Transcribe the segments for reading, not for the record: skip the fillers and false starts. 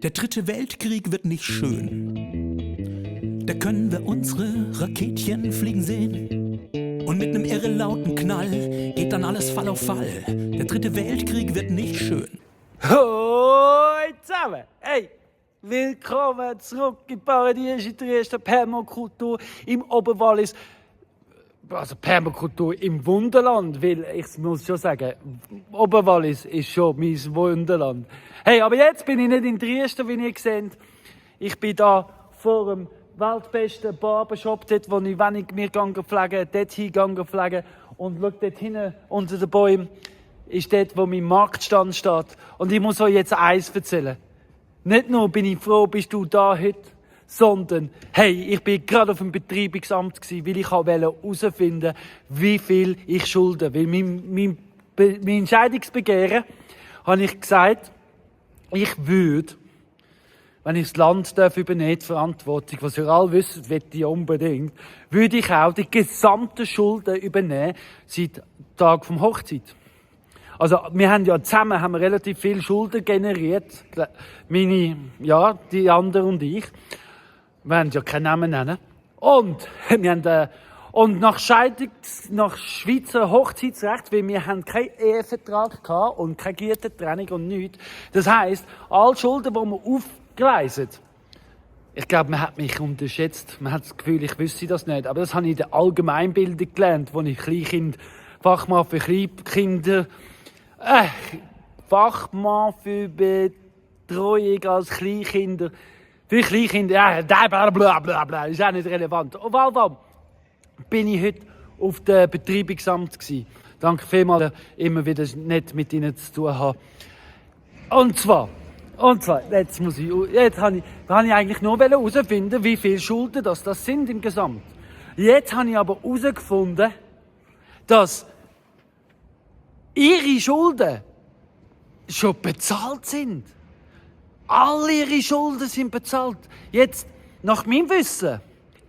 Der dritte Weltkrieg wird nicht schön. Da können wir unsere Raketchen fliegen sehen. Und mit nem irre lauten Knall geht dann alles Fall auf Fall. Der dritte Weltkrieg wird nicht schön. Hoi zusammen! Hey, willkommen zurück im Paradies in der ersten Permakultur im Oberwallis. Also Permakultur im Wunderland, weil ich muss schon sagen, Oberwallis ist schon mein Wunderland. Hey, aber jetzt bin ich nicht in Triest, wie ihr seht. Ich bin da vor dem weltbesten Barbershop, dort wo ich, wenn ich mir pflege, dort hingegangen pflege. Und schau dort hinten unter den Bäumen, ist dort, wo mein Marktstand steht. Und ich muss euch jetzt eins erzählen. Nicht nur bin ich froh, bist du da heute, sondern, hey, ich bin gerade auf dem Betreibungsamt gewesen, weil ich herausfinden wollte, wie viel ich schulde. Weil mein Entscheidungsbegehren habe ich gesagt, ich würde, wenn ich das Land übernehmen darf, die Verantwortung, was ihr alle wisst, will ich unbedingt, würde ich auch die gesamte Schulden übernehmen seit Tag vom Hochzeit. Also, wir haben ja zusammen relativ viel Schulden generiert. Die anderen und ich. Wir haben ja keinen Namen nennen. Und wir haben, und nach Schweizer Hochzeitsrecht, weil wir haben keinen Ehevertrag gehabt und keine Gütertrennung und nichts. Das heisst, alle Schulden, die wir aufgeleistet, ich glaube, man hat mich unterschätzt. Man hat das Gefühl, ich wüsste das nicht. Aber das habe ich in der Allgemeinbildung gelernt, wo ich Fachmann für Kleinkinder, Fachmann für Betreuung als Kleinkinder. Für Kleinkinder, blablabla, ist auch nicht relevant. Auf jeden Fall bin ich heute auf dem Betreibungsamt gewesen. Danke vielmals, immer wieder nett mit Ihnen zu tun haben. Und zwar, jetzt habe ich eigentlich nur herausfinden, wie viele Schulden das sind im Gesamt. Jetzt habe ich aber herausgefunden, dass ihre Schulden schon bezahlt sind. Alle ihre Schulden sind bezahlt. Jetzt, nach meinem Wissen,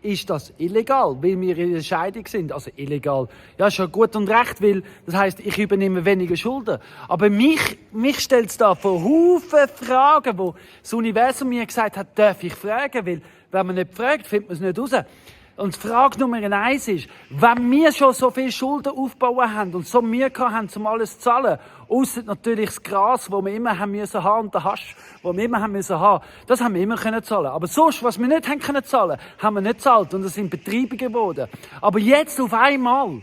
ist das illegal, weil wir in der Scheidung sind. Also illegal. Ja, schon gut und recht, weil das heisst, ich übernehme weniger Schulden. Aber mich stellt es da vor Haufen Fragen, wo das Universum mir gesagt hat, darf ich fragen, weil wenn man nicht fragt, findet man es nicht raus. Und die Frage Nummer 1 ist, wenn wir schon so viele Schulden aufbauen haben und so Mühe haben, um alles zu zahlen, ausser natürlich das Gras, das wir immer haben müssen haben, und den Hasch, den wir immer haben müssen haben, das haben wir immer können zahlen. Aber sonst, was wir nicht haben können zahlen, haben wir nicht gezahlt und das sind Betriebe geworden. Aber jetzt auf einmal,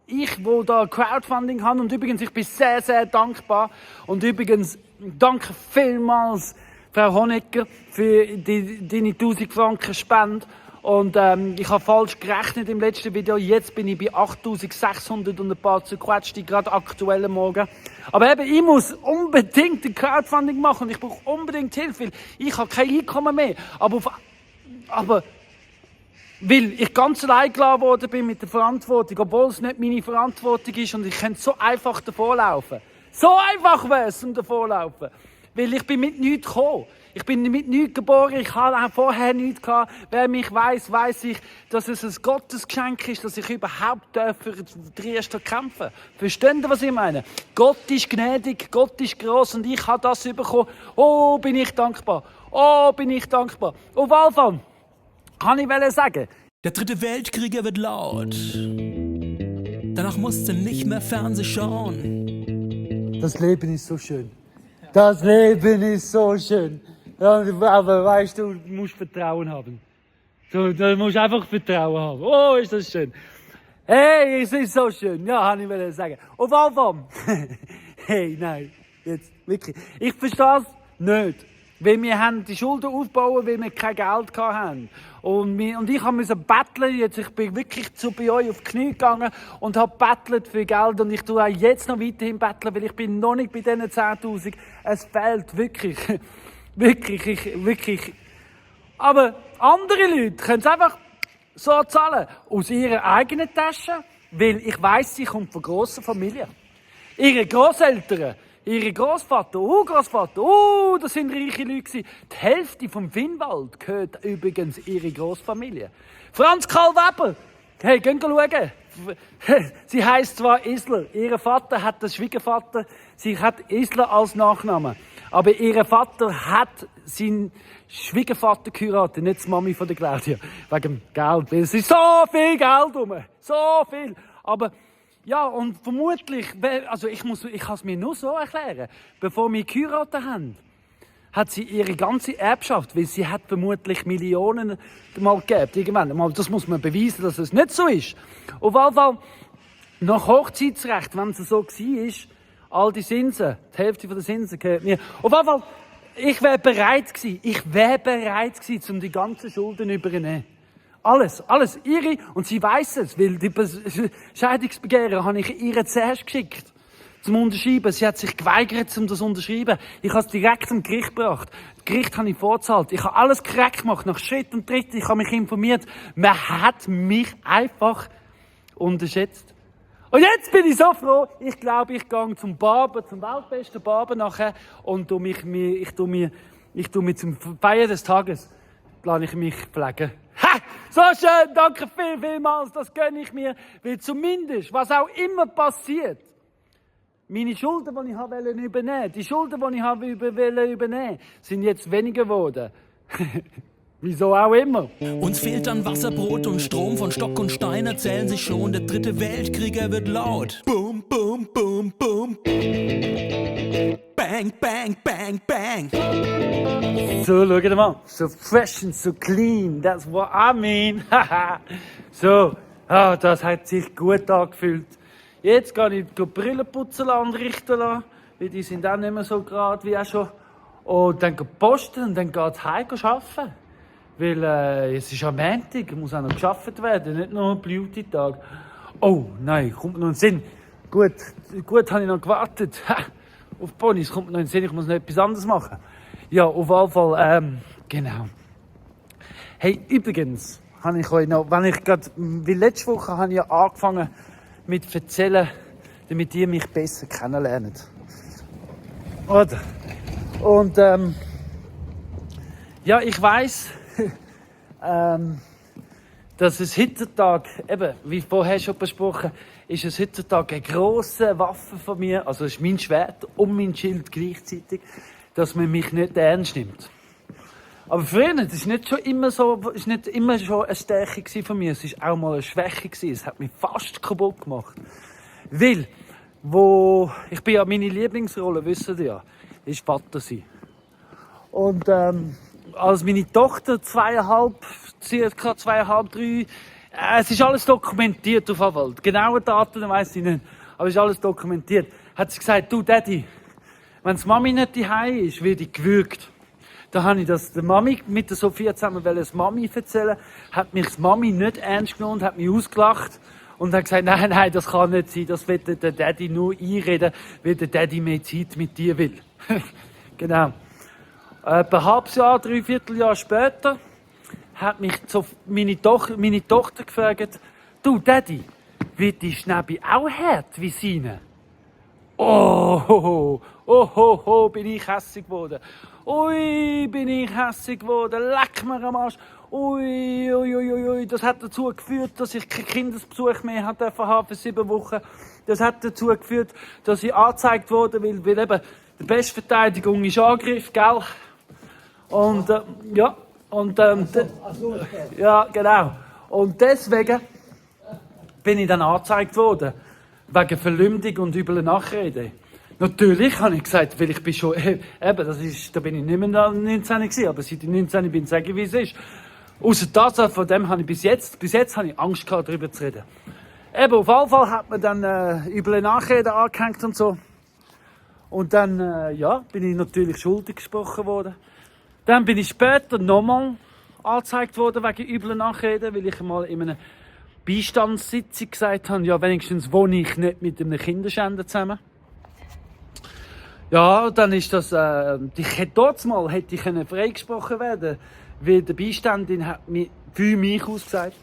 ich, wo da Crowdfunding habe, und übrigens, ich bin sehr, sehr dankbar, und übrigens, danke vielmals, Frau Honecker, für deine 1000 Franken Spende. Und ich habe falsch gerechnet im letzten Video. Jetzt bin ich bei 8600 und ein paar zerquetschte, gerade aktuell am Morgen. Aber eben, ich muss unbedingt ein Crowdfunding machen und ich brauche unbedingt Hilfe, weil ich habe kein Einkommen mehr. Aber weil ich ganz allein gelassen worden bin mit der Verantwortung, obwohl es nicht meine Verantwortung ist und ich könnte so einfach davonlaufen. So einfach wäre es, davonlaufen. Weil ich bin mit nichts gekommen. Ich bin mit nichts geboren, ich hatte auch vorher nichts gehabt. Wer mich weiss ich, dass es ein Gottesgeschenk ist, dass ich überhaupt für Triest kämpfen darf. Versteht ihr, was ich meine? Gott ist gnädig, Gott ist gross und ich habe das bekommen. Oh, bin ich dankbar. Oh, bin ich dankbar. Auf jeden Fall kann ich sagen, der dritte Weltkrieg wird laut. Danach musst du nicht mehr Fernsehen schauen. Das Leben ist so schön. Das Leben ist so schön. Ja, aber weißt du musst Vertrauen haben. Du musst einfach Vertrauen haben. Oh, ist das schön. Hey, es ist so schön. Ja, habe ich sagen. Auf jeden Fall. Hey, nein. Jetzt, wirklich. Ich verstehe es nicht. Weil wir haben die Schulden aufbauen, weil wir kein Geld hatten. Und ich musste betteln. Jetzt, ich bin wirklich bei euch auf die Knie gegangen und habe bettelt für Geld. Und ich tue auch jetzt noch weiterhin betteln, weil ich bin noch nicht bei diesen 10.000. Es fehlt wirklich. wirklich. Aber andere Leute können es einfach so zahlen. Aus ihrer eigenen Tasche. Weil ich weiss, sie kommt von grossen Familien. Ihre Grosseltern. Ihre Großvater, Urgroßvater, das sind reiche Leute gewesen. Die Hälfte vom Finnwald gehört übrigens ihre Großfamilie. Franz Karl Weber, hey, gehen schauen. Sie heisst zwar Isler, ihr Vater hat den Schwiegervater, sie hat Isler als Nachname. Aber ihr Vater hat seinen Schwiegervater geheiratet, nicht die Mami von der Claudia. Wegen dem Geld. Weil es ist so viel Geld rum. So viel. Aber, ja, und vermutlich, also ich kann es mir nur so erklären. Bevor wir geheiratet haben, hat sie ihre ganze Erbschaft, weil sie hat vermutlich Millionen mal gegeben, irgendwann. Das muss man beweisen, dass es nicht so ist. Auf jeden Fall, nach Hochzeitsrecht, wenn es so war, all die Zinsen, die Hälfte der Zinsen gehört mir. Auf jeden Fall, ich wäre bereit gewesen, um die ganzen Schulden zu übernehmen. Alles ihre. Und sie weiss es, weil die Scheidungsbegehren habe ich ihr zuerst geschickt. Zum Unterschreiben. Sie hat sich geweigert, um das zu unterschreiben. Ich habe es direkt zum Gericht gebracht. Das Gericht habe ich vorzahlt. Ich habe alles korrekt gemacht, nach Schritt und Tritt. Ich habe mich informiert. Man hat mich einfach unterschätzt. Und jetzt bin ich so froh. Ich glaube, ich gehe zum Barber, zum weltbesten Barber nachher und ich tu mir zum Feiern des Tages, plane ich mich pflegen. Ha! So schön, danke vielmals, das gönne ich mir. Weil zumindest, was auch immer passiert, meine Schulden, die ich übernehmen wollte, die Schulden, die ich übernehmen sind jetzt weniger geworden. Wieso auch immer. Uns fehlt dann Wasser, Brot und Strom. Von Stock und Stein erzählen sich schon, der dritte Weltkrieg, er wird laut. Boom, boom, boom, boom. Bang, bang, bang, bang. So, schau mal. So fresh and so clean. That's what I mean. So, das hat sich gut angefühlt. Jetzt gehe ich die Brillenputzen anrichten lassen, weil die sind auch nicht mehr so gerade wie auch schon. Und dann posten und dann geht es heim arbeiten. Weil es ist am Montag, muss auch noch gearbeitet werden, nicht nur ein Beauty-Tag. Oh nein, kommt noch ein Sinn. Gut habe ich noch gewartet. Auf Ponys kommt noch ein Sinn, ich muss noch etwas anderes machen. Ja, auf jeden Fall, genau. Hey, übrigens, habe ich euch noch, wie letzte Woche habe ich ja angefangen mit erzählen, damit ihr mich besser kennenlernt. Oder? Und, ja, ich weiss, dass es heutzutage, eben, wie vorher schon besprochen, ist es heutzutage eine grosse Waffe von mir, also es ist mein Schwert und mein Schild gleichzeitig, dass man mich nicht ernst nimmt. Aber früher, das ist nicht immer schon eine Stärke von mir, es ist auch mal eine Schwäche gewesen. Es hat mich fast kaputt gemacht. Weil, ich bin ja, meine Lieblingsrolle, wisst ihr ja, ist Vater sein. Und, als meine Tochter circa 2,5, 3, es ist alles dokumentiert auf der Welt. Genaue Daten weiss ich nicht, aber es ist alles dokumentiert. Hat sie gesagt, du Daddy, wenn die Mami nicht daheim ist, werde ich gewürgt. Da habe ich das der Mami mit der Sophia zusammen das Mami erzählen, hat mich die Mami nicht ernst genommen und hat mich ausgelacht und hat gesagt, nein, das kann nicht sein, das will der Daddy nur einreden, weil der Daddy mehr Zeit mit dir will. Genau. Etwa ein halbes Jahr, 3/4 Jahr später, hat mich meine Tochter gefragt, du Daddy, wird die Schnäbi auch hart wie seine? Oh, bin ich hässig geworden. Ui, bin ich hässig geworden. Leck mir am Arsch. Ui. Das hat dazu geführt, dass ich keinen Kindesbesuch mehr haben für 7 Wochen. Das hat dazu geführt, dass ich angezeigt wurde, weil eben die beste Verteidigung ist Angriff, gell? Und, ja. Und, ja, genau. Und deswegen bin ich dann angezeigt worden. Wegen Verleumdung und übler Nachrede. Natürlich habe ich gesagt, weil ich bin schon, eben, da bin ich nicht mehr 19 gewesen, aber seit ich 19 bin, sage ich, wie es ist. Ausser das, von dem habe ich bis jetzt habe ich Angst gehabt, darüber zu reden. Eben, auf jeden Fall hat man dann üble Nachrede angehängt und so. Und dann, ja, bin ich natürlich schuldig gesprochen worden. Dann bin ich später nochmal angezeigt worden wegen übler Nachrede, weil ich mal in einer Beistandssitzung gesagt habe, ja, wenigstens wohne ich nicht mit einem Kinderschänder zusammen. Ja, dann ist das, hätte ich freigesprochen werden, weil die Beiständin hat für mich ausgesagt.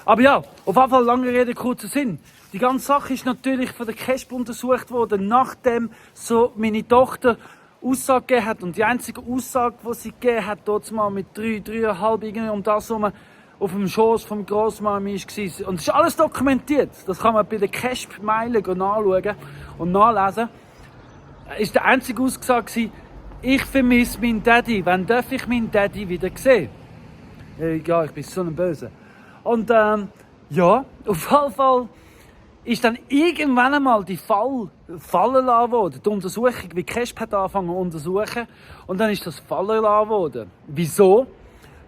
Aber ja, auf jeden Fall, lange Rede, kurzer Sinn. Die ganze Sache ist natürlich von der KESB untersucht worden, nachdem so meine Tochter Aussage gegeben hat. Und die einzige Aussage, die sie gegeben hat, dort mal mit 3,5 um das herum, auf dem Schoß vom Grossmami war. Und es ist alles dokumentiert. Das kann man bei der KESB-Meile nachschauen und nachlesen. Ist der einzige Aussage, ich vermisse meinen Daddy. Wann darf ich meinen Daddy wieder sehen? Ja, ich bin so ein Böse. Und ja, auf jeden Fall ist dann irgendwann einmal die fallen lassen worden. Die Untersuchung, wie Kesp hat angefangen zu untersuchen. Und dann ist das fallen lassen worden. Wieso?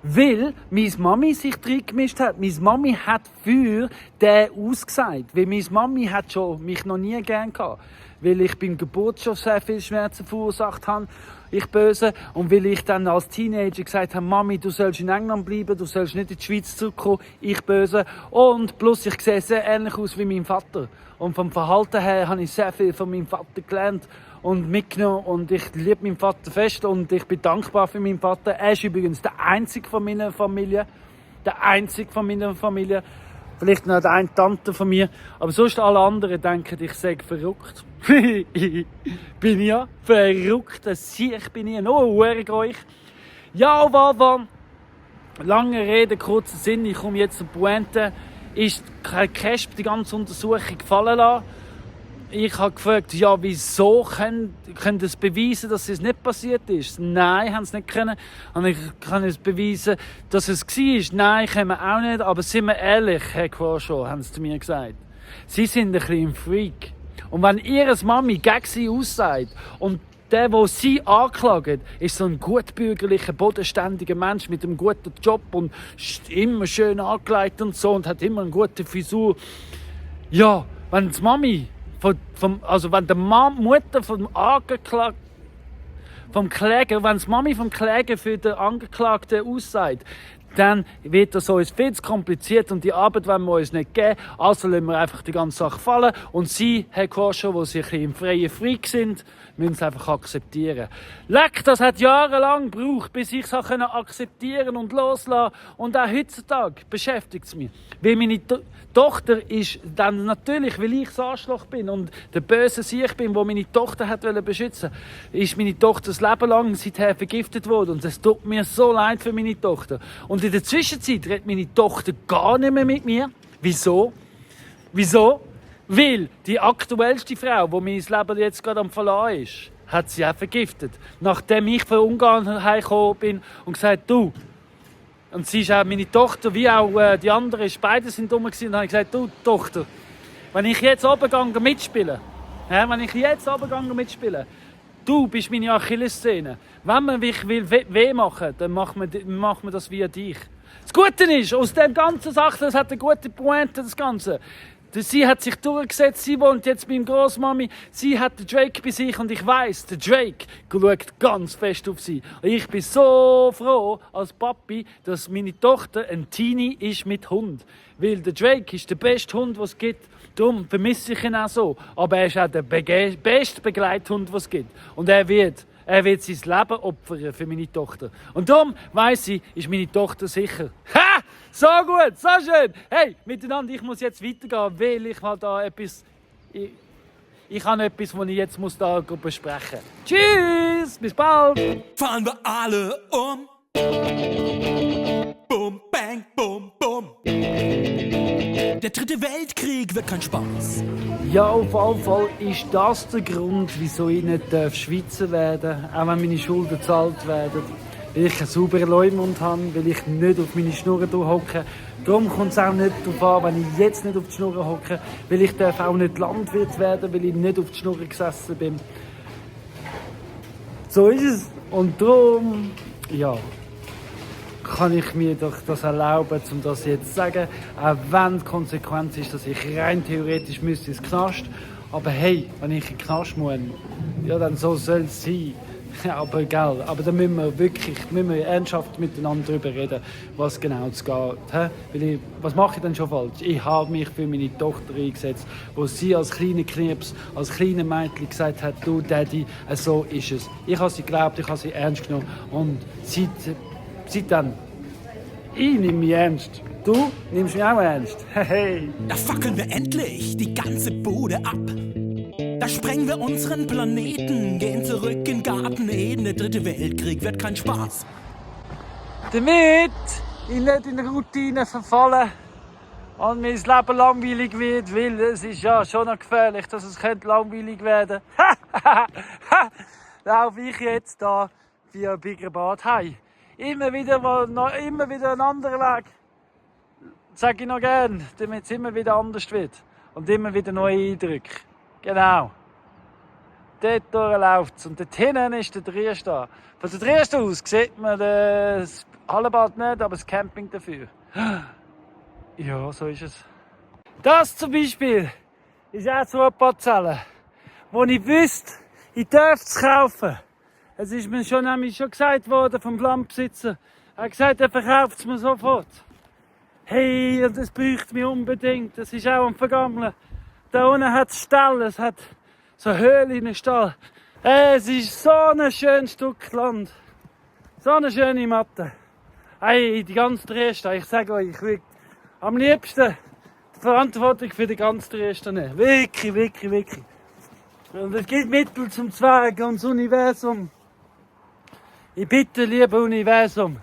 Weil meine Mami sich reingemischt hat. Meine Mami hat für den ausgesagt. Weil meine Mami hat schon mich noch nie gern gehabt. Weil ich beim Geburt schon sehr viel Schmerzen verursacht habe. Ich böse. Und weil ich dann als Teenager gesagt habe, Mami, du sollst in England bleiben, du sollst nicht in die Schweiz zurückkommen. Ich böse. Und plus, ich sehe sehr ähnlich aus wie mein Vater. Und vom Verhalten her habe ich sehr viel von meinem Vater gelernt und mitgenommen. Und ich liebe meinen Vater fest und ich bin dankbar für meinen Vater. Er ist übrigens der Einzige von meiner Familie. Der Einzige von meiner Familie. Vielleicht noch eine Tante von mir. Aber sonst alle anderen denken, ich sei verrückt. Bin ja verrückt. Ich bin ja noch euch. Ja, Wava. Lange Rede, kurzer Sinn. Ich komme jetzt zur Pointe. Ist Kesp die ganze Untersuchung gefallen lassen? Ich habe gefragt, ja, wieso können das beweisen, dass es nicht passiert ist? Nein, haben sie nicht können. Und ich kann es beweisen, dass es war. Nein, können wir auch nicht. Aber sind wir ehrlich, Herr Quasho, haben sie zu mir gesagt. Sie sind ein bisschen ein Freak. Und wenn ihre Mami gegen sie aussagt und der sie anklagt, ist so ein gutbürgerlicher, bodenständiger Mensch mit einem guten Job und immer schön angelegt und so und hat immer eine gute Frisur. Ja, wenn die Mami wenn die Mutter vom Angeklagten, vom Kläger, wenn die Mami vom Kläger für den Angeklagten aussagt, dann wird das uns viel zu kompliziert und die Arbeit wollen wir uns nicht geben. Also lassen wir einfach die ganze Sache fallen. Und Sie, Herr Quasho, die Sie ein bisschen im freien Freak sind, müssen es einfach akzeptieren. Leck, das hat jahrelang gebraucht, bis ich es akzeptieren und loslassen. Und auch heutzutage beschäftigt es mich. Weil meine Tochter ist dann natürlich, weil ich das Arschloch bin und der böse Sieg bin, der meine Tochter hat beschützen wollte, ist meine Tochter das Leben lang seither vergiftet worden. Und es tut mir so leid für meine Tochter. Und in der Zwischenzeit redet meine Tochter gar nicht mehr mit mir. Wieso? Wieso? Weil die aktuellste Frau, die mein Leben jetzt gerade am Verlassen ist, hat sie auch vergiftet. Nachdem ich von Ungarn heimgekommen bin und gesagt, du, und sie ist auch meine Tochter, wie auch die anderen, beide sind dumm gewesen, und habe ich gesagt, du Tochter, wenn ich jetzt runtergehe mitspielen, du bist meine Achillessehne. Wenn man mich weh machen will, dann macht man das via dich. Das Gute ist, aus der ganzen Sache, das hat eine gute Pointe, das Ganze. Sie hat sich durchgesetzt, sie wohnt jetzt bei meiner Grossmami, sie hat den Drake bei sich und ich weiss, der Drake schaut ganz fest auf sie. Und ich bin so froh als Papi, dass meine Tochter ein Teenie ist mit Hund. Weil der Drake ist der beste Hund, den es gibt. Darum vermisse ich ihn auch so. Aber er ist auch der beste Begleithund, den es gibt. Und er wird sein Leben opfern für meine Tochter. Und darum weiss ich, ist meine Tochter sicher. Ha! So gut, so schön. Hey, miteinander, ich muss jetzt weitergehen, weil ich habe da etwas... Ich habe etwas, das ich jetzt da besprechen muss. Tschüss, bis bald. Fahren wir alle um. Bum, bang, bum, bum. Der dritte Weltkrieg wird kein Spaß. Ja, auf jeden Fall ist das der Grund, wieso ich nicht Schweizer werden darf, auch wenn meine Schulden gezahlt werden. Weil ich einen sauberen Leumund habe, weil ich nicht auf meine Schnurren hocke. Darum kommt es auch nicht darauf an, wenn ich jetzt nicht auf die Schnurren hocke, weil ich darf auch nicht Landwirt werden, weil ich nicht auf die Schnurren gesessen bin. So ist es. Und darum, ja, kann ich mir doch das erlauben, um das jetzt zu sagen. Auch wenn die Konsequenz ist, dass ich rein theoretisch müsste ins Knast. Aber hey, wenn ich in den Knast muss, ja, dann so soll es sein. Aber egal, aber da müssen wir ernsthaft miteinander darüber reden, was genau es geht. Was mache ich denn schon falsch? Ich habe mich für meine Tochter eingesetzt, wo sie als kleiner Knirps, als kleiner Mädchen gesagt hat, du Daddy, so ist es. Ich habe sie geglaubt, ich habe sie ernst genommen und seit dann, ich nehme mich ernst. Du nimmst mich auch ernst. Hey. Da fackeln wir endlich die ganze Bude ab. Da sprengen wir unseren Planeten, gehen zurück in Garten Eden. Der dritte Weltkrieg wird kein Spaß. Damit ich nicht in eine Routine verfalle und mein Leben langweilig wird, weil es ist ja schon noch gefährlich, dass es langweilig werden könnte. laufe ich jetzt da via Biggerbad heim. Immer wieder ein anderer Weg. Sage ich noch gern, damit es immer wieder anders wird. Und immer wieder neue Eindrücke. Genau. Dort läuft es. Und dort hinten ist der Triester. Von der Triester aus sieht man das Hallenbad nicht, aber das Camping dafür. Ja, so ist es. Das zum Beispiel ist auch so eine Parzelle, wo ich wüsste, ich darf es kaufen. Es ist mir nämlich schon gesagt worden vom Landbesitzer. Er hat gesagt, er verkauft es mir sofort. Hey, und das bräuchte mich unbedingt. Das ist auch am Vergammeln. Da unten hat es Stall, es hat so Höhlen in den Stall. Es ist so ein schönes Stück Land. So eine schöne Matte. Hey, die ganze Dresden, ich sage euch, ich will am liebsten die Verantwortung für die ganze Dresden nehmen. Wirklich, wirklich, wirklich. Und es gibt Mittel zum Zweck und das Universum. Ich bitte, liebe Universum,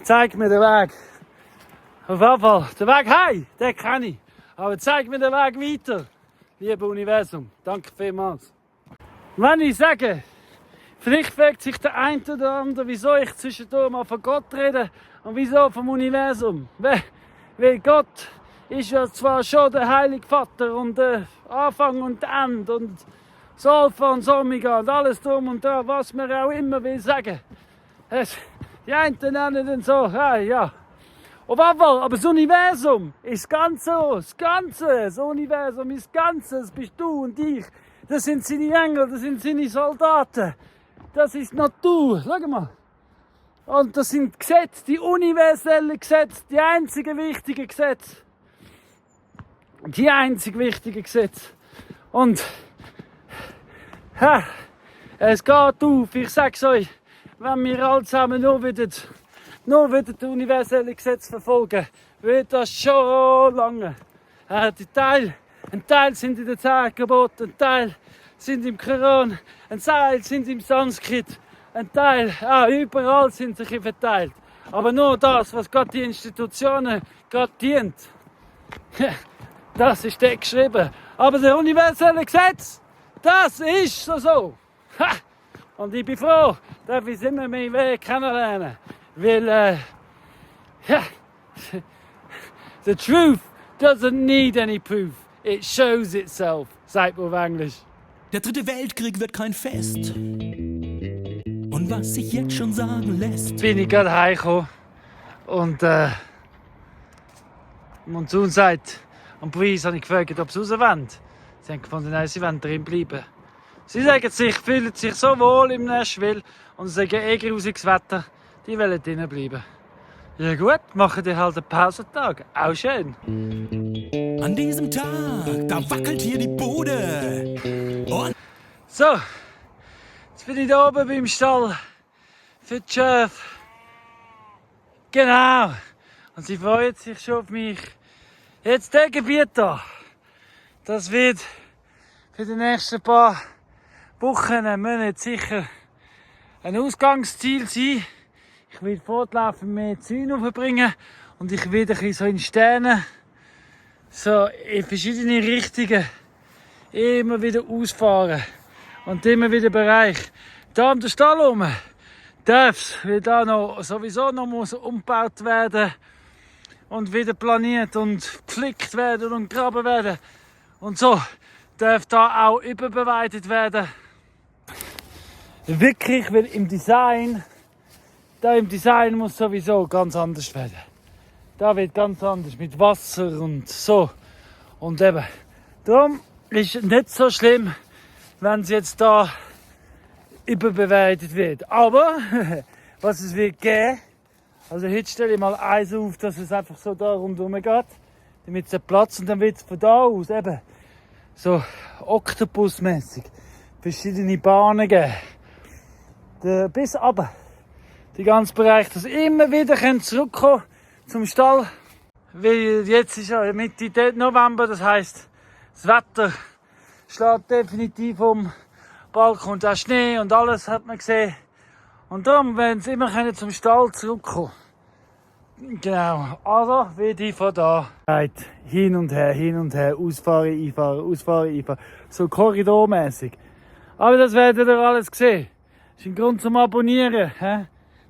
zeig mir den Weg. Auf jeden Fall, den Weg heim, den kenne ich. Aber zeig mir den Weg weiter, liebe Universum. Danke vielmals. Wenn ich sage, vielleicht fragt sich der eine oder andere, wieso ich zwischendurch mal von Gott rede und wieso vom Universum. Weil Gott ist ja zwar schon der Heilige Vater und der Anfang und Ende und das Alpha und das Omega und alles drum und da, was man auch immer will sagen. Die einen nennen den so, hey, ja. Auf jeden Fall, aber das Universum ist ganz so, das Ganze, das Universum ist Ganze, das bist du und ich. Das sind seine Engel, das sind seine Soldaten. Das ist Natur, schau mal. Und das sind Gesetze, die universellen Gesetze, die einzigen wichtigen Gesetze. Die einzig wichtigen Gesetze. Und es geht auf, ich sag's euch, wenn wir alle zusammen nur wieder die universellen Gesetze verfolgen, wird das schon lange. Ein Teil sind in den 10 Geboten, ein Teil sind im Koran, ein Teil sind im Sanskrit, ein Teil, überall sind sie verteilt. Aber nur das, was Gott die Institutionen Gott dient, das ist dort geschrieben. Aber das universelle Gesetz, das ist so. Und ich bin froh, dass ich immer mehr Weg kennenlernen. Weil, the truth doesn't need any proof. It shows itself, sagt man auf Englisch. Der dritte Weltkrieg wird kein Fest. Und was sich jetzt schon sagen lässt. Bin ich gerade heimgekommen und Monsun sagt, am Preis habe ich gefragt, ob sie raus wollen. Sie haben gefunden, nein, sie wollen drin bleiben. Sie sagen sich, fühlen sich so wohl im Nashville und sagen, grusiges Wetter, die wollen drinnen bleiben. Ja gut, machen die halt einen Pausentag. Auch schön. An diesem Tag, da wackelt hier die Bude. Und so, jetzt bin ich da oben beim Stall für die Schafe. Genau. Und sie freuen sich schon auf mich. Jetzt das Gebiet da. Das wird für die nächsten paar Wochen, Monate sicher ein Ausgangsziel sein. Ich will fortlaufend mehr Zäune aufbringen und ich will ein bisschen so in Sternen, so in verschiedene Richtungen immer wieder ausfahren und immer wieder Bereich. Da um den Stall herum darf es, weil da noch sowieso noch muss umgebaut werden und wieder planiert und geflickt werden und graben werden und so darf da auch überbeweidet werden. Wirklich, weil im Design muss sowieso ganz anders werden. Da wird ganz anders mit Wasser und so. Und eben, darum ist es nicht so schlimm, wenn es jetzt da überbeweidet wird. Aber, was es wird geben, also heute stelle ich mal Eis auf, dass es einfach so da rundherum geht, damit es Platz und dann wird es von da aus eben so Oktopusmäßig verschiedene Bahnen geben. Bis runter. Die ganze Bereich, dass immer wieder zurückkommen zum Stall. Weil jetzt ist ja Mitte November, das heisst, das Wetter schlägt definitiv um. Bald kommt auch Schnee und alles hat man gesehen. Und darum werden sie immer zum Stall zurückkommen. Genau, also wie die von da. Hin und her, ausfahren, einfahren, so korridormäßig. Aber das werdet ihr alles sehen. Das ist ein Grund zum Abonnieren,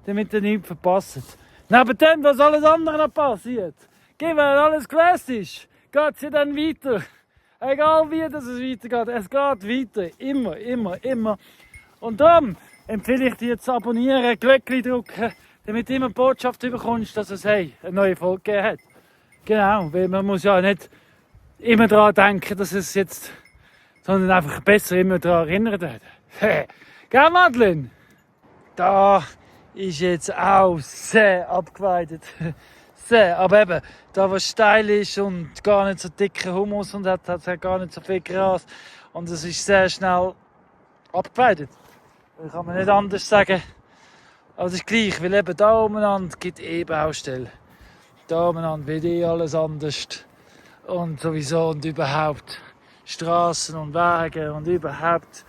damit ihr nichts verpasst. Neben dem, was alles andere noch passiert, wenn alles gelöst ist, geht es ja dann weiter. Egal wie das es weitergeht, es geht weiter. Immer, immer, immer. Und darum empfehle ich dir zu abonnieren, Glöckchen drücken, damit du immer die Botschaft bekommst, dass es eine neue Folge gegeben hat. Genau, weil man muss ja nicht immer daran denken, dass es jetzt, sondern einfach besser immer daran erinnert werden. Gell, Madeleine? Da ist jetzt auch sehr abgeweitet. Sehr, aber eben, da was steil ist und gar nicht so dicker Humus und hat gar nicht so viel Gras und es ist sehr schnell abgeweitet. Das kann man nicht anders sagen. Aber es ist gleich, weil eben da umeinander gibt Baustelle. Da umeinander wird alles anders. Und sowieso und überhaupt. Straßen und Wege und überhaupt.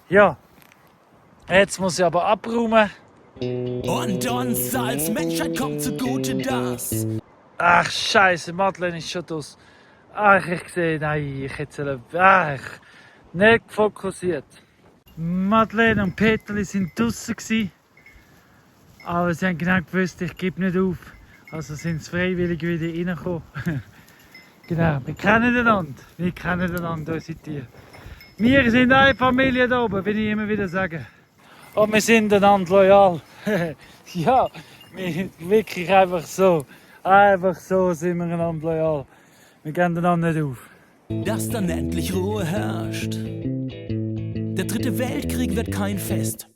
Ja. Jetzt muss ich aber abräumen. Und uns als Menschheit kommt zugute das. Ach, Scheiße, Madeleine ist schon das. Ach, ich sehe, nein, ich hätte nicht fokussiert. Madeleine und Peterli sind draussen gewesen, aber sie haben genau gewusst, ich gebe nicht auf. Also sind sie freiwillig wieder reingekommen. Genau, wir kennen einander, unsere Tiere. Wir sind eine Familie da oben, will ich immer wieder sagen. Und wir sind einander loyal. Ja, wirklich einfach so. Einfach so sind wir einander loyal. Wir gehen einander nicht auf. Dass dann endlich Ruhe herrscht. Der dritte Weltkrieg wird kein Fest.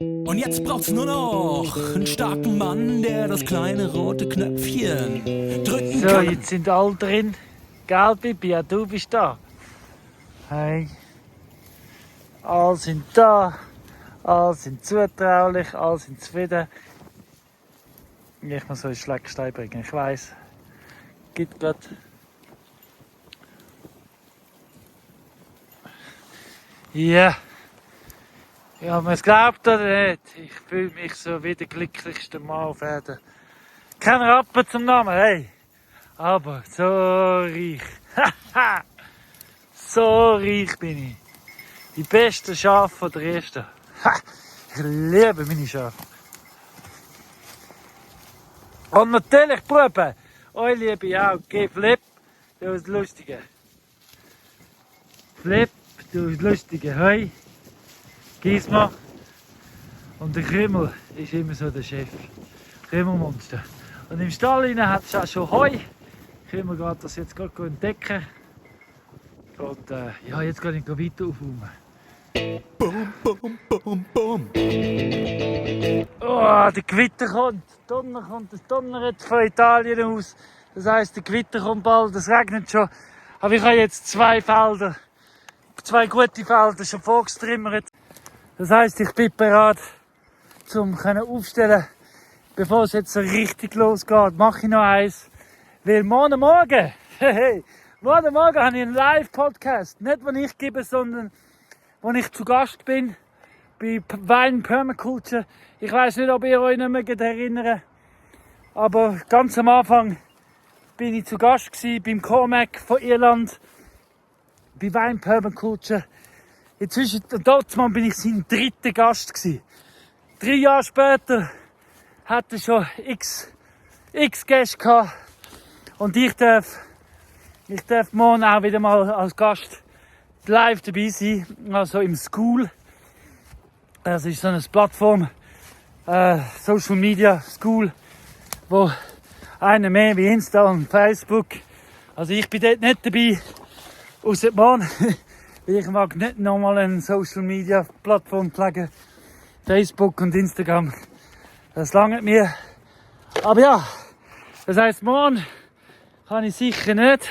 Und jetzt braucht's nur noch einen starken Mann, der das kleine rote Knöpfchen drücken So, kann. jetzt sind alle drin. Gell, Bibi, ja, du bist da. Hey. Alle sind da. Alle sind zutraulich, alle sind zufrieden. Ich muss so einen Schleckstein bringen, ich weiss. Gibt grad. Ja. Ja, man es glaubt oder nicht. Ich fühle mich so wie der glücklichste Mann auf Erden. Kein Rappen zum Namen, hey. Aber so reich. So reich bin ich. Die besten Schafe von der ersten. Ich liebe meine Schafe. Und natürlich, Buben, euch liebe ich auch. Geh Flip, du bist Lustige. Flip, du bist Lustige. Hoi, Gisma. Und der Krümel ist immer so der Chef. Krümelmonster. Und im Stall hat es auch schon Heu. Krümel geht das jetzt gerade entdecken. Und ja, jetzt gehe ich weiter aufräumen. Bum, bum, bum, bum. Oh, der Gewitter kommt. Das donnert von Italien aus. Das heisst, der Gewitter kommt bald. Es regnet schon. Aber ich habe jetzt zwei gute Felder schon vorgestrimmert. Das heisst, ich bin bereit, zum aufstellen. Bevor es jetzt so richtig losgeht, mache ich noch eins. Weil morgen Morgen habe ich einen Live-Podcast. Nicht, den ich gebe, sondern wo ich zu Gast bin. Bei Wein Permaculture. Ich weiss nicht, ob ihr euch nicht mehr erinnert. Aber ganz am Anfang bin ich zu Gast gewesen beim Cormac von Irland. Bei Wein Permaculture. Inzwischen, dort bin ich sein dritter Gast gewesen. 3 Jahre später hatte ich schon x Gäste gehabt. Und ich darf morgen auch wieder mal als Gast live dabei sein. Also im School. Das ist so eine Plattform, Social Media School, wo einer mehr wie Insta und Facebook. Also ich bin dort nicht dabei, ausser morgen. Weil ich mag nicht nochmal eine Social Media Plattform pflegen. Facebook und Instagram. Das langt mir. Aber ja, das heisst, morgen kann ich sicher nicht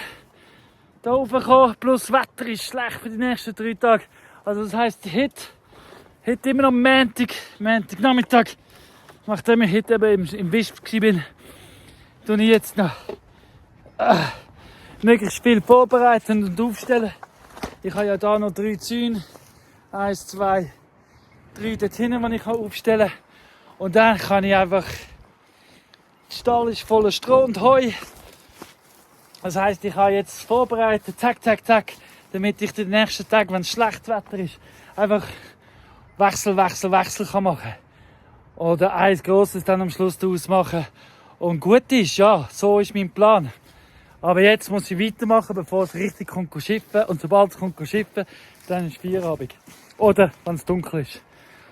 da raufkommen. Plus das Wetter ist schlecht für die nächsten 3 Tage. Also das heisst, heute immer noch Montagnachmittag, nachdem ich heute eben im Wisp war, tue ich jetzt noch möglichst viel vorbereiten und aufstellen. Ich habe ja da noch 3 Zäune. 1, 2, 3 dort hinten, die ich aufstellen kann. Und dann kann ich einfach... Der Stall ist voller Stroh und Heu. Das heisst, ich habe jetzt vorbereitet, zack, zack, zack. damit ich den nächsten Tag, wenn es schlechtes Wetter ist, einfach Wechsel kann machen. Oder eins Grosses dann am Schluss daraus machen. Und gut ist, ja, so ist mein Plan. Aber jetzt muss ich weitermachen, bevor es richtig kommt schiffen. Und sobald es kommt schiffen, dann ist Feierabend. Oder wenn es dunkel ist.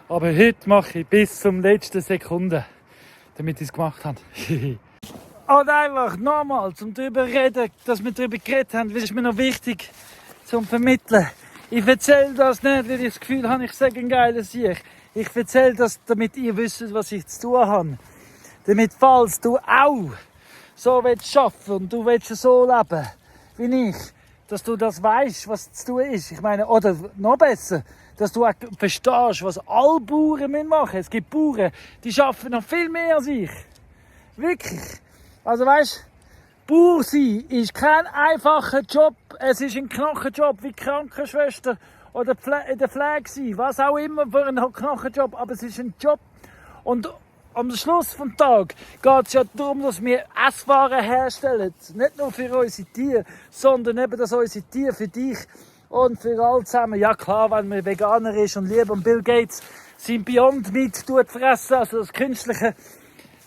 Aber heute mache ich bis zum letzten Sekunde, damit ich es gemacht habe. Und einfach nochmal, um darüber zu reden, dass wir darüber geredet haben, das ist mir noch wichtig zum Vermitteln. Ich erzähle das nicht, weil ich das Gefühl habe, ich sage ein geiles Sieg. Ich erzähle das, damit ihr wisst, was ich zu tun habe. Damit, falls du auch so willst arbeiten und du willst so leben wie ich, dass du das weißt, was zu tun ist. Ich meine, oder noch besser, dass du auch verstehst, was alle Bauern machen müssen. Es gibt Bauern, die arbeiten noch viel mehr als ich. Wirklich. Also weißt, Bauer sein ist kein einfacher Job. Es ist ein Knochenjob wie Krankenschwester oder in der Pflege sein. Was auch immer für einen Knochenjob. Aber es ist ein Job. Und am Schluss des Tages geht es ja darum, dass wir Esswaren herstellen. Nicht nur für unsere Tiere, sondern eben, dass unsere Tiere für dich und für alle zusammen. Ja klar, wenn man Veganer ist und lieber Bill Gates sein Beyond Meat fressen, also das Künstliche,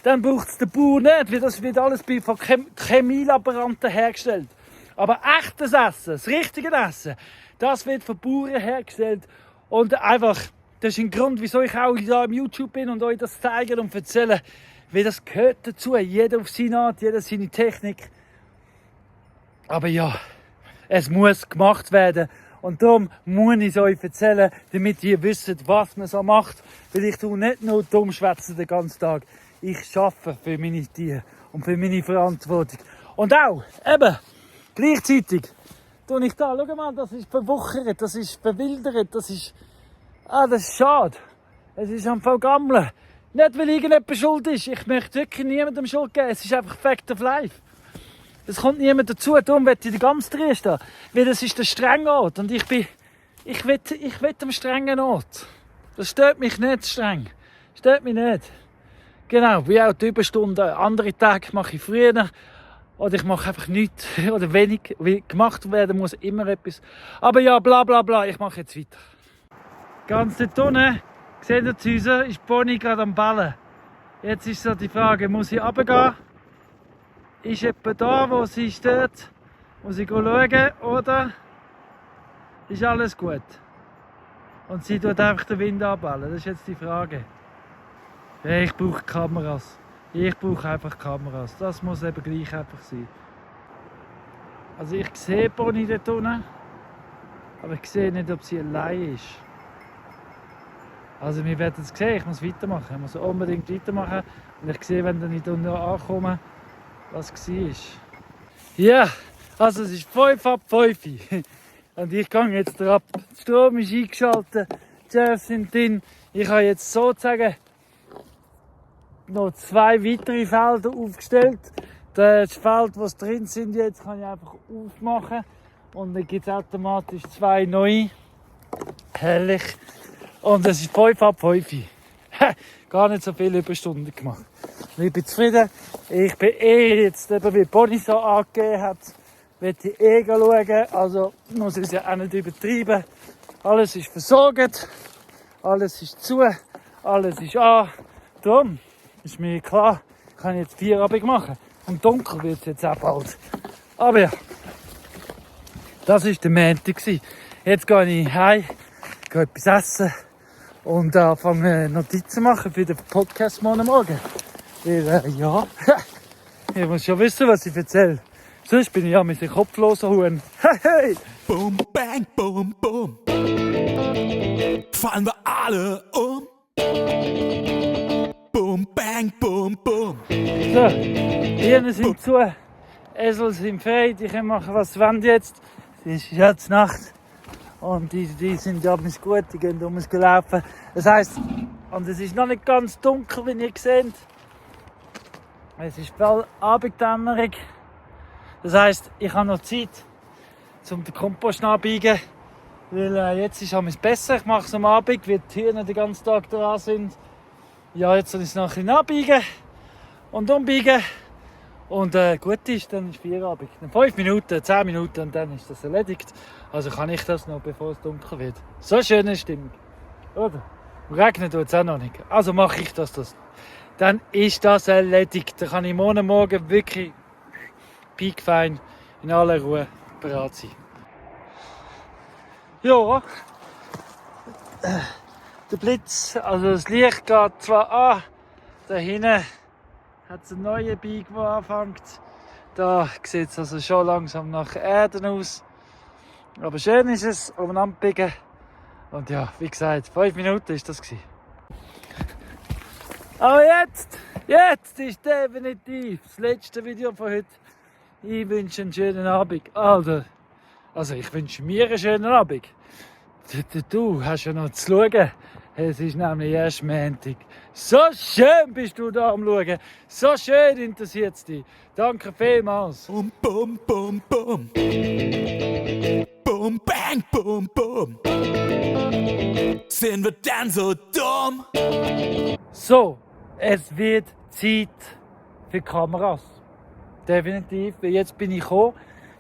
dann braucht es den Bauer nicht, weil das wird alles von Chemielaboranten hergestellt. Aber echtes Essen, das richtige Essen, das wird von Bauern hergestellt. Und einfach, das ist ein Grund, wieso ich auch hier im YouTube bin und euch das zeige und erzähle, weil das gehört dazu. Jeder auf seine Art, jeder seine Technik. Aber ja, es muss gemacht werden. Und darum muss ich es euch erzählen, damit ihr wisst, was man so macht. Weil ich tue nicht nur dumm schwätzen den ganzen Tag. Ich arbeite für meine Tiere und für meine Verantwortung. Und auch, eben, gleichzeitig, tue ich da, schau mal, das ist verwuchert, das ist verwildert, das ist schade. Es ist am Vergammeln. Nicht, weil irgendjemand schuld ist. Ich möchte wirklich niemandem Schuld geben. Es ist einfach Fact of Life. Es kommt niemand dazu, darum will ich den ganz drin stehen. Weil das ist der strenge Ort. Und ich will am strengen Ort. Das stört mich nicht streng. Stört mich nicht. Genau, wie auch die Überstunden. Andere Tage mache ich früher. Oder ich mache einfach nichts. Oder wenig. Wie gemacht werden muss immer etwas. Aber ja, bla bla bla. Ich mache jetzt weiter. Ganz dort unten, seht ihr zu uns, ist Bonnie gerade am Ballen. Jetzt ist so die Frage, muss ich runtergehen? Ist jemand da, wo sie steht? Muss ich schauen? Oder ist alles gut? Und sie tut einfach den Wind abballen. Das ist jetzt die Frage. Ja, ich brauche Kameras. Ich brauche einfach Kameras. Das muss eben gleich einfach sein. Also ich sehe Bonnie dort unten, aber ich sehe nicht, ob sie allein ist. Also wir werden es sehen, ich muss weitermachen. Ich muss unbedingt weitermachen. Und ich sehe, wenn dann nicht unten ankomme, was war. Ja, also es ist 5 ab 5. Und ich gehe jetzt ab. Der Strom ist eingeschaltet, die Chefs sind drin. Ich habe jetzt sozusagen noch 2 weitere Felder aufgestellt. Das Feld, wo drin sind, jetzt kann ich einfach aufmachen. Und dann gibt es automatisch 2 neue. Herrlich. Und es ist 5 ab 5. Gar nicht so viele Überstunden gemacht. Ich bin zufrieden. Ich bin jetzt, eben wie Bonnie so angegeben hat, will ich schauen. Also muss ich es ja auch nicht übertreiben. Alles ist versorgt. Alles ist zu. Alles ist an. Darum ist mir klar, ich kann jetzt Feierabend machen. Und dunkel wird es jetzt auch bald. Aber ja, das war der Montag. Jetzt gehe ich heim, gehe etwas essen. Und anfangen Notizen zu machen für den Podcast morgen Morgen. Weil, ja, ich muss schon wissen, was ich erzähle. Sonst bin ich ja mit dem kopflosen Huhn. Hey! Boom, bang, boom, boom. Fallen wir alle um. Boom, bang, boom, boom. So, Hirne sind zu, Esel sind frei, die können machen, was sie wollen jetzt. Es ist jetzt Nacht. Und die sind ja bis gut, die gehen um uns gelaufen. Das heisst, und es ist noch nicht ganz dunkel, wie ihr seht. Es ist voll Abenddämmerung. Das heisst, ich habe noch Zeit, um den Kompost abbiegen. Weil jetzt ist es besser. Ich mache es am Abend, weil die Hühner den ganzen Tag dran sind. Ja, jetzt soll ich es noch ein bisschen abbiegen und umbiegen. Und gut ist, dann ist Feierabend. In 5 Minuten, 10 Minuten und dann ist das erledigt. Also kann ich das noch, bevor es dunkel wird. So schöne Stimmung. Oder? Regnet tut es auch noch nicht. Also mache ich das. Dann ist das erledigt. Dann kann ich morgen wirklich piekfein in aller Ruhe bereit sein. Ja. Der Blitz, also das Licht geht zwar an. Da hinten hat es einen neuen Bike, der anfängt. Da sieht es also schon langsam nach Erden aus. Aber schön ist es, umeinander biegen. Und ja, wie gesagt, 5 Minuten ist das gewesen. Aber jetzt ist definitiv das letzte Video von heute. Ich wünsche einen schönen Abend. Also ich wünsche mir einen schönen Abend. Du hast ja noch zu schauen. Es ist nämlich erst Montag. So schön bist du da am Schauen. So schön interessiert es dich. Danke vielmals. Bum, bum, bum, bum. Bum, bang, bum, bum. Sind wir dann so dumm? So, es wird Zeit für Kameras. Definitiv. Jetzt bin ich gekommen,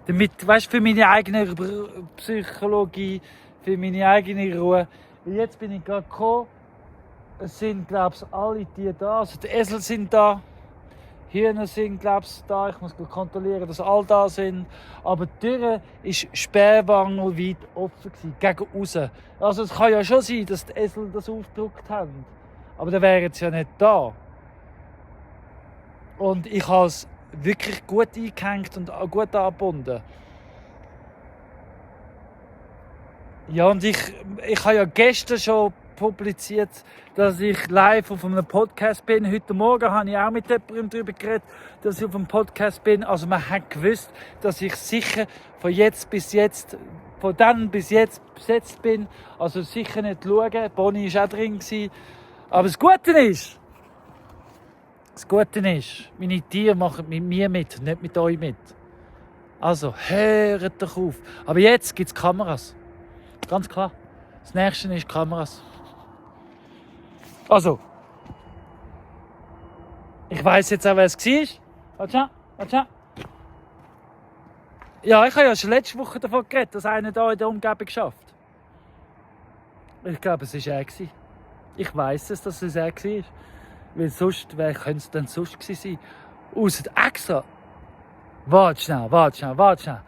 damit, weißt, für meine eigene Psychologie, für meine eigene Ruhe. Jetzt bin ich gerade gekommen. Es sind, glaube ich, alle Tiere da. Also die Esel sind da. Hühner sind, glaube ich, da. Ich muss kontrollieren, dass alle da sind. Aber die Tür war sperrwangelweit offen gegen raus. Also es kann ja schon sein, dass die Esel das aufgedruckt haben. Aber dann wären sie ja nicht da. Und ich habe es wirklich gut eingehängt und auch gut angebunden. Ja, und ich habe ja gestern schon publiziert, dass ich live auf einem Podcast bin. Heute Morgen habe ich auch mit jemandem darüber geredet, dass ich auf einem Podcast bin. Also man hat gewusst, dass ich sicher von dann bis jetzt besetzt bin. Also sicher nicht schauen. Bonnie war auch drin. Aber das Gute ist, meine Tiere machen mit mir mit, nicht mit euch mit. Also hört doch auf. Aber jetzt gibt es Kameras. Ganz klar. Das nächste ist Kameras. Also, ich weiss jetzt auch, wer es war. Warte. Ja, ich habe ja schon letzte Woche davon geredet, dass einer da in der Umgebung schafft. Ich glaube, es war er. Ich weiss es, dass es er war. Weil sonst, wer könnte es denn sonst gewesen sein? Ausser extra. Warte schnell.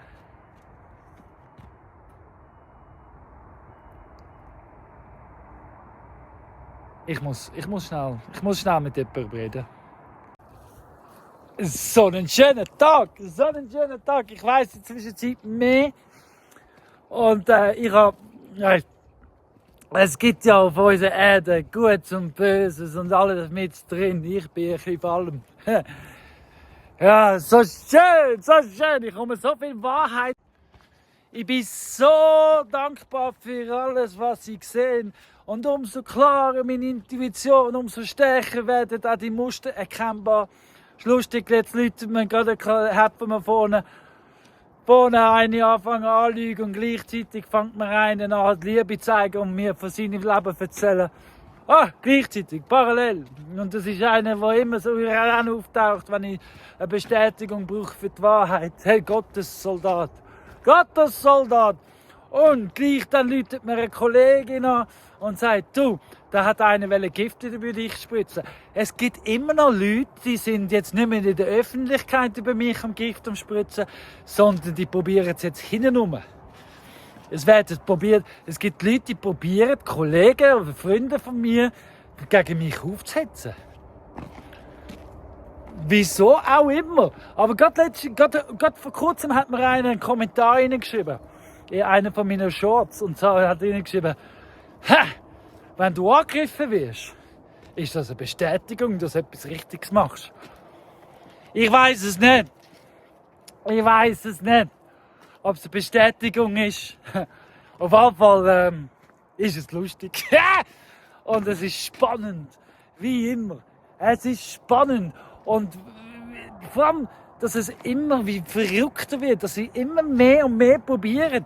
Ich muss schnell mit jemandem reden. So einen schönen Tag. Ich weiss in der Zwischenzeit mehr. Und es gibt ja auf unserer Erde Gutes und Böses und alles mit drin. Ich bin ein bisschen vor allem. Ja, so schön. Ich komme so viel Wahrheit. Ich bin so dankbar für alles, was ich sehe. Und umso klarer meine Intuition, umso stärker werden auch die Muster erkennbar. Es ist lustig, jetzt läutet man gerade vorne eine anfangen anlügen und gleichzeitig fängt man einen an, Liebe zeigen und mir von seinem Leben erzählen. Gleichzeitig, parallel. Und das ist einer, der immer so auftaucht, wenn ich eine Bestätigung brauche für die Wahrheit. Hey, Gottes Soldat. Und gleich dann läutet mir eine Kollegin an und sagt, du, da hat einer Gift über dich spritzen. Es gibt immer noch Leute, die sind jetzt nicht mehr in der Öffentlichkeit über mich am Gift am Spritzen, sondern die probieren es jetzt hintenrum. Es gibt Leute, die probieren, Kollegen oder Freunde von mir, gegen mich aufzuhetzen. Wieso auch immer. Aber gerade vor kurzem hat mir einer einen Kommentar hineingeschrieben. In einer von meinen Shorts. Und so hat er hineingeschrieben, wenn du angegriffen wirst, ist das eine Bestätigung, dass du etwas Richtiges machst. Ich weiß es nicht, ob es eine Bestätigung ist. Auf jeden Fall ist es lustig. Und es ist spannend. Wie immer. Es ist spannend. Und vor allem, dass es immer wie verrückter wird, dass sie immer mehr und mehr probieren.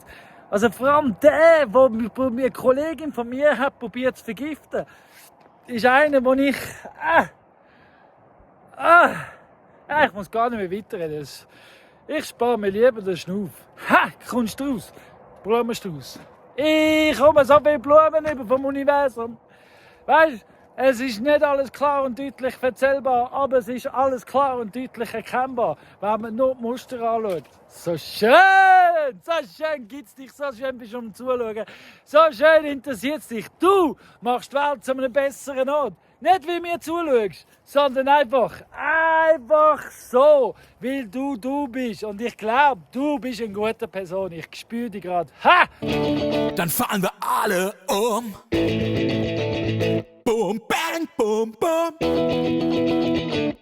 Also vor allem der, eine Kollegin von mir hat probiert zu vergiften, ist einer, wo ich... Ja, ich muss gar nicht mehr weiterreden. Ich spare mir lieber den Schnuff. Ha, kommst du raus? Blumenstrauß. Ich komme so viele Blumen über vom Universum. Weißt, es ist nicht alles klar und deutlich erzählbar, aber es ist alles klar und deutlich erkennbar, wenn man nur die Muster anschaut. So schön gibt es dich, so schön bist du um Zuschauen. So schön interessiert es dich. Du machst die Welt zu einem besseren Ort. Nicht wie mir zuschaust, sondern einfach so, weil du bist. Und ich glaube, du bist eine gute Person. Ich spüre dich gerade. Ha! Dann fahren wir alle um. Boom, bang, boom, boom.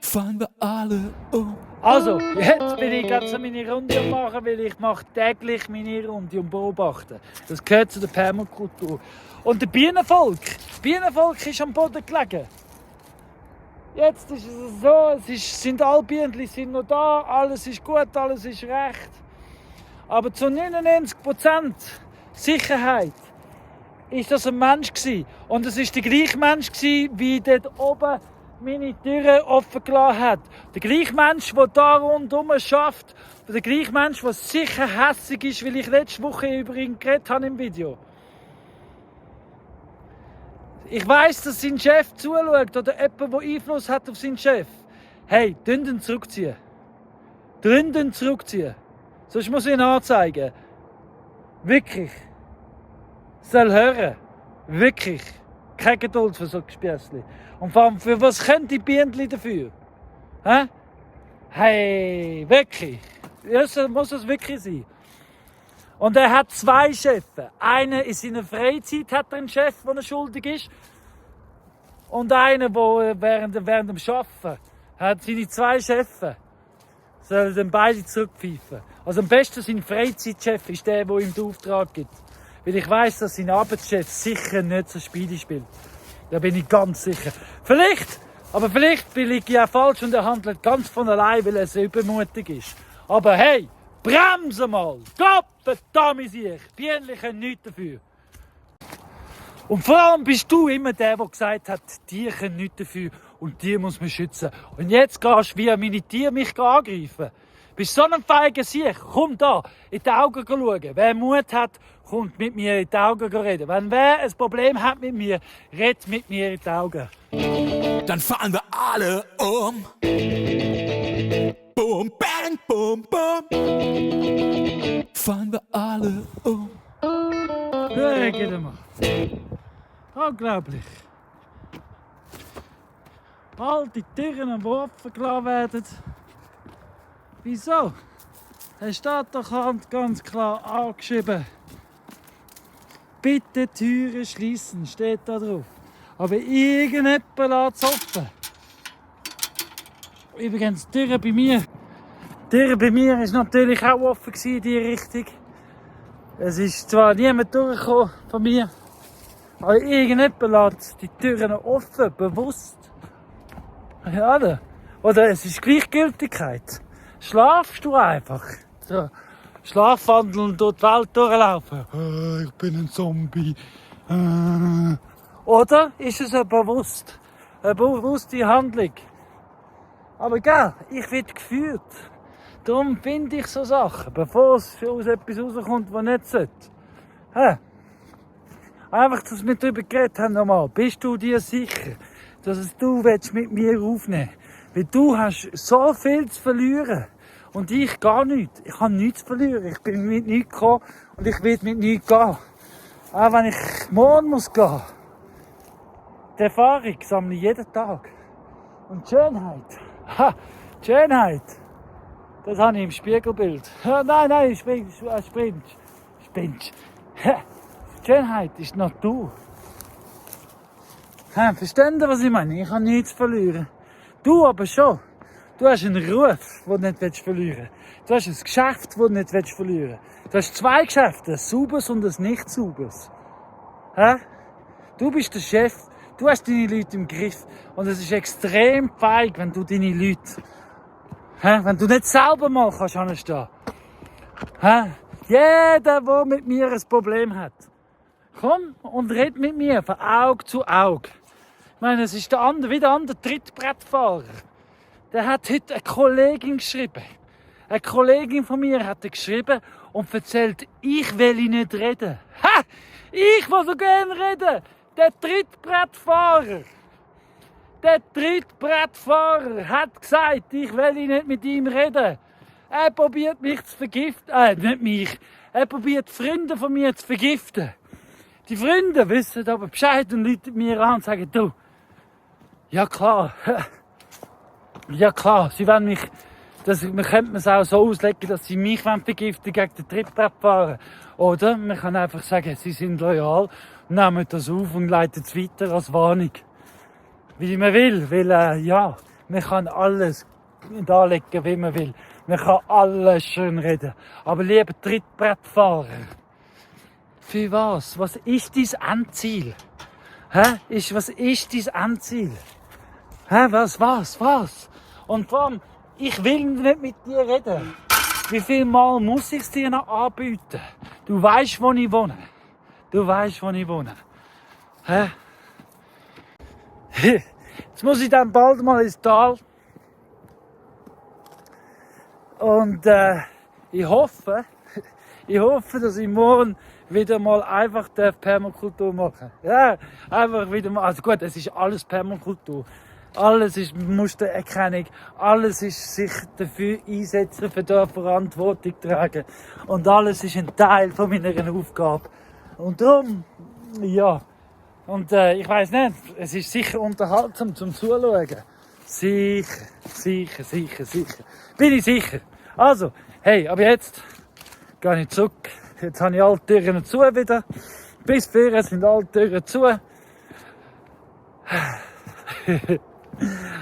Fahren wir alle um. Also, jetzt bin ich gerade so meine Runde am machen, weil ich mache täglich meine Runde und beobachte. Das gehört zu der Permakultur. Und der Bienenvolk ist am Boden gelegen. Jetzt ist es so, sind alle Bienen sind noch da, alles ist gut, alles ist recht. Aber zu 99% Sicherheit ist das ein Mensch gewesen. Und es ist der gleiche Mensch gewesen, wie dort oben meine Türe offen gelassen hat. Der gleiche Mensch, der da rundherum schafft. Der gleiche Mensch, der sicher hässig ist, weil ich letzte Woche über ihn geredet habe im Video. Ich weiss, dass sein Chef zuschaut oder jemand, der Einfluss hat auf seinen Chef. Hey, ihn zurückziehen. Zurückziehen. Sonst muss ich ihn anzeigen. Wirklich. Soll hören. Wirklich. Keine Geduld für so Gespiessli. Und vor allem, für was können die Bienen dafür? Hä? Hey, wirklich. Das muss es wirklich sein. Und er hat 2 Chefs. Einen in seiner Freizeit hat er einen Chef, der er schuldig ist. Und einen, der während dem Arbeiten hat seine 2 Chefs. Sollen dann beide zurückpfeifen. Also am besten sein Freizeitchef ist der ihm den Auftrag gibt. Weil ich weiss, dass sein Arbeitschef sicher nicht so Spiele spielt. Da bin ich ganz sicher. Vielleicht liege ich auch falsch und er handelt ganz von allein, weil er so übermutig ist. Aber hey, bremse mal! Gottverdammt sich! Bienen können nichts dafür. Und vor allem bist du immer der gesagt hat, die können nichts dafür und die muss man schützen. Und jetzt gehst du wie meine Tiere mich angreifen. Bist so ein feiger Sieg, komm da in die Augen schauen. Wer Mut hat, kommt mit mir in die Augen reden. Wenn wer ein Problem hat mit mir, redet mit mir in die Augen. Dann fahren wir alle um. Boom, bang, boom, boom. Fahren wir alle um. Ja, geht mal. Unglaublich. All die Türen, die offen gelassen werden. Wieso? Es steht doch ganz klar angeschrieben. Bitte Türen schließen, steht da drauf. Aber irgendjemand lässt es offen. Übrigens, die Tür bei mir war natürlich auch offen in die Richtung. Es ist zwar niemand durchgekommen von mir, aber irgendjemand lässt die Türen offen, bewusst. Ja, oder es ist Gleichgültigkeit. Schlafst du einfach? So, schlafwandeln und durch die Welt durchlaufen. Ich bin ein Zombie. Oder ist es eine bewusste Handlung? Aber gell, ich werde geführt. Darum finde ich so Sachen, bevor es aus etwas rauskommt, was nicht sollte. Einfach, dass wir darüber geredet haben nochmal. Bist du dir sicher, dass es du mit mir aufnehmen willst? Weil du hast so viel zu verlieren. Und ich gar nichts. Ich habe nichts zu verlieren. Ich bin mit nichts gekommen und ich will mit nichts gehen. Auch wenn ich morgen muss gehen. Die Erfahrung sammle ich jeden Tag. Und die Schönheit. Die Schönheit. Das habe ich im Spiegelbild. Nein, spinnst. Die Schönheit ist die Natur. Verstehen Sie, was ich meine? Ich habe nichts zu verlieren. Du aber schon. Du hast einen Ruf, den du nicht verlieren willst. Du hast ein Geschäft, das du nicht verlieren willst. Du hast 2 Geschäfte, ein sauberes und ein nicht sauberes. Du bist der Chef. Du hast deine Leute im Griff. Und es ist extrem feig, wenn du deine Leute... wenn du nicht selber mal anstehen kannst. Jeder, der mit mir ein Problem hat. Komm und red mit mir von Auge zu Auge. Ich meine, es ist wie der andere Trittbrettfahrer. Der hat heute eine Kollegin geschrieben. Eine Kollegin von mir hat geschrieben und erzählt, ich will nicht reden. Ha! Ich will so gerne reden! Der Trittbrettfahrer! Der Trittbrettfahrer hat gesagt, ich will nicht mit ihm reden. Er probiert mich zu vergiften. Nicht mich. Er probiert Freunde von mir zu vergiften. Die Freunde wissen aber Bescheid und rufen mir an und sagen, du, ja klar, ja klar, sie wollen mich, man könnte es auch so auslegen, dass sie mich vergiften gegen den Trittbrettfahrer. Oder man kann einfach sagen, sie sind loyal, nehmen das auf und leiten es weiter als Warnung. Wie man will, weil ja, man kann alles darlegen, wie man will. Man kann alles schön reden. Aber lieber Trittbrettfahrer, für was? Was ist dein Endziel? Was ist dein Endziel? Was? Und vor allem, ich will nicht mit dir reden. Wie viel Mal muss ich es dir noch anbieten? Du weisst, wo ich wohne. Jetzt muss ich dann bald mal ins Tal. Und ich hoffe, dass ich morgen wieder mal einfach Permakultur machen darf. Ja, einfach wieder mal. Also gut, es ist alles Permakultur. Alles ist Mustererkennung. Alles ist sich dafür einsetzen, für die Verantwortung tragen. Und alles ist ein Teil von meiner Aufgabe. Und darum, ja. Und ich weiss nicht, es ist sicher unterhaltsam zum Zuschauen. Sicher. Bin ich sicher. Also, hey, aber jetzt gehe ich zurück. Jetzt habe ich alle Türen zu wieder. Bis 4 sind alle Türen zu.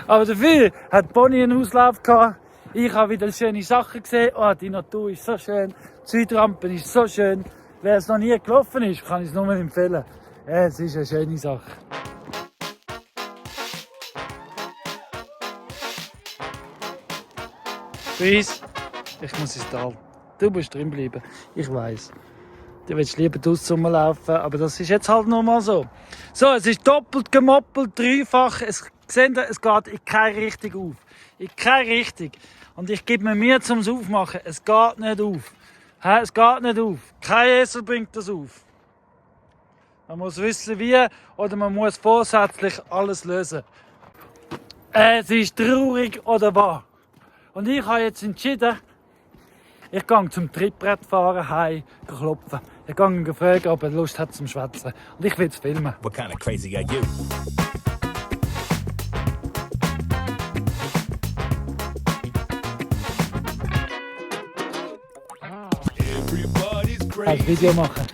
Aber dafür hat Bonnie einen Auslauf gehabt. Ich habe wieder schöne Sachen gesehen. Oh, die Natur ist so schön. Die Südrampe ist so schön. Wer es noch nie gelaufen ist, kann ich es nur empfehlen. Ja, es ist eine schöne Sache. Luis, ich muss ins Tal. Du musst drin bleiben. Ich weiss. Du willst lieber draussen rumlaufen, aber das ist jetzt halt nur mal so. So, es ist doppelt gemoppelt, dreifach. Seht ihr, es geht in keine Richtung auf. In keine Richtung. Und ich gebe mir Mühe zum Aufmachen. Es geht nicht auf. Es geht nicht auf. Kein Esel bringt das auf. Man muss wissen, wie, oder man muss vorsätzlich alles lösen. Es ist traurig oder wahr. Und ich habe jetzt entschieden, ich gehe zum Trittbrettfahren heim klopfen. Ich gehe ihn fragen, ob er Lust hat zum Schwätzen. Und ich will es filmen. What kind of crazy are you? Ein Video machen.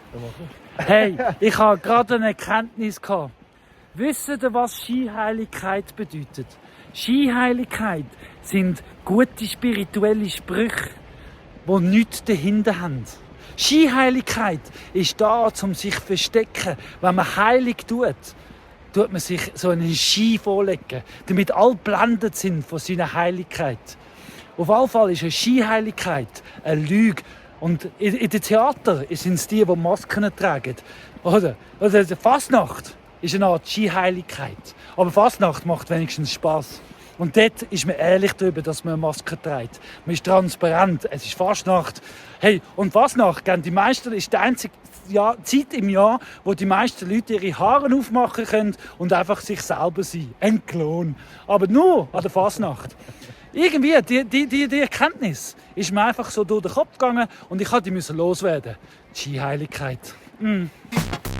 Hey, ich habe gerade eine Erkenntnis gehabt. Wisst ihr, was Skiheiligkeit bedeutet? Skiheiligkeit sind gute spirituelle Sprüche, die nichts dahinter haben. Skiheiligkeit ist da, um sich zu verstecken. Wenn man heilig tut man sich so einen Ski vorlegen, damit alle blendet sind von seiner Heiligkeit. Auf jeden Fall ist eine Skiheiligkeit eine Lüge. Und in den Theatern sind es die Masken tragen. Oder Fasnacht ist eine Art Skiheiligkeit. Aber Fasnacht macht wenigstens Spass. Und dort ist man ehrlich darüber, dass man eine Maske trägt. Man ist transparent. Es ist Fasnacht. Hey, und Fasnacht ist die einzige Zeit im Jahr, wo die meisten Leute ihre Haare aufmachen können und einfach sich selber sein. Ein Klon. Aber nur an der Fasnacht. Irgendwie, die Erkenntnis ist mir einfach so durch den Kopf gegangen und ich musste die loswerden. Die Skiheiligkeit.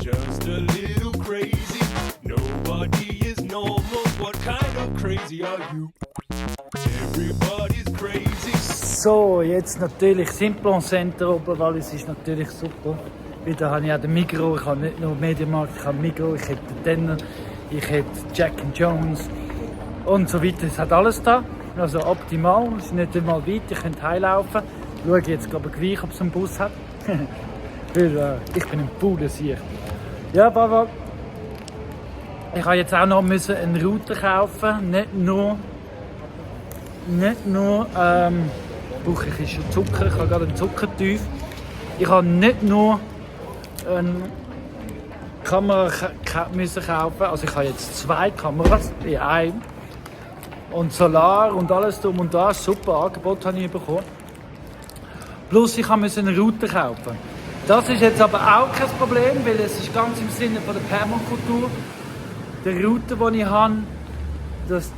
Just a little crazy. Nobody is normal. What kind of crazy are you? Everybody's crazy. So, jetzt natürlich Simplon Center Oberwallis ist natürlich super. Wieder habe ich auch den Migros, ich habe nicht nur Mediamarkt, ich habe Migros, ich hätte den Denner, ich hätte Jack & Jones und so weiter. Es hat alles da. Also optimal, es ist nicht einmal weit, ich könnte heimlaufen. Ich schaue jetzt glaube ich gleich, ob es einen Bus hat. Weil ich bin ein Pudel hier. Ja, Baba. Ich habe jetzt auch noch einen Router kaufen. Nicht nur brauche ich schon Zucker, ich habe gerade einen Zuckertief. Ich habe nicht nur eine Kamera müssen kaufen, also ich habe jetzt 2 Kameras in einem. und Solar und alles drum und dran. Super Angebot habe ich bekommen. Plus ich musste eine Router kaufen. Das ist jetzt aber auch kein Problem, weil es ist ganz im Sinne von der Permakultur. Der Router, den ich habe, das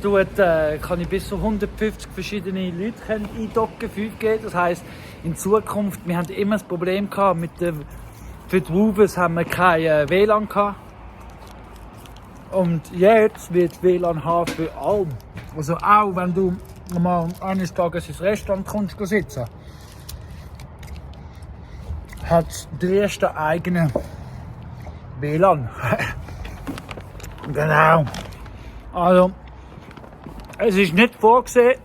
kann ich bis zu 150 verschiedene Leute eindocken, 5G. Das heisst, in Zukunft, wir hatten immer das Problem gehabt, für die Rouvers haben wir kein WLAN gehabt. Und jetzt wird WLAN haben für alle. Also auch wenn du mal eines Tages ins Restaurant kommst sitzen, hat es der erste eigene WLAN. Genau. Also, es ist nicht vorgesehen,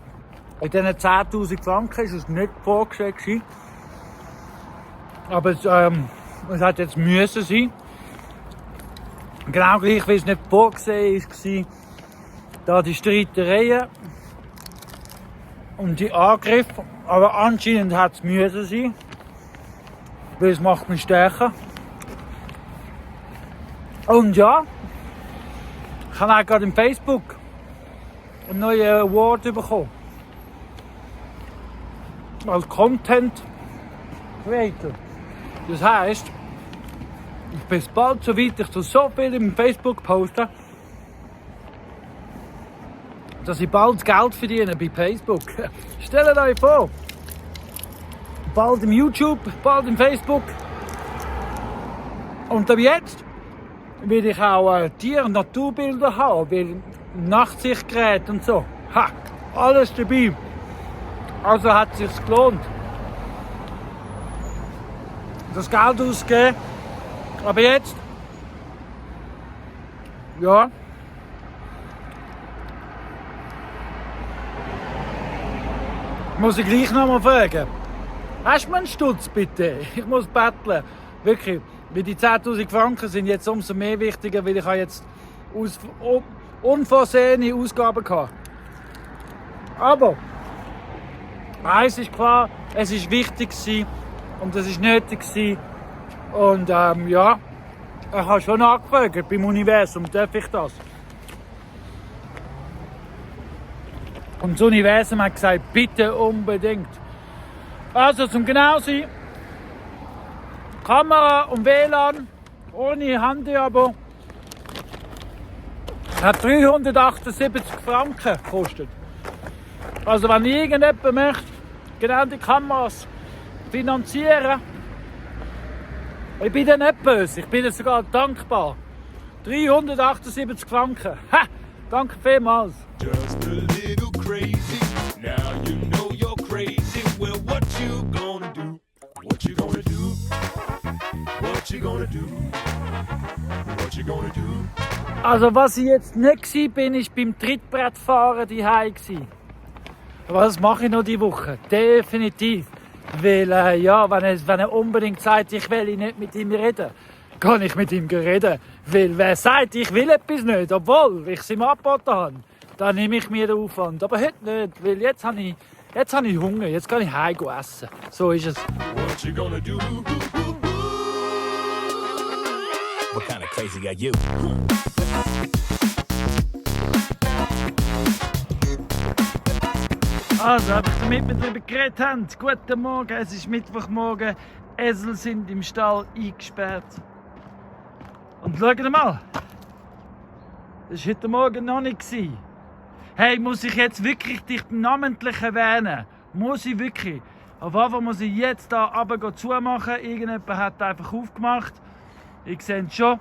in diesen 10'000 Franken ist es nicht vorgesehen gewesen. Aber es hat jetzt müssen sein. Genau gleich wie es nicht vorgesehen war, da die Streitereien und die Angriffe. Aber anscheinend hat es müssen sein, weil es macht mich stärker. Und ja, ich habe auch gerade im Facebook einen neuen Award bekommen. Als Content Creator. Das heisst, ich bin bald so weit, ich tue so viel im Facebook posten, dass ich bald Geld verdiene bei Facebook. Stellt euch vor, bald im YouTube, bald im Facebook. Und ab jetzt will ich auch Tier- und Naturbilder haben, weil Nachtsichtgeräte und so. Ha, alles dabei. Also hat es sich gelohnt, das Geld auszugeben. Aber jetzt, ja, muss ich gleich noch mal fragen. Hast du mir einen Stutz bitte? Ich muss betteln. Wirklich, weil die 10'000 Franken sind jetzt umso mehr wichtiger, weil ich habe jetzt unvorsehene Ausgaben hatte. Aber eins ist klar, es ist wichtig gewesen und es ist nötig gewesen. Und ja, ich habe schon nachgefragt beim Universum, darf ich das? Und das Universum hat gesagt, bitte unbedingt. Also zum genau sein, Kamera und WLAN ohne Handy-Abo hat 378 Franken gekostet. Also wenn irgendjemand möchte, genau die Kameras finanzieren, ich bin dann nicht böse, ich bin dann sogar dankbar. 378 Franken. Ha! Danke vielmals. Just a little crazy. Now you know you're crazy. Well, what you gonna do? What you gonna do? What you gonna do? What you gonna do? Also was ich jetzt nicht war, ist beim Trittbrettfahren daheim gsi. Aber das mache ich noch diese Woche. Definitiv. Weil, ja, wenn er unbedingt sagt, ich will nicht mit ihm reden, kann ich mit ihm reden. Weil wer sagt, ich will etwas nicht, obwohl ich es ihm angeboten habe, dann nehme ich mir den Aufwand. Aber heute nicht, weil jetzt habe ich Hunger, jetzt kann ich heim essen. So ist es. What you gonna do? What kind of crazy are you? Also, damit wir darüber geredet haben, guten Morgen, es ist Mittwochmorgen, Esel sind im Stall eingesperrt. Und schaut mal, das war heute Morgen noch nicht. Hey, muss ich jetzt wirklich dich namentlich erwähnen? Muss ich wirklich? Auf jeden Fall muss ich jetzt hier runter zumachen. Irgendjemand hat einfach aufgemacht. Ich sehe es schon.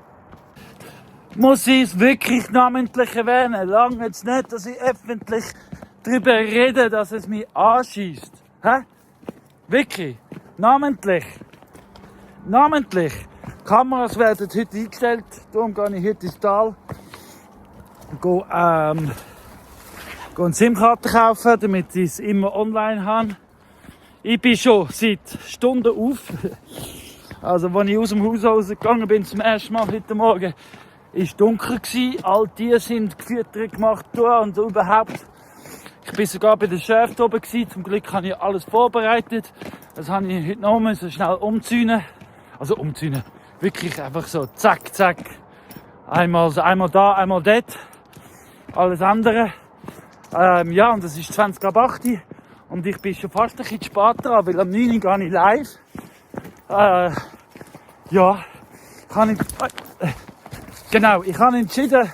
Muss ich es wirklich namentlich erwähnen? Lange jetzt nicht, dass ich öffentlich darüber rede, dass es mich anschießt. Hä? Wirklich? Namentlich? Namentlich? Kameras werden heute eingestellt, darum gehe ich heute ins Tal. Gehe eine SIM-Karte kaufen, damit ich es immer online habe. Ich bin schon seit Stunden auf. Also, als ich aus dem Haus rausgegangen bin zum ersten Mal heute Morgen, war es dunkel. All Tiere sind gefüttert gemacht und überhaupt. Ich war sogar bei der Schäfte oben. Zum Glück habe ich alles vorbereitet. Das habe ich heute noch schnell umzäunen. Also umzäunen. Wirklich einfach so zack, zack. Einmal da, einmal dort. Alles andere. Ja, und es ist 20 ab 8 Uhr und ich bin schon fast ein bisschen spät dran, weil am 9 Uhr gehe ich live. Ja, genau, ich habe entschieden,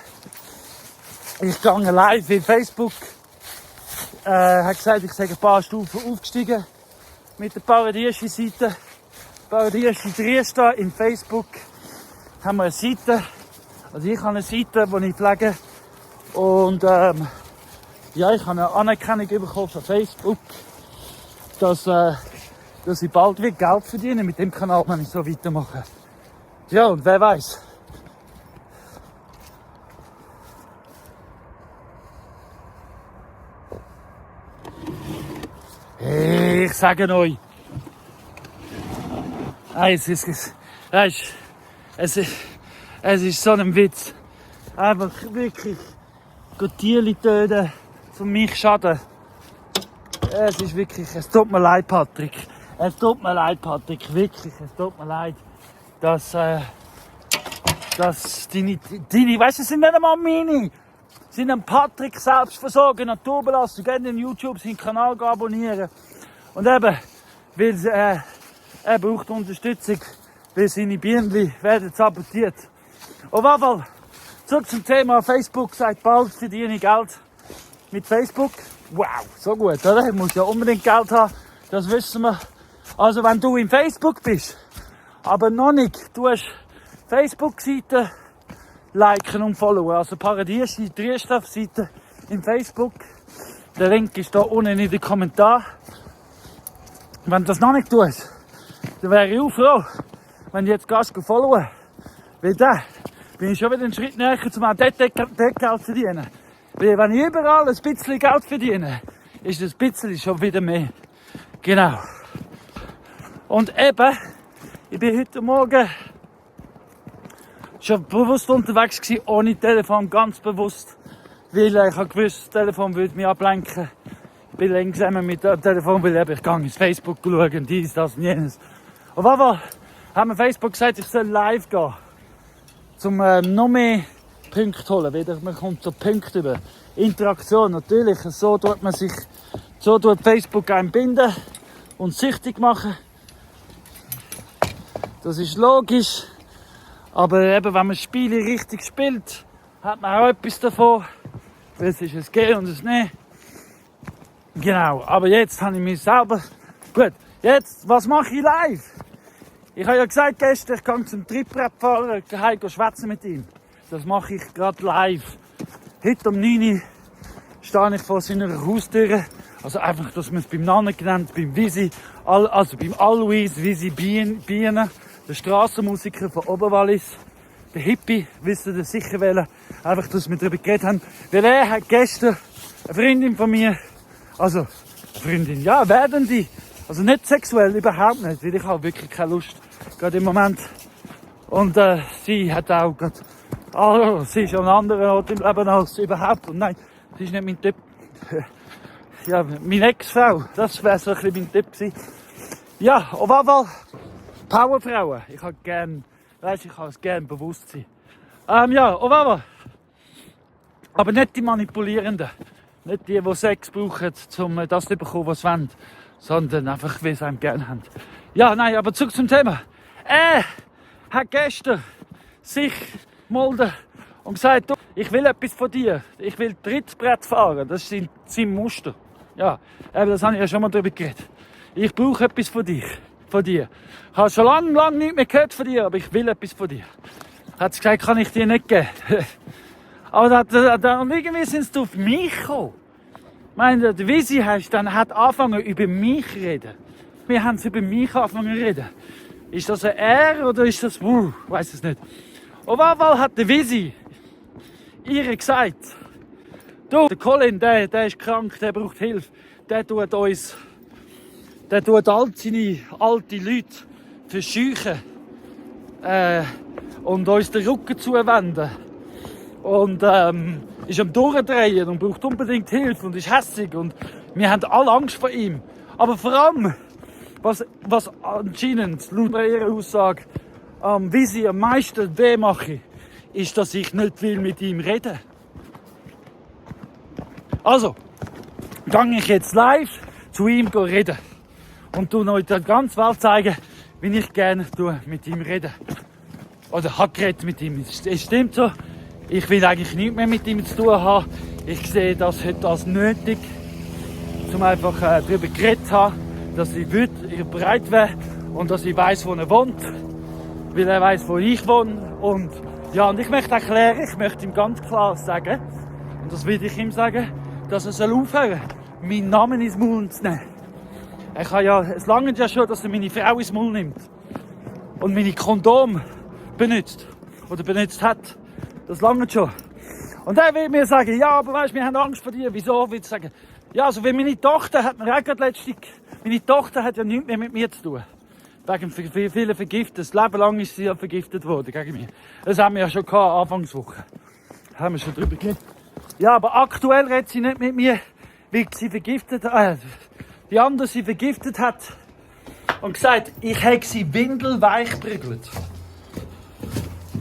ich gehe live in Facebook. Hat gesagt, ich sei ein paar Stufen aufgestiegen mit der Paradieschi-Seite. Paradieschi Trieste in Facebook haben wir eine Seite. Also ich habe eine Seite, die ich pflege. Und ja, ich habe eine Anerkennung bekommen von Facebook, dass ich bald wieder Geld verdiene mit dem Kanal, wenn ich so weitermache. Ja, und wer weiß. Ich sage euch, es ist so ein Witz. Einfach wirklich Tierli töten, um mich schaden. Es ist wirklich, es tut mir leid, Patrick. Es tut mir leid, Patrick, wirklich, es tut mir leid, dass deine, weißt du, es sind nicht einmal meine. Sind ein Patrick Selbstversorger, Naturbelastung, gerne in YouTube seinen Kanal abonnieren. Und eben, weil er braucht Unterstützung, weil seine Bienen werden sabotiert. Auf jeden Fall, zurück zum Thema Facebook, seit bald verdiene ich Geld mit Facebook. Wow, so gut, oder? Ich muss ja unbedingt Geld haben, das wissen wir. Also wenn du in Facebook bist, aber noch nicht, du hast Facebook-Seite, liken und followen. Also Paradieschi Trieste-Seite in Facebook. Der Link ist da unten in den Kommentaren. Wenn du das noch nicht tust, dann wäre ich auch froh, wenn du jetzt gehst followen. Weil dann bin ich schon wieder einen Schritt näher, um auch dort Geld zu verdienen. Weil wenn ich überall ein bisschen Geld verdiene, ist das bisschen schon wieder mehr. Genau. Und eben, ich bin heute Morgen schon bewusst unterwegs gewesen, ohne Telefon, ganz bewusst. Weil ich habe gewusst, das Telefon würde mich ablenken. Ich bin langsam mit dem Telefon, weil ich gehe ins Facebook schauen, dies, das und jenes. Auf jeden Fall haben wir Facebook gesagt, ich soll live gehen. Um noch mehr Punkte zu holen. Wieder, man kommt so Punkte über. Interaktion, natürlich. So tut Facebook einen binden und süchtig machen. Das ist logisch. Aber eben, wenn man Spiele richtig spielt, hat man auch etwas davon. Weil es ist ein Gehen und ein Nehmen. Genau, aber jetzt habe ich mich selber... Gut, jetzt, was mache ich live? Ich habe ja gesagt gestern, ich gehe zum Trittbrettfahrer heim schwätzen mit ihm. Das mache ich gerade live. Heute um 9 Uhr stehe ich vor seiner Haustür. Also einfach, dass man es beim Namen genannt, beim Visi, also beim Alois Visi Bienen, der Strassenmusiker von Oberwallis, der Hippie, wisst ihr sicher welchen. Einfach, dass wir darüber geredet haben. Weil er hat gestern eine Freundin von mir, also eine Freundin, ja, werdende, also nicht sexuell, überhaupt nicht, weil ich habe wirklich keine Lust, gerade im Moment. Und sie hat auch gerade, sie ist an einem anderen Ort im Leben als überhaupt. Und nein, sie ist nicht mein Typ. Ja, meine Ex-Frau, das wäre so ein bisschen mein Typ gewesen. Ja, auf jeden Fall, Powerfrauen. Ich habe gern, ich habe es gern Bewusstsein. Ja, auf jeden Fall. Aber nicht die Manipulierenden. Nicht die Sex brauchen, um das zu bekommen, was sie wollen. Sondern einfach, wie sie einem gerne haben. Ja, nein, aber zurück zum Thema. Er hat gestern sich gemeldet und gesagt, ich will etwas von dir. Ich will Trittbrett fahren. Das ist sein Muster. Ja, das habe ich ja schon mal darüber geredet. Ich brauche etwas von dir. Ich habe schon lange nichts mehr gehört von dir, aber ich will etwas von dir. Hat sie gesagt, kann ich dir nicht geben. Aber und irgendwie sind sie auf mich gekommen. Ich meine, der Visi hat angefangen über mich zu reden. Wir haben über mich angefangen zu reden. Ist das ein Er oder ist das ich weiß es nicht. Auf jeden Fall hat der Visi ihr gesagt, du, der Colin, der ist krank, der braucht Hilfe. Der tut all seine alten Leute verscheuchen und uns den Rücken zuwenden. Und ist am Durchdrehen und braucht unbedingt Hilfe und ist hässig. Und wir haben alle Angst vor ihm. Aber vor allem, was anscheinend, laut ihrer Aussage, wie sie am meisten weh mache, ist, dass ich nicht will mit ihm reden. Also, gehe ich jetzt live zu ihm reden. Und euch der ganzen Welt zeigen, wie ich gerne mit ihm rede. Oder habe geredet mit ihm. Es stimmt so, ich will eigentlich nichts mehr mit ihm zu tun haben. Ich sehe das heute als nötig, um einfach darüber geredet zu haben, dass ich bereit wäre und dass ich weiss, wo er wohnt. Weil er weiss, wo ich wohne. Und ja, und ich möchte erklären, ich möchte ihm ganz klar sagen, und das will ich ihm sagen, dass er aufhören soll, meinen Namen ins Maul zu nehmen. Es langt ja schon, dass er meine Frau ins Maul nimmt. Und meine Kondom benutzt. Oder benutzt hat. Das langt schon. Und er will mir sagen, ja, aber weißt, wir haben Angst vor dir. Wieso? Will ich sagen, ja, also wenn meine Tochter hat mir auch gerade letztens, meine Tochter hat ja nichts mehr mit mir zu tun. Wegen vielen Vergiften. Das Leben lang ist sie ja vergiftet worden gegen mich. Das haben wir ja schon gehabt, Anfangswoche. Haben wir schon drüber geredet. Ja, aber aktuell redet sie nicht mit mir, weil sie die andere sie vergiftet hat. Und gesagt, ich hätte sie windelweich geprügelt.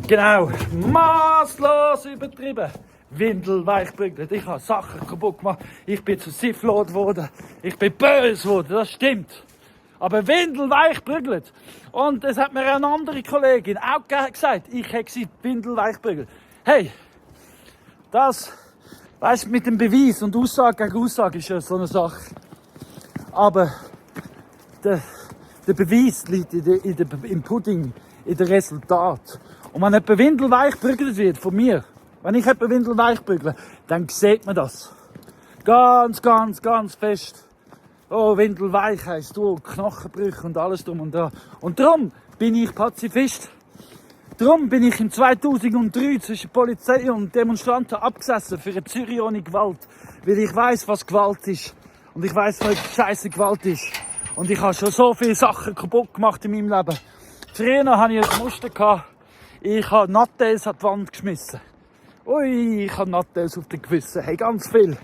Genau, maßlos übertrieben. Windelweich geprügelt. Ich habe Sachen kaputt gemacht. Ich bin zu Sifflot geworden. Ich bin böse geworden, das stimmt. Aber windelweich geprügelt. Und das hat mir eine andere Kollegin auch gesagt. Ich hätte sie windelweich geprügelt. Hey, das, weißt du, mit dem Beweis und Aussage gegen Aussage ist ja so eine Sache. Aber der Beweis liegt im Pudding, in dem Resultat. Und wenn jemand windelweich geprügelt wird von mir, wenn ich jemand windelweich prügle, dann sieht man das. Ganz, ganz, ganz fest. Oh, windelweich heisst du, Knochenbrüche und alles drum und dran. Und darum bin ich Pazifist. Darum bin ich im 2003 zwischen Polizei und Demonstranten abgesessen für eine Zürich ohne Gewalt. Weil ich weiss, was Gewalt ist. Und ich weiss, was scheisse Gewalt ist. Und ich habe schon so viele Sachen kaputt gemacht in meinem Leben. Früher hatte ich ein Muster gehabt. Ich habe Nattels an die Wand geschmissen. Ui, ich habe Nattels auf dem Gewissen. Hey, ganz viel.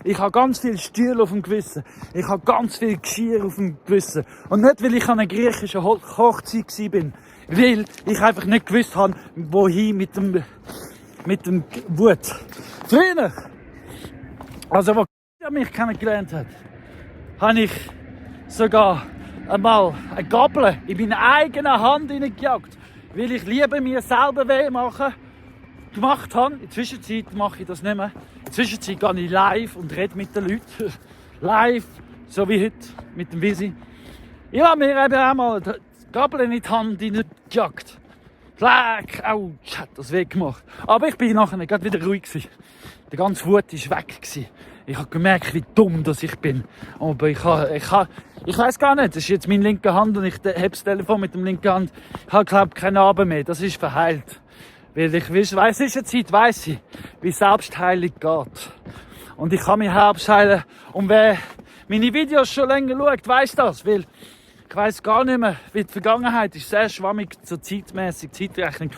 Ich habe ganz viel Stühle auf dem Gewissen. Ich habe ganz viel Geschirr auf dem Gewissen. Und nicht, weil ich an einer griechischen Hochzeit war. Weil ich einfach nicht gewusst habe, wohin mit dem Wut. Früher, also wo er mich kennengelernt hat, habe ich sogar einmal eine Gabel in meine eigene Hand hineingejagt. Weil ich lieber mir selber weh machen gemacht habe. In der Zwischenzeit mache ich das nicht mehr. In der Zwischenzeit gehe ich live und rede mit den Leuten. Live, so wie heute, mit dem Visi. Ich habe mir eben auch mal die Gabel in die Hand hineingejagt. Fleck, au, hat das weggemacht. Aber ich bin nachher gerade wieder ruhig gewesen. Die ganze Wut war weg gewesen. Ich habe gemerkt, wie dumm das ich bin. Aber ich weiss gar nicht, das ist jetzt meine linke Hand und ich habe das Telefon mit der linken Hand. Ich habe, glaube ich, keine Narben mehr. Das ist verheilt. Weil ich weiss, in der Zeit weiss ich, wie Selbstheilung geht. Und ich kann mich selbst heilen. Und wer meine Videos schon länger schaut, weiss das. Weil ich weiss gar nicht mehr, wie die Vergangenheit ist sehr schwammig, so zeitmässig, Zeitrechnung.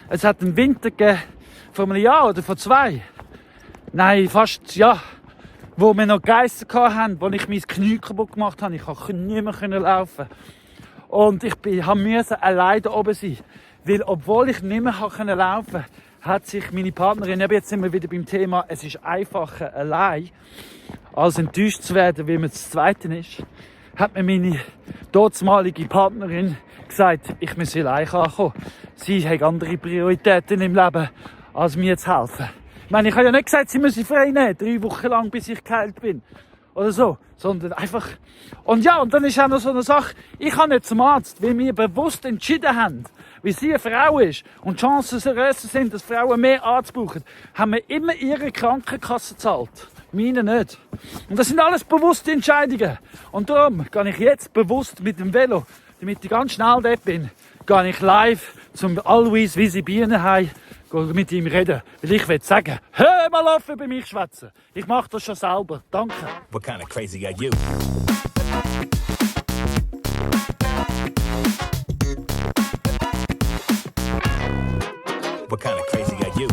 Es hat einen Winter gegeben, vor einem Jahr oder vor 2. Nein, fast, ja. Wo wir noch Geister hatten, wo ich mein Knie kaputt gemacht habe. Ich konnte nicht mehr laufen. Und ich musste allein da oben sein. Weil, obwohl ich nicht mehr laufen konnte, hat sich meine Partnerin, jetzt sind wir wieder beim Thema, es ist einfacher allein, als enttäuscht zu werden, wie man das Zweite ist, hat mir meine damalige Partnerin gesagt, ich muss allein kommen. Sie hat andere Prioritäten im Leben, als mir zu helfen. Ich meine, ich habe ja nicht gesagt, sie müsse frei nehmen, 3 Wochen lang, bis ich geheilt bin. Oder so. Sondern einfach. Und ja, und dann ist auch noch so eine Sache. Ich kann nicht zum Arzt, weil wir bewusst entschieden haben, wie sie eine Frau ist und die Chancen grösser sind, dass Frauen mehr Arzt brauchen, haben wir immer ihre Krankenkasse gezahlt. Meine nicht. Und das sind alles bewusste Entscheidungen. Und darum gehe ich jetzt bewusst mit dem Velo, damit ich ganz schnell dort bin, gehe ich live zum Alois Visi Bienenhain mit ihm reden. Weil ich will sagen, hör mal auf über mich schwätzen. Ich mache das schon selber. Danke. What kind of crazy got you? What kind of crazy got you?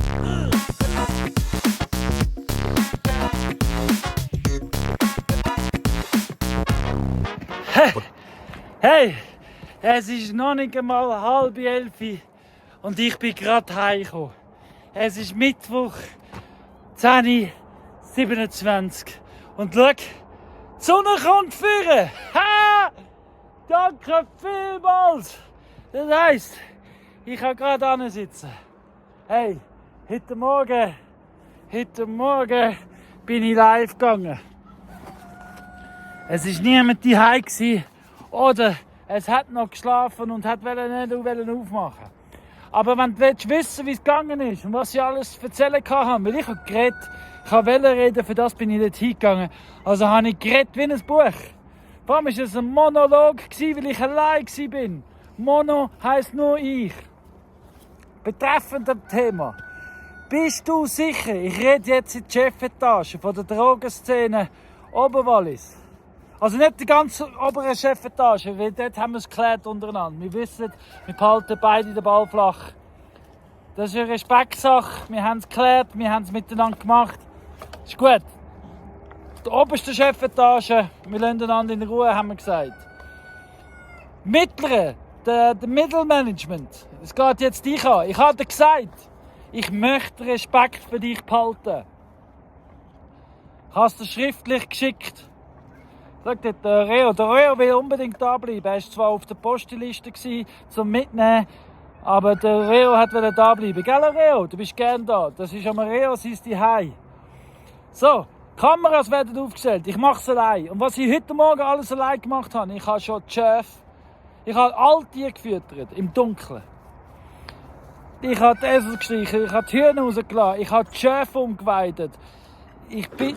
Hey, es ist noch nicht einmal 10:30 und ich bin gerade heimgekommen. Es ist Mittwoch, 10:27 Und schau, die Sonne kommt führen. Ha! Danke vielmals. Das heisst, ich kann gerade sitzen. Hey, heute Morgen bin ich live gegangen. Es war niemand daheim oder es hat noch geschlafen und hat nicht aufmachen. Aber wenn du wissen willst, wie es gegangen ist und was ich alles erzählen kann, weil ich habe geredet, ich wollte reden, für das bin ich nicht hingegangen. Also habe ich geredet wie ein Buch. Vor allem war es ein Monolog, weil ich allein war. Mono heisst nur ich. Betreffend dem Thema. Bist du sicher, ich rede jetzt in die Chefetage von der Drogenszene Oberwallis. Also nicht die ganze obere Chefetage, weil dort haben wir es geklärt untereinander. Wir wissen, wir behalten beide den Ball flach. Das ist eine Respektsache, wir haben es geklärt, wir haben es miteinander gemacht. Ist gut. Die oberste Chefetage, wir lassen einander in Ruhe, haben wir gesagt. Mittlere, der Mittelmanagement, es geht jetzt dich an. Ich habe dir gesagt, ich möchte Respekt für dich behalten. Ich habe es dir schriftlich geschickt. Schau dort, der Reo will unbedingt da bleiben. Er war zwar auf der Posteliste zum Mitnehmen, aber der Reo wollte da bleiben. Gell, Reo? Du bist gern da. Das ist am Reo sein Zuhause. So, Kameras werden aufgestellt. Ich mache es allein. Und was ich heute Morgen alles allein gemacht habe, ich habe schon die Schäfe, ich habe all Tiere gefüttert, im Dunkeln. Ich habe die Esel gestrichen, ich habe die Hühner rausgelassen, ich habe die Schäfe umgeweidet. Ich bin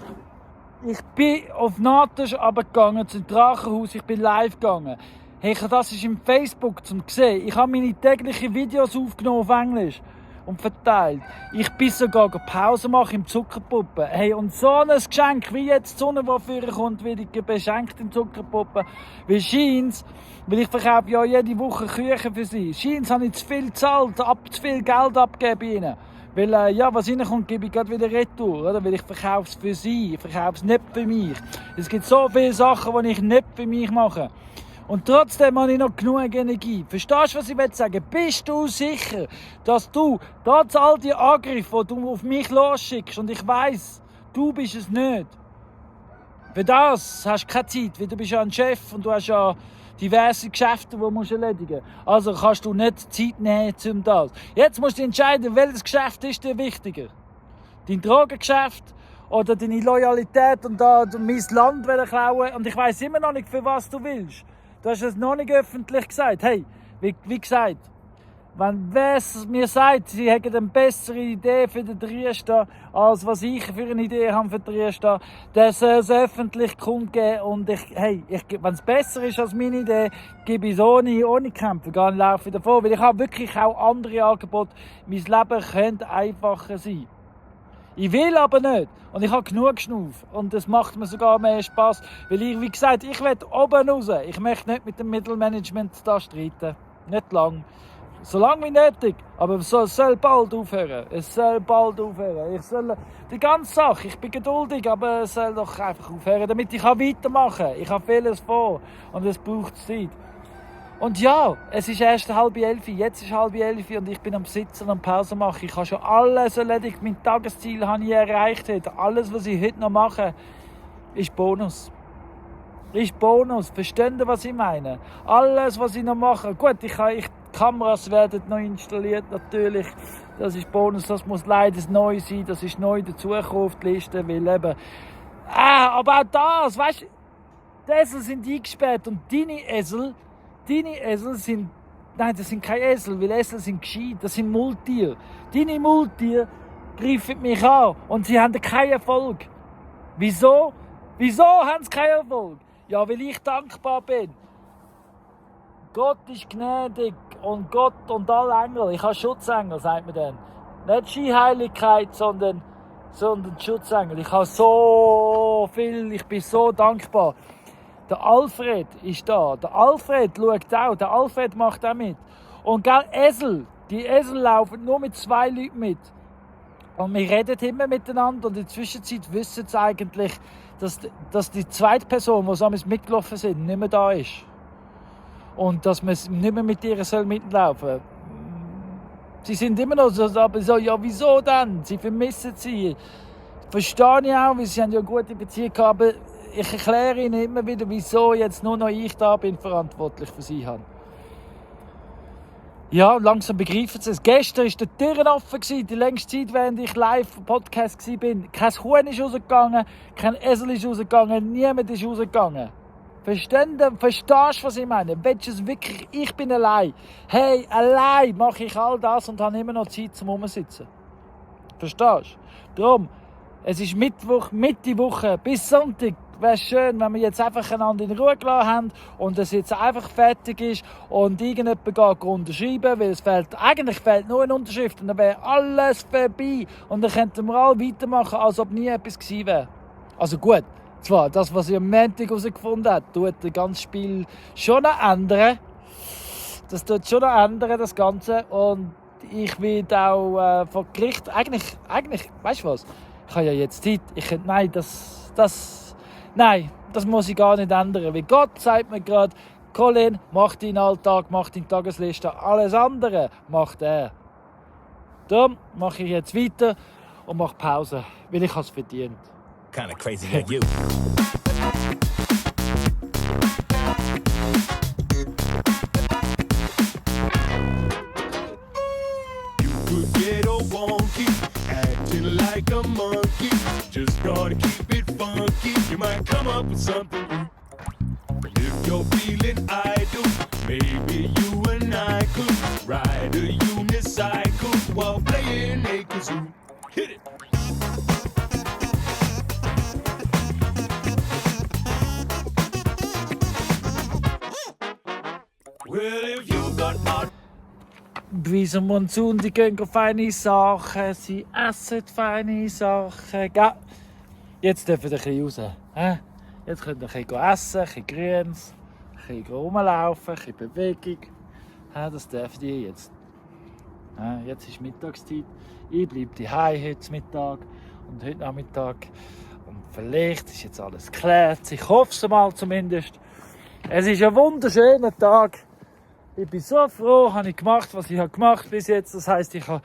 auf Natisch runtergegangen zum Drachenhaus, ich bin live gegangen. Hey, das ist im Facebook zum sehen. Ich habe meine täglichen Videos aufgenommen auf Englisch und verteilt. Ich bin sogar Pause machen im Zuckerpuppen. Hey, und so ein Geschenk wie jetzt die Sonne, die vorkommt, werde ich beschenkt im Zuckerpuppen. Weil scheint's, weil ich verkaufe ja jede Woche Küchen für sie. Scheint's habe ich zu viel gezahlt, zu viel Geld abgegeben bei ihnen. Weil, was reinkommt, gebe ich gerade wieder retour, oder? Weil ich verkaufe es für sie, ich verkaufe es nicht für mich. Es gibt so viele Sachen, die ich nicht für mich mache. Und trotzdem habe ich noch genug Energie. Verstehst du, was ich sagen will? Bist du sicher, dass du, trotz all die Angriffe, die du auf mich losschickst, und ich weiss, du bist es nicht. Für das hast du keine Zeit, weil du bist ja ein Chef und du hast ja diverse Geschäfte, die du erledigen musst. Also kannst du nicht Zeit nehmen, um das. Jetzt musst du entscheiden, welches Geschäft ist dir wichtiger. Dein Drogengeschäft oder deine Loyalität und da mein Land klauen. Und ich weiss immer noch nicht, für was du willst. Du hast es noch nicht öffentlich gesagt. Hey, wie gesagt, wenn wer mir sagt, sie hätten eine bessere Idee für den Triester, als was ich für eine Idee habe für den Triester, der soll es öffentlich kundgeben. Und wenn es besser ist als meine Idee, gebe ich es ohne Kämpfen, gar nicht laufe davon. Weil ich habe wirklich auch andere Angebote. Mein Leben könnte einfacher sein. Ich will aber nicht. Und ich habe genug Schnuff. Und es macht mir sogar mehr Spass. Weil ich, wie gesagt, ich will oben raus. Ich möchte nicht mit dem Mittelmanagement da streiten. Nicht lang. So lange wie nötig. Aber es soll bald aufhören. Es soll bald aufhören. Die ganze Sache, ich bin geduldig, aber es soll doch einfach aufhören, damit ich weitermachen kann. Ich habe vieles vor. Und es braucht Zeit. Und ja, es ist erst 10:30, jetzt ist 10:30 und ich bin am Sitzen und am Pause machen. Ich habe schon alles erledigt, mein Tagesziel habe ich erreicht. Alles, was ich heute noch mache, ist Bonus. Ist Bonus, versteht ihr, was ich meine? Alles, was ich noch mache, gut, die Kameras werden noch installiert, natürlich. Das ist Bonus, das muss leider neu sein, das ist neu dazugekommen auf die Liste, weil eben... aber auch das, weißt du, die Esel sind eingesperrt und deine Esel sind... Nein, das sind keine Esel, weil Esel sind gescheit, das sind Multiere. Deine Multiere greifen mich an und sie haben keinen Erfolg. Wieso? Wieso haben sie keinen Erfolg? Ja, weil ich dankbar bin. Gott ist gnädig und Gott und alle Engel. Ich habe Schutzengel, sagt man dann. Nicht Skiheiligkeit, sondern Schutzengel. Ich habe so viel, ich bin so dankbar. Der Alfred ist da. Der Alfred schaut auch. Der Alfred macht auch mit. Und gell, die Esel laufen nur mit 2 Leuten mit. Und wir reden immer miteinander und in der Zwischenzeit wissen sie eigentlich, dass die zweite Person, die damals mitgelaufen sind, nicht mehr da ist. Und dass man nicht mehr mit ihr mitlaufen soll. Sie sind immer noch so, aber so, ja, wieso denn? Sie vermissen sie. verstehe ich auch, weil sie haben ja eine gute Beziehung gehabt, aber ich erkläre ihnen immer wieder, wieso jetzt nur noch ich da bin, verantwortlich für sie habe. Ja, langsam begreifen sie es. Gestern war der Türen offen, die längste Zeit, während ich live im Podcast war. Kein Huhn ist rausgegangen, kein Esel ist rausgegangen, niemand ist rausgegangen. Verstehst du, was ich meine? Willst du es wirklich? Ich bin allein. Hey, allein mache ich all das und habe immer noch Zeit zum Rumsitzen. Verstehst du? Darum, es ist Mittwoch, Mitte Woche bis Sonntag. Wäre schön, wenn wir jetzt einfach einander in Ruhe gelassen haben und es jetzt einfach fertig ist und irgendjemand geht unterschreiben, weil eigentlich fehlt nur eine Unterschrift und dann wäre alles vorbei und dann könnten wir alle weitermachen, als ob nie etwas gewesen wäre. Also gut, zwar das, was ich am Montag herausgefunden habe, tut das ganze Spiel schon noch ändern. Das tut schon noch ändern, das Ganze, und ich werde auch vor Gericht, eigentlich, weißt du was, ich habe ja jetzt Zeit, Nein, das muss ich gar nicht ändern, weil Gott sagt mir gerade, Colin, mach deinen Alltag, mach deine Tagesliste, alles andere macht er. Darum mache ich jetzt weiter und mache Pause, weil ich es verdient. Kinda crazy like you. Could get all wonky, acting like a monkey. Just gotta keep it funky. You might come up with something new. If you're feeling idle, maybe you and I could ride a unicycle while playing a kazoo. Hit it. Well, if you got art. Breeze und Monsun, die gehen feine Sachen, sie essen feine Sachen. Jetzt dürfen wir ein bisschen raus. Jetzt könnt ihr ein bisschen essen, ein bisschen Grüns, ein bisschen rumlaufen, ein bisschen Bewegung. Das dürft ihr jetzt. Jetzt ist Mittagszeit. Ich bleibe daheim heute Mittag und heute Nachmittag. Und vielleicht ist jetzt alles geklärt. Ich hoffe es mal zumindest. Es ist ein wunderschöner Tag. Ich bin so froh, habe ich gemacht, was ich gemacht bis jetzt. Das heisst, ich habe,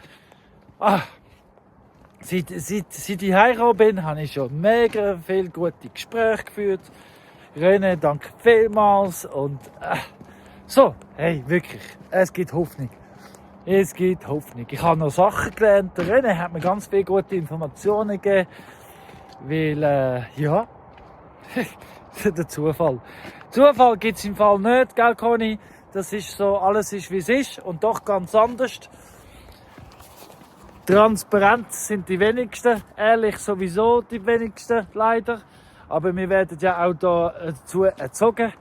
seit ich heimgekommen bin, habe ich schon mega viele gute Gespräche geführt. René, danke vielmals. Und so, hey, wirklich, es gibt Hoffnung. Es gibt Hoffnung. Ich habe noch Sachen gelernt. Der René hat mir ganz viele gute Informationen gegeben. Weil, ja, der Zufall. Zufall gibt es im Fall nicht, gell, Conny? Das ist so, alles ist wie es ist und doch ganz anders. Transparent sind die wenigsten, ehrlich sowieso die wenigsten, leider. Aber wir werden ja auch dazu erzogen.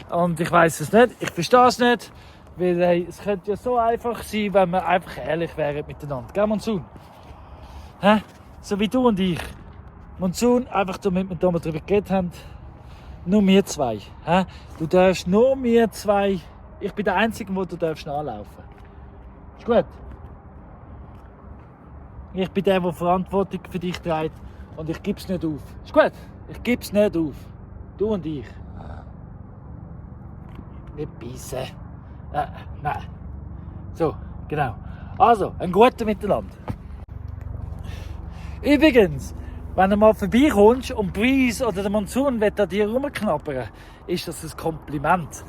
Und ich weiß es nicht, ich verstehe es nicht. Weil hey, es könnte ja so einfach sein, wenn wir einfach ehrlich wären miteinander. Gell, Monsun? So wie du und ich. Monsun, einfach damit wir da mal drüber geredet haben. Nur wir zwei. Du darfst nur wir zwei. Ich bin der Einzige, wo du darfst nachlaufen. Ist gut? Ich bin der Verantwortung für dich trägt. Und ich gebe es nicht auf. Ist gut? Ich gebe es nicht auf. Du und ich. Nicht beißen. Nein. So, genau. Also, ein guter Miteinander. Übrigens, wenn du mal vorbeikommst und Breeze oder der Monsun will an dir rumknabbern, ist das ein Kompliment.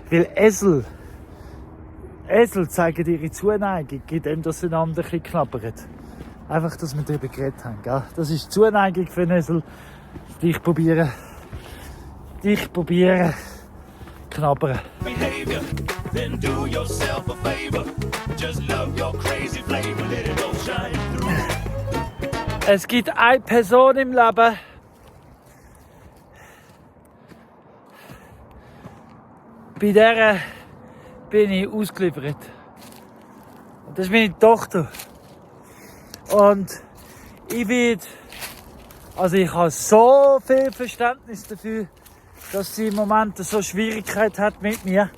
Weil Esel zeigen ihre Zuneigung, indem sie einander ein bisschen knabbern. Einfach, dass wir darüber geredet haben. Gell? Das ist die Zuneigung für einen Esel. Dich probieren knabbern. Behavior, then do yourself a favor. Just love your crazy flavor, let it all shine through. Es gibt eine Person im Leben, bei der bin ich ausgeliefert. Und das ist meine Tochter. Und ich habe so viel Verständnis dafür, dass sie im Moment so Schwierigkeiten hat mit mir.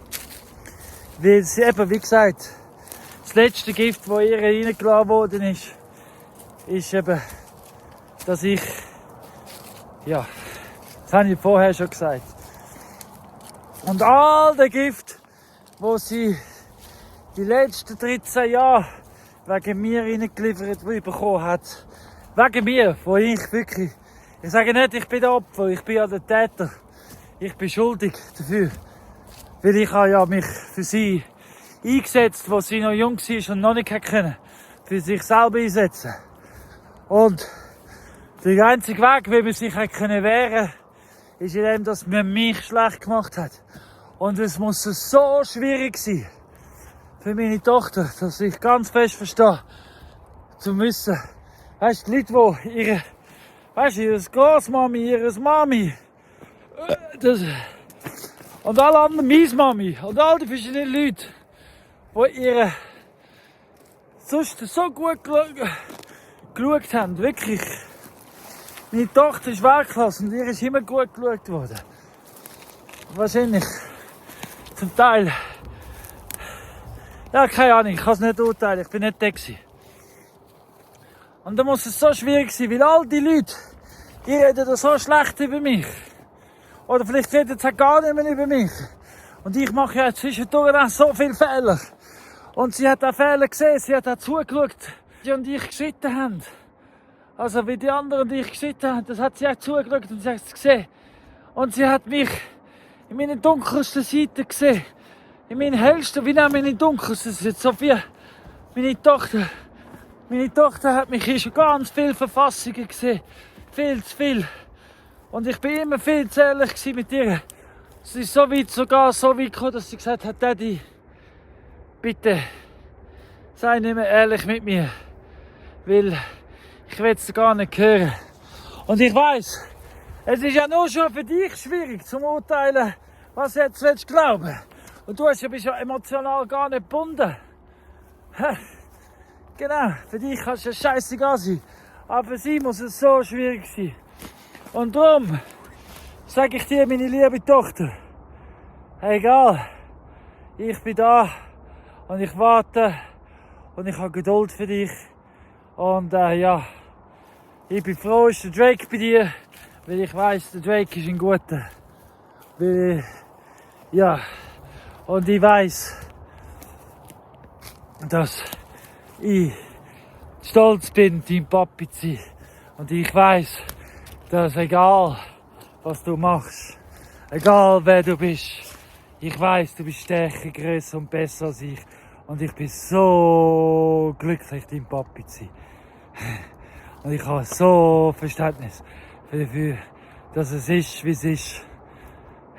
Weil sie eben, wie gesagt, das letzte Gift, das ihr reingelassen worden ist eben, dass ich, ja, das habe ich vorher schon gesagt. Und all der Gift, wo sie die letzten 13 Jahre wegen mir reingeliefert bekommen hat, Wegen mir, wo ich wirklich, ich sage nicht, ich bin der Opfer, ich bin ja der Täter. Ich bin schuldig dafür. Weil ich habe ja mich für sie eingesetzt, wo sie noch jung war und noch nicht können, für sich selber einsetzen. Und der einzige Weg, wie man sich können wehren konnte, ist in dem, dass man mich schlecht gemacht hat. Und es muss so schwierig sein für meine Tochter, dass ich ganz fest verstehe, zu müssen. Weißt du, die Leute, die ihre Großmami, ihre Mami, und alle anderen, meine Mami, und all die verschiedenen Leute, die ihre sonst so gut geschaut haben, wirklich. Meine Tochter ist Weltklasse und ihr ist immer gut geschaut worden. Wahrscheinlich. Zum Teil. Ja, keine Ahnung, ich kann es nicht urteilen, ich bin nicht der gewesen. Und dann muss es so schwierig sein, weil all die Leute, die reden so schlecht über mich. Oder vielleicht reden sie gar nicht mehr über mich. Und ich mache ja zwischendurch auch so viele Fehler. Und sie hat auch Fehler gesehen, sie hat auch zugeschaut, die und ich geschritten haben. Also wie die anderen, die ich geschritten haben, das hat sie auch zugeschaut und sie hat es gesehen. Und sie hat mich in meinen dunkelsten Seiten gesehen. In meinen hellsten, wie auch meine dunkelsten. Das ist jetzt so wie meine Tochter. Meine Tochter hat mich in schon ganz viele Verfassungen gesehen. Viel zu viel. Und ich bin immer viel zu ehrlich mit ihr. Es ist sogar so weit gekommen, dass sie gesagt hat, Daddy, bitte, sei nicht mehr ehrlich mit mir. Weil ich will es gar nicht hören. Und ich weiss, es ist ja nur schon für dich schwierig zu urteilen, was du jetzt willst glauben. Und du bist ja emotional gar nicht gebunden. Genau, für dich kann es ja scheißegal sein. Aber für sie muss es so schwierig sein. Und darum sage ich dir, meine liebe Tochter, egal, ich bin da und ich warte und ich habe Geduld für dich. Und ja, ich bin froh, ist der Drake bei dir, weil ich weiss, der Drake ist ein guter. Weil, ja, und ich weiss, dass ich stolz bin, dein Papi zu sein. Und ich weiss, dass egal, was du machst, egal wer du bist, ich weiss, du bist stärker, grösser und besser als ich. Und ich bin so glücklich, dein Papi zu sein. Und ich habe so Verständnis dafür, dass es ist, wie es ist.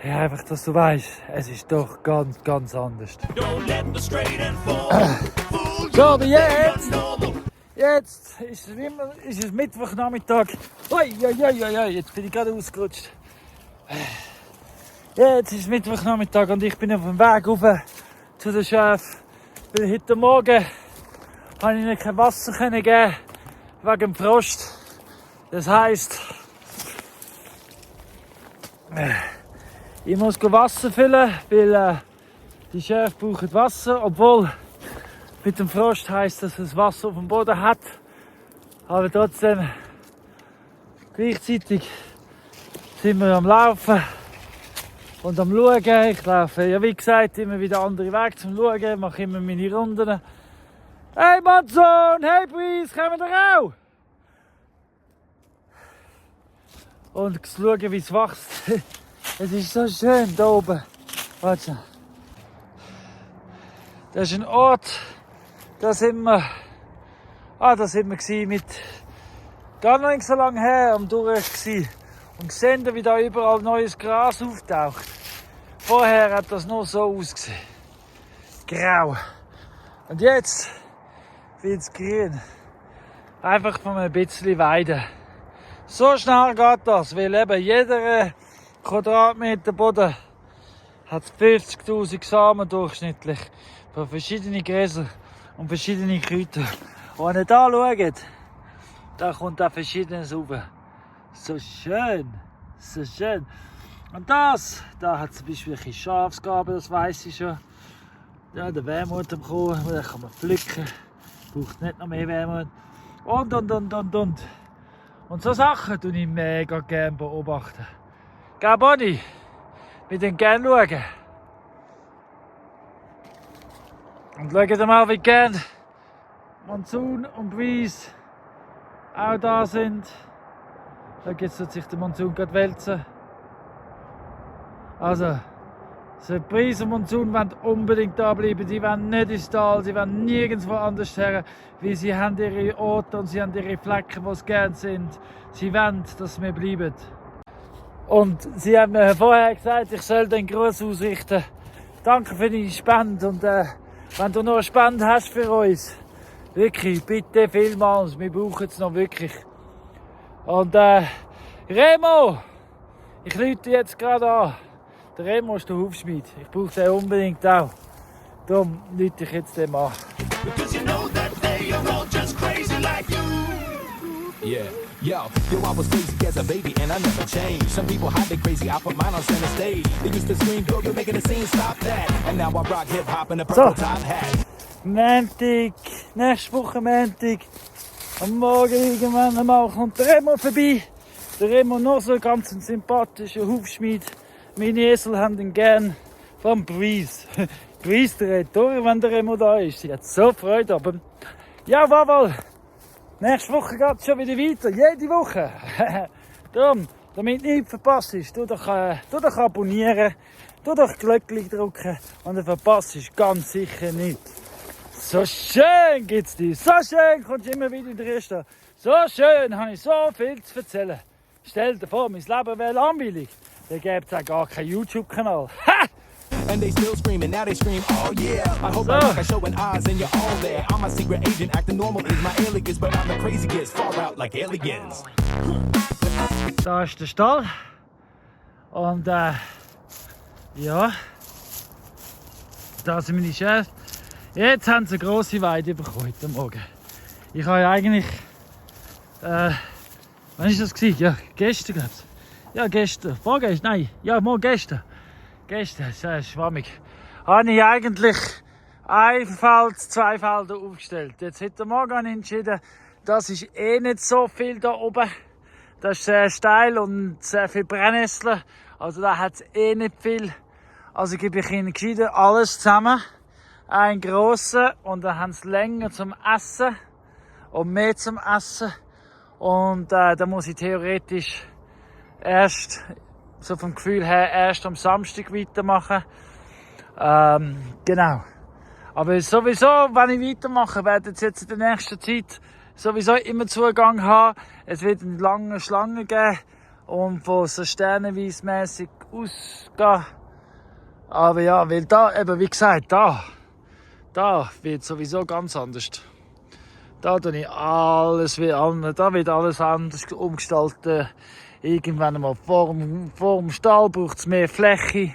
Ja, einfach, dass du weißt, es ist doch ganz, ganz anders. Don't let the straight and fall. So, aber jetzt ist es Mittwochnachmittag. Ui, jetzt bin ich gerade ausgerutscht. Jetzt ist es Mittwochnachmittag und ich bin auf dem Weg rauf zu den Schäfen. Weil heute Morgen habe ich ihnen kein Wasser geben wegen dem Frost. Das heisst, ich muss Wasser füllen, weil die Schäfe brauchen Wasser, obwohl mit dem Frost heisst, dass es Wasser auf dem Boden hat. Aber trotzdem, gleichzeitig sind wir am Laufen und am Schauen. Ich laufe, ja wie gesagt, immer wieder andere Wege zum Schauen, mache immer meine Runden. Hey Matson, hey Breeze, kommen wir auch? Und schauen, wie es wächst. Es ist so schön hier oben. Warte. Das ist ein Ort, da sind wir mit gar noch nicht so lange her am Durch gsi und sehen, wie da überall neues Gras auftaucht. Vorher hat das nur so ausgesehen. Grau. Und jetzt wird es grün. Einfach von ein bisschen Weide. So schnell geht das, weil eben jeder Quadratmeter Boden hat 50.000 Samen durchschnittlich von verschiedenen Gräsern und verschiedenen Kräutern. Und wenn ihr da schaut, da kommt auch Verschiedenes rauf. So schön, so schön. Und da hat zum Beispiel ein Schafsgabe, das weiss ich schon. Ja, der Wermut am Kuchen, den kann man pflücken. Braucht nicht noch mehr Wermut. Und. Und so Sachen tue ich mega gerne beobachten. Gell, Bonnie? Wir schauen gerne. Und schaut mal, wie gerne Monsoon und Breeze auch da sind. Da gibt es sich der Monsun gerade wälzen. Also, Surprise und Monsun wollen unbedingt da bleiben. Sie wollen nicht ins Tal, sie wollen nirgendwo anders her, weil sie haben ihre Orte und sie haben ihre Flecken, wo sie gerne sind. Sie wollen, dass wir bleiben. Und sie haben mir vorher gesagt, ich soll den Gruß ausrichten. Danke für deine Spende und wenn du noch eine Spende hast für uns, wirklich, bitte vielmals, wir brauchen es noch wirklich. Und Remo, ich rufe jetzt gerade an. Der Remo ist der Hufschmied. Ich brauche den unbedingt auch. Darum rufe ich jetzt den an. Because you know that they are all just crazy like you. Yeah. Yo, I was crazy as a baby and I never changed. Some people hide their crazy, I put mine on center stage. They used to scream, yo, you're making a scene, stop that. And now I rock hip-hop in a purple top hat. Montag, nächste Woche Montag, am Morgen irgendwann einmal kommt der Remo vorbei. Der Remo noch so ganz ein sympathischer Hufschmied. Meine Esel haben ihn gern vom Breeze. Breeze dreht durch, wenn der Remo da ist. Sie hat so Freude, aber ja, Waval. Nächste Woche geht es schon wieder weiter, jede Woche. Darum, damit nichts verpasst ist, tu doch abonnieren, tu doch Glöckchen drücken und dann verpasst ist ganz sicher nicht. So schön geht's dir, so schön kommst du immer wieder in die Reste. So schön, habe ich so viel zu erzählen. Stell dir vor, mein Leben wäre langweilig, dann gäbe es auch gar keinen YouTube-Kanal. Ha! And they still screaming, now they scream, oh yeah. I hope I like I showing eyes and you're all there. I'm a secret agent, acting normal is my alias, but I'm the craziest, far out like aliens. Da ist der Stall. Und ja, da sind meine Chefs. Jetzt haben sie eine grosse Weide bekommen heute Morgen. Ich habe ja eigentlich, wann war das gewesen? Ja, gestern glaube ich. Ja, gestern. Vorgestern? Nein, ja, morgen gestern. Gestern, sehr schwammig. Habe ich eigentlich ein Feld, zwei Felder aufgestellt. Jetzt heute Morgen habe ich entschieden, das ist eh nicht so viel da oben. Das ist sehr steil und sehr viel Brennnessel. Also da hat es eh nicht viel. Also gebe ich ihnen gescheiter alles zusammen. Einen grossen und dann haben sie länger zum Essen und mehr zum Essen. Und da muss ich theoretisch erst, so vom Gefühl her, erst am Samstag weitermachen. Genau. Aber sowieso, wenn ich weitermache, werde ich jetzt in der nächsten Zeit sowieso immer Zugang haben. Es wird eine lange Schlange geben und von so sternenweismässig ausgehen. Aber ja, weil da, eben wie gesagt, da wird sowieso ganz anders. Da tue ich alles wie anders, da wird alles anders umgestaltet. Irgendwann einmal vor dem Stall braucht es mehr Fläche.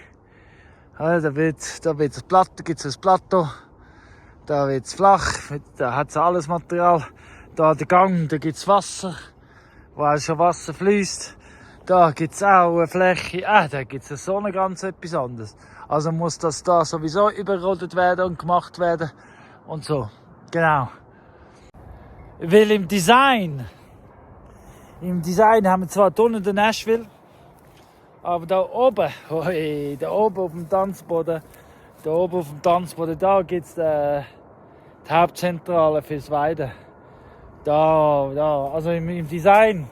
Ja, da wird es Plateau, gibt es ein Plateau. Da wird es flach, da hat es alles Material. Da der Gang, da gibt es Wasser, wo auch schon Wasser fließt. Da gibt es auch eine Fläche, da gibt es so ganz etwas anderes. Also muss das da sowieso überrollt werden und gemacht werden und so. Genau. Weil im Design haben wir zwar unten den Nashville, aber da oben auf dem Tanzboden, da gibt es die Hauptzentrale fürs Weiden. Da, also im Design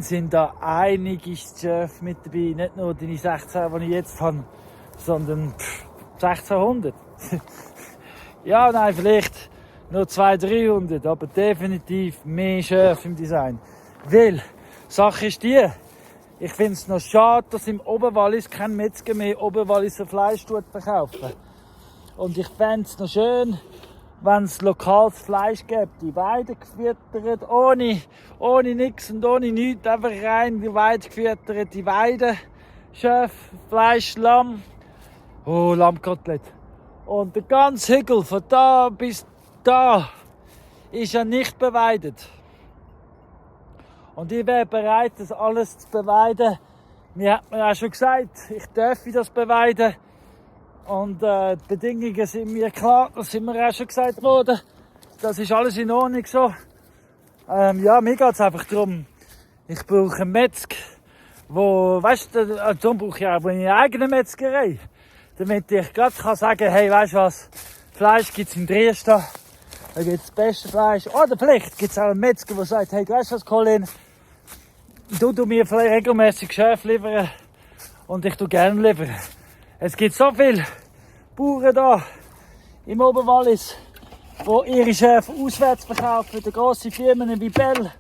sind da einige Schöfe mit dabei, nicht nur die 16, die ich jetzt habe, sondern 1600. Ja, nein, vielleicht nur 200-300, aber definitiv mehr Schöfe im Design. Weil, Sache ist die, ich finde es noch schade, dass im Oberwallis kein Metzger mehr Oberwalliser Fleisch verkaufen. Und ich fände es noch schön, wenn es lokales Fleisch gibt, die Weide gefüttert, ohne nix und ohne nichts, einfach rein die Weide gefüttert, die Weide, Schöf, Fleisch, Lamm, Lammkotelett. Und der ganze Hügel von da bis da ist ja nicht beweidet. Und ich wäre bereit, das alles zu beweiden. Mir hat man auch schon gesagt, ich darf das beweiden. Und die Bedingungen sind mir klar, das sind mir auch schon gesagt worden. Das ist alles in Ordnung so. Ja, mir geht es einfach darum, ich brauche einen Metzger, wo, weißt du, darum brauche ich auch eine eigene Metzgerei. Damit ich gerade sagen kann, hey, weißt du was, Fleisch gibt es in Dresden, Da gibt es das beste Fleisch. Oder vielleicht gibt es auch einen Metzger, der sagt, hey, weißt du was, Colin? Du mir vielleicht regelmäßig Schäfe liefern und ich tu gerne liefern. Es gibt so viele Bauern da im Oberwallis, die ihre Schäfe auswärts verkaufen, die grosse Firmen wie Bell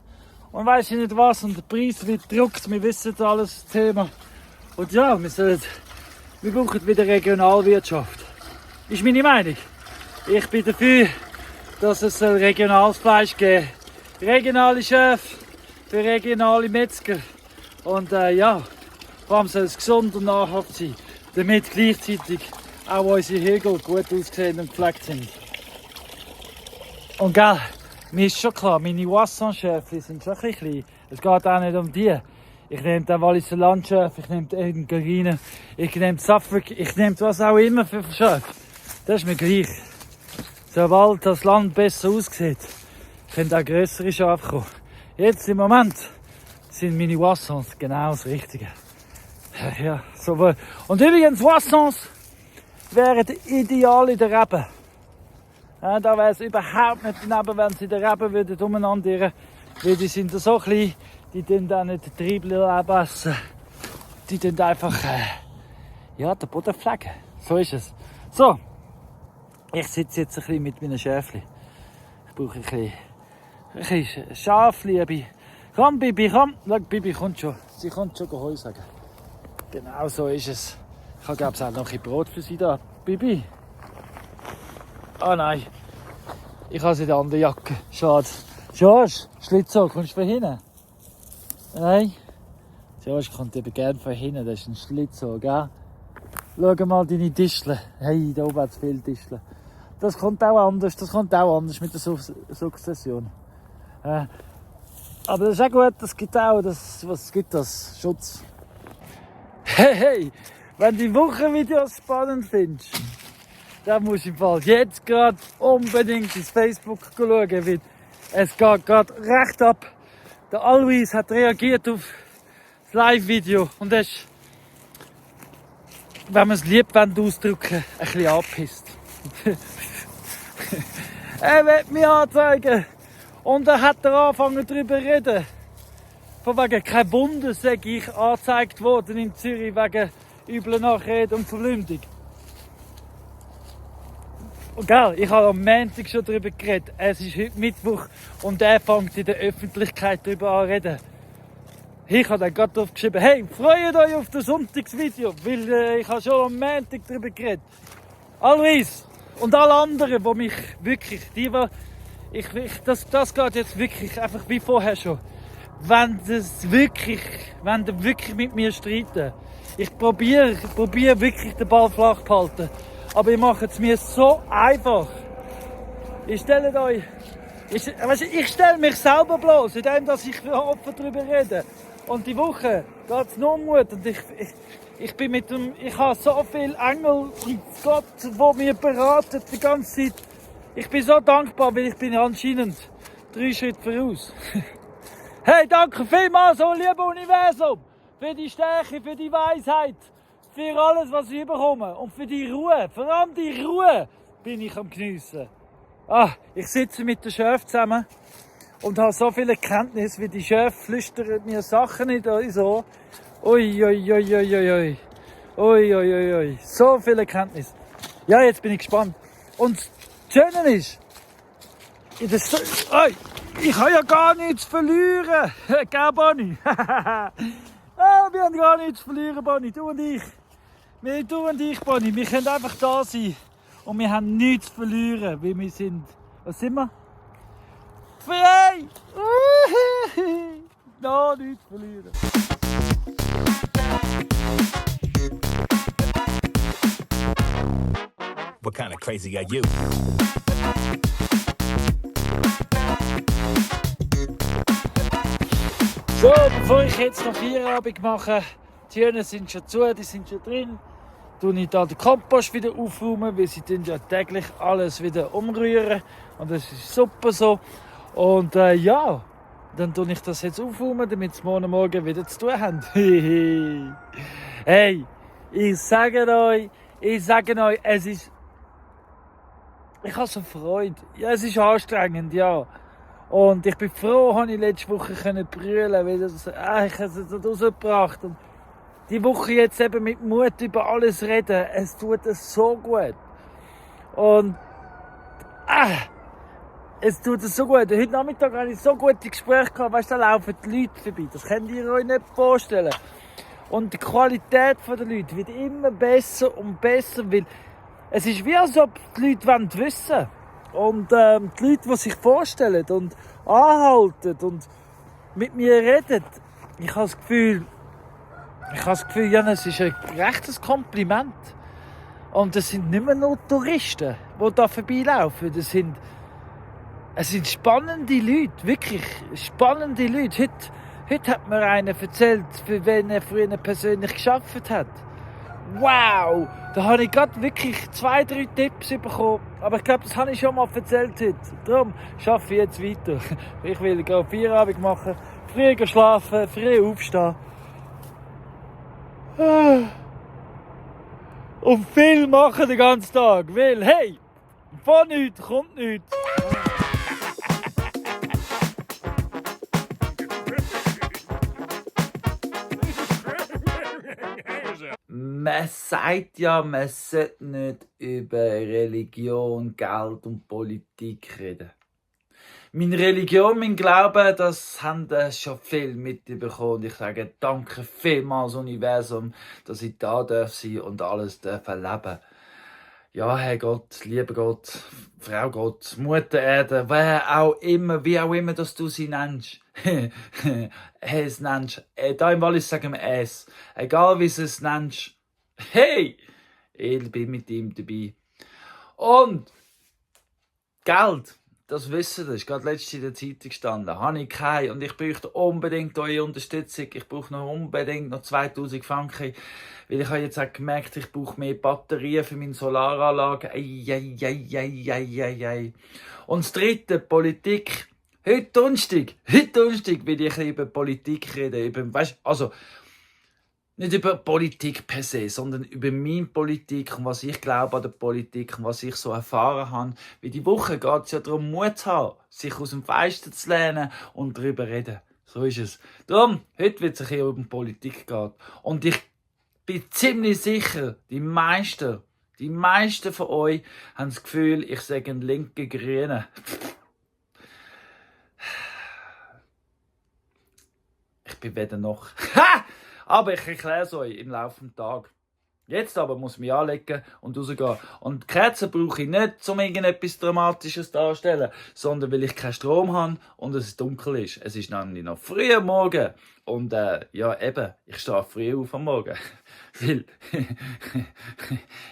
und weiss ich nicht was. Und der Preis wird gedruckt, wir wissen das alles, das Thema. Und ja, wir brauchen wieder Regionalwirtschaft. Ist meine Meinung. Ich bin dafür, dass es regionales Fleisch geben soll. Regionale Schäfe für regionale Metzger. Und ja, vor allem soll es gesund und nahrhaft sein, damit gleichzeitig auch unsere Hügel gut aussehen und gepflegt sind. Und gell, mir ist schon klar, meine Wasson-Schäfchen sind schon ein bisschen klein. Es geht auch nicht um die. Ich nehme den Walliser Landschäfer, ich nehme den Garinen, ich nehme Suffolk, ich nehme was auch immer für Schäfe. Das ist mir gleich. Sobald das Land besser aussieht, können auch grössere Schafe kommen. Jetzt im Moment sind meine Wassons genau das Richtige. Ja, so. Und übrigens, Wassons wären ideal in der Rebe. Ja, da wäre es überhaupt nicht daneben, wenn sie in der Rebe würden umeinander irren. Weil die sind so klein, die tun dann nicht den Triebel essen. Die tun einfach ja, den Boden pflegen. So ist es. So, ich sitze jetzt ein bisschen mit meinen Schäfchen. Ich brauche ein bisschen Schafliebe. Komm, Bibi, komm. Schau, Bibi kommt schon. Sie kommt schon Heu sagen. Genau so ist es. Ich habe, glaube ich, auch noch ein bisschen Brot für sie da. Bibi. Ah nein. Ich habe sie in der anderen Jacke. Schade. George, Schlitzohr, kommst du von hinten? Nein? George kommt eben gerne von hinten. Das ist ein Schlitzohr, gell? Schau mal deine Tischle. Hey, da oben hat es viele Tischle. Das kommt auch anders. Das kommt auch anders mit der Sukzession. Aber das ist auch gut. Das gibt auch was gibt das? Schutz. Hey, wenn du die Wochenvideos spannend findest, dann musst du im Fall jetzt gerade unbedingt ins Facebook schauen, weil es geht gerade recht ab. Der Alois hat reagiert auf das Live-Video und er ist, wenn man es liebt, ausdrücken, ein bisschen angepisst. Er will mich anzeigen und dann hat er angefangen darüber zu reden. Von wegen kein Wunder, sage ich, angezeigt worden in Zürich wegen übler Nachrede und Verleumdung. Und gell, ich habe am Montag schon darüber geredet. Es ist heute Mittwoch und er fängt in der Öffentlichkeit darüber an zu reden. Ich habe dann gerade drauf geschrieben, hey, freut euch auf das Sonntagsvideo, weil ich habe schon am Montag darüber geredet. Alois und alle anderen, die mich wirklich, das geht jetzt wirklich einfach wie vorher schon. Wenn ihr wirklich mit mir streiten, ich probiere wirklich den Ball flach zu halten. Aber ihr macht es mir so einfach. Ich stelle mich selber bloß, indem ich offen darüber rede. Und die Woche geht es nur um Mut. Und ich habe so viele Engel und Gott, die mir beraten die ganze Zeit. Ich bin so dankbar, weil ich bin anscheinend 3 Schritte voraus. Hey, danke vielmals, oh liebe Universum, für die Stärke, für die Weisheit, für alles, was ich bekomme und für die Ruhe. Vor allem die Ruhe bin ich am Geniessen. Ich sitze mit den Schöfen zusammen und habe so viele Erkenntnisse, wie die Schöfe flüstern mir Sachen in die Ohr. Ui, ui, ui, ui, ui, ui. Ui, ui, ui, ui. So viele Erkenntnisse. Ja, jetzt bin ich gespannt. Und das Schöne ist, ich habe ja gar nichts zu verlieren. Gell, Bonnie? Wir haben gar nichts zu verlieren, Bonnie. Du und ich. Bonnie. Wir können einfach da sein. Und wir haben nichts zu verlieren, weil wir sind... Was sind wir? Frei! Da nichts zu verlieren. What kind of crazy are you? So, bevor ich jetzt noch Feierabend mache, die Türen sind schon zu, die sind schon drin. Tue ich da den Kompost wieder aufräumen, weil sie ja täglich alles wieder umrühren. Und das ist super so. Und ja, dann tue ich das jetzt aufräumen, damit sie morgen wieder zu tun haben. Hey, ich sage euch, es ist ich habe so Freude. Ja, es ist anstrengend, ja. Und ich bin froh, dass ich letzte Woche brüllen konnte, weil ich habe es nicht rausgebracht. Und die Woche jetzt eben mit Mut über alles reden, es tut es so gut. Und es tut es so gut. Heute Nachmittag hatte ich so gute Gespräche gehabt, weißt du, da laufen die Leute vorbei. Das könnt ihr euch nicht vorstellen. Und die Qualität der Leute wird immer besser und besser, weil es ist wie als ob die Leute wissen wollen. Und die Leute, die sich vorstellen und anhalten und mit mir reden, ich habe das Gefühl, ja, es ist ein rechtes Kompliment. Und es sind nicht mehr nur Touristen, die da vorbeilaufen. Es sind spannende Leute, wirklich spannende Leute. Heute hat mir einer erzählt, für wen er früher persönlich gearbeitet hat. Wow! Da habe ich gerade wirklich 2, 3 Tipps bekommen. Aber ich glaube, das habe ich schon mal erzählt heute. Darum arbeite ich jetzt weiter. Ich will gerade Feierabend machen, früh schlafen, früh aufstehen. Und viel machen den ganzen Tag. Weil, hey, von nichts kommt nichts. Man sagt ja, man sollte nicht über Religion, Geld und Politik reden. Meine Religion, mein Glaube, das haben schon viel mitbekommen. Ich sage danke vielmals Universum, dass ich da sein darf und alles erleben. Ja, Herr Gott, lieber Gott, Frau Gott, Mutter Erde, wie auch immer, dass du sie nennst. Es nennst. Da im Wallis sagen wir es. Egal wie du es nennst. Hey! Ich bin mit ihm dabei. Und Geld, das wissen wir, ist gerade letztens in der Zeitung gestanden. Habe ich keine und ich bräuchte unbedingt eure Unterstützung. Ich brauche noch unbedingt noch 2000 Franken. Weil ich habe jetzt auch gemerkt, ich brauche mehr Batterien für meine Solaranlage. Und das dritte, Politik. Heute Donnerstag will ich über Politik reden. Nicht über Politik per se, sondern über meine Politik und was ich glaube an der Politik und was ich so erfahren habe. Weil die Woche geht es ja darum, Mut zu haben, sich aus dem Fenster zu lehnen und darüber reden. So ist es. Darum, heute wird es eher um Politik gehen. Und ich bin ziemlich sicher, die meisten von euch haben das Gefühl, ich sage ein linker Grüner. Ich bin weder noch. Aber ich erkläre es euch im Laufe des Tages. Jetzt aber muss ich mich anlegen und rausgehen. Und Kerzen brauche ich nicht, um irgendetwas Dramatisches darzustellen, sondern weil ich keinen Strom habe und es dunkel ist. Es ist nämlich noch früh am Morgen. Und ich stehe früh auf am Morgen. Weil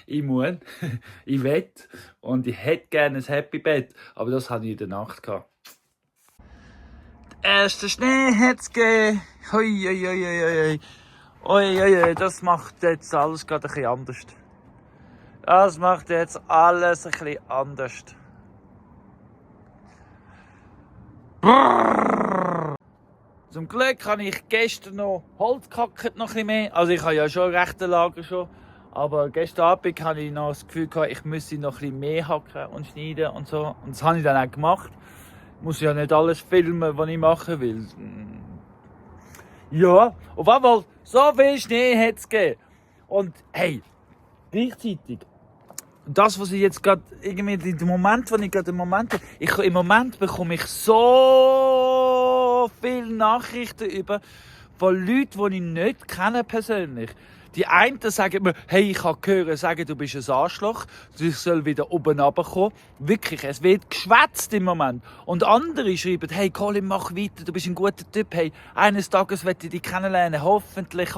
ich muss, ich will und ich hätte gerne ein Happy Bett. Aber das hatte ich in der Nacht gehabt. Der erste Schnee hat es gegeben. Das macht jetzt alles gerade ein bisschen anders. Das macht jetzt alles ein bisschen anders. Zum Glück habe ich gestern noch Holz gehackt, noch ein bisschen mehr. Also ich habe ja schon ein rechtes Lager schon. Aber gestern Abend hatte ich noch das Gefühl, ich müsse noch ein bisschen mehr hacken und schneiden und so. Und das habe ich dann auch gemacht. Ich muss ja nicht alles filmen, was ich machen will. Ja, auf einmal so viel Schnee hat es gegeben. Und hey, gleichzeitig, das, was ich jetzt gerade irgendwie im Moment bekomme ich so viele Nachrichten über von Leuten, die ich nicht kenne persönlich. Die einen sagen mir, hey, ich habe gehört, sagen, du bist ein Arschloch, du soll wieder oben runterkommen. Wirklich, es wird geschwätzt im Moment. Und andere schreiben, hey Colin, mach weiter, du bist ein guter Typ, hey, eines Tages werde ich dich kennenlernen, hoffentlich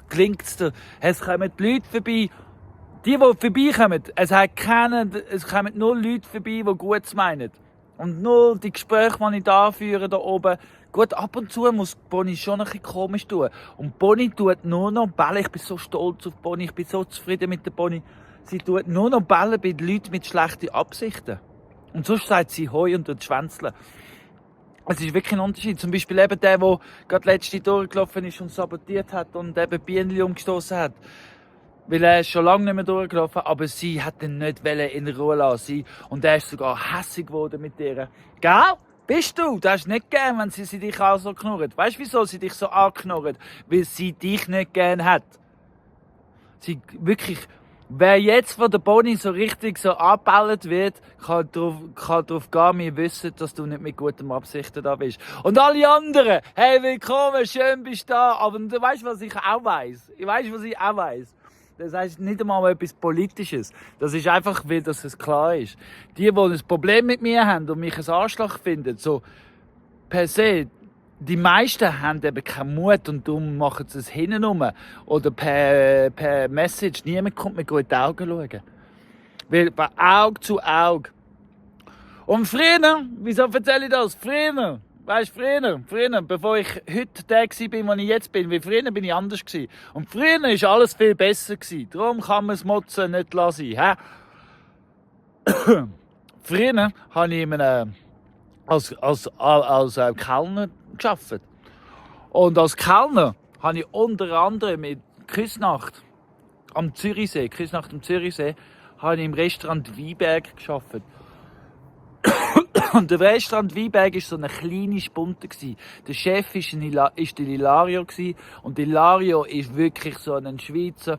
gelingt es dir. Es kommen die Leute vorbei, die vorbeikommen, es kommen nur Leute vorbei, die Gutes meinen. Und nur die Gespräche, die ich da führe, da oben, gut, ab und zu muss Bonnie schon ein bisschen komisch tun. Und Bonnie tut nur noch bellen. Ich bin so stolz auf Bonnie. Ich bin so zufrieden mit der Bonnie. Sie tut nur noch bellen bei den Leuten mit schlechten Absichten. Und sonst sagt sie Hoi und schwänzeln. Es ist wirklich ein Unterschied. Zum Beispiel eben der gerade letzte durchgelaufen ist und sabotiert hat und eben Bienen umgestoßen hat. Weil er ist schon lange nicht mehr durchgelaufen, aber sie hat ihn nicht in Ruhe lassen. Und er ist sogar hässig geworden mit ihr. Gell? Bist du? Das ist nicht gern, wenn sie dich auch so knurrt. Weißt du, wieso sie dich so anknurrt? Weil sie dich nicht gern hat. Sie wirklich, wer jetzt von der Bonnie so richtig so angebellt wird, kann darauf gehen, wir wissen, dass du nicht mit guten Absichten da bist. Und alle anderen, hey, willkommen, schön bist du da. Aber du weißt, was ich auch weiss? Das heisst nicht einmal etwas Politisches. Das ist einfach, weil das es klar ist. Die ein Problem mit mir haben und mich ein Arschloch finden, so per se, die meisten haben eben keinen Mut und darum machen sie es hinten rum. Oder per Message. Niemand kommt mir in die Augen schauen. Weil bei Auge zu Auge. Und früher, wieso erzähle ich das? Früher, weißt du, früher, bevor ich heute der war, wo ich jetzt bin, weil früher bin ich anders gewesen. Und früher war alles viel besser gewesen. Darum kann man das Motzen nicht lassen. Früher habe ich als Kellner gearbeitet. Und als Kellner habe ich unter anderem mit Küsnacht am Zürichsee, habe ich im Restaurant Weinberg gearbeitet. Und der Restaurant Weinberg war so eine kleine Spunte. Der Chef war der Ilario. Und Ilario ist wirklich so ein Schweizer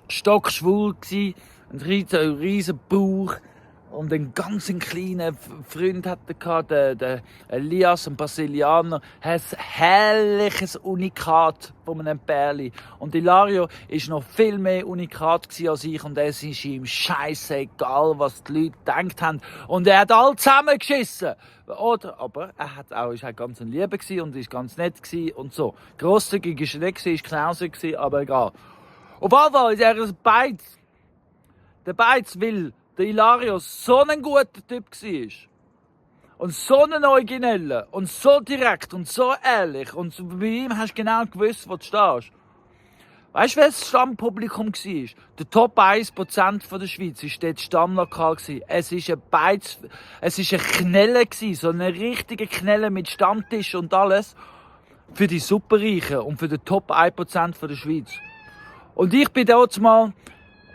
stockschwul. Ein riesen Bauch. Und einen ganz kleinen Freund hatte er, der Elias, ein Brasilianer. Ein herrliches Unikat von einem Pärli. Und Ilario war noch viel mehr Unikat als ich. Und es ist ihm scheißegal, was die Leute gedacht haben. Und er hat alle zusammengeschissen. Oder, aber er hat auch, ist halt ganz ein Lieber und ist ganz nett und so. Grosszügig war er nicht, ist knausig, aber egal. Auf jeden Fall ist er ein Beiz. Der Beiz will der Ilario so ein guter Typ war. Und so ein origineller. Und so direkt und so ehrlich. Und bei ihm hast du genau gewusst, wo du stehst. Weißt du, wer das Stammpublikum war? Der Top 1% der Schweiz war dort Stammlokal. Es war ein Beiz, es war ein Knelle, so eine richtige Knelle mit Stammtisch und alles. Für die Superreichen und für den Top 1% der Schweiz. Und ich bin dort mal,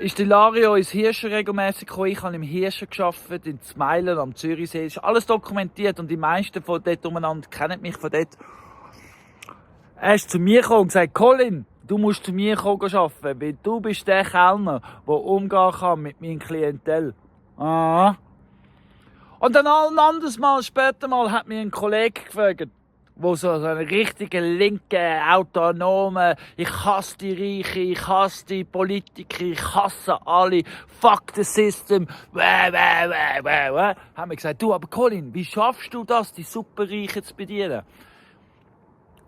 ist Ilario ins Hirscher regelmässig gekommen. Ich habe im Hirscher gearbeitet, in Zmeilen am Zürichsee. Es ist alles dokumentiert und die meisten von dort umeinander kennen mich von dort. Er ist zu mir gekommen und gesagt, Colin, du musst zu mir arbeiten, weil du bist der Kellner, der umgehen kann mit meinem Klientel. Ah. Und dann ein anderes Mal, später mal, hat mir ein Kollege gefragt, wo so einen richtigen linken, autonomen, ich hasse die Reichen, ich hasse die Politiker, ich hasse alle, fuck the system, haben mir gesagt, du, aber Colin, wie schaffst du das, die Superreichen zu bedienen?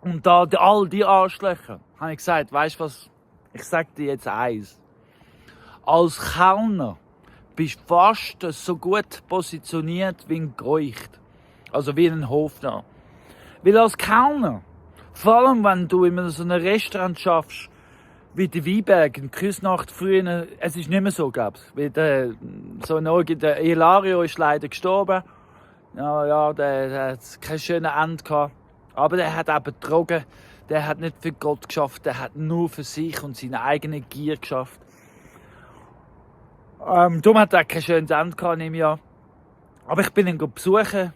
Und da all die Arschlöcher, habe ich gesagt, weißt du was, ich sag dir jetzt eins. Als Kellner bist du fast so gut positioniert wie ein Geucht. Also wie ein Hofnarr. Weil als Kellner, vor allem wenn du in so einem Restaurant schaffst, wie der Weinberg in Küsnacht früher, es ist nicht mehr so, glaub's. Weil der Ilario ist leider gestorben. Ja, der hat kein schönes Ende gehabt. Aber der hat eben Drogen, der hat nicht für Gott geschafft, der hat nur für sich und seine eigene Gier geschafft. Darum hat er kein schönes Ende gehabt in dem Jahr. Aber ich bin ihn besuchen.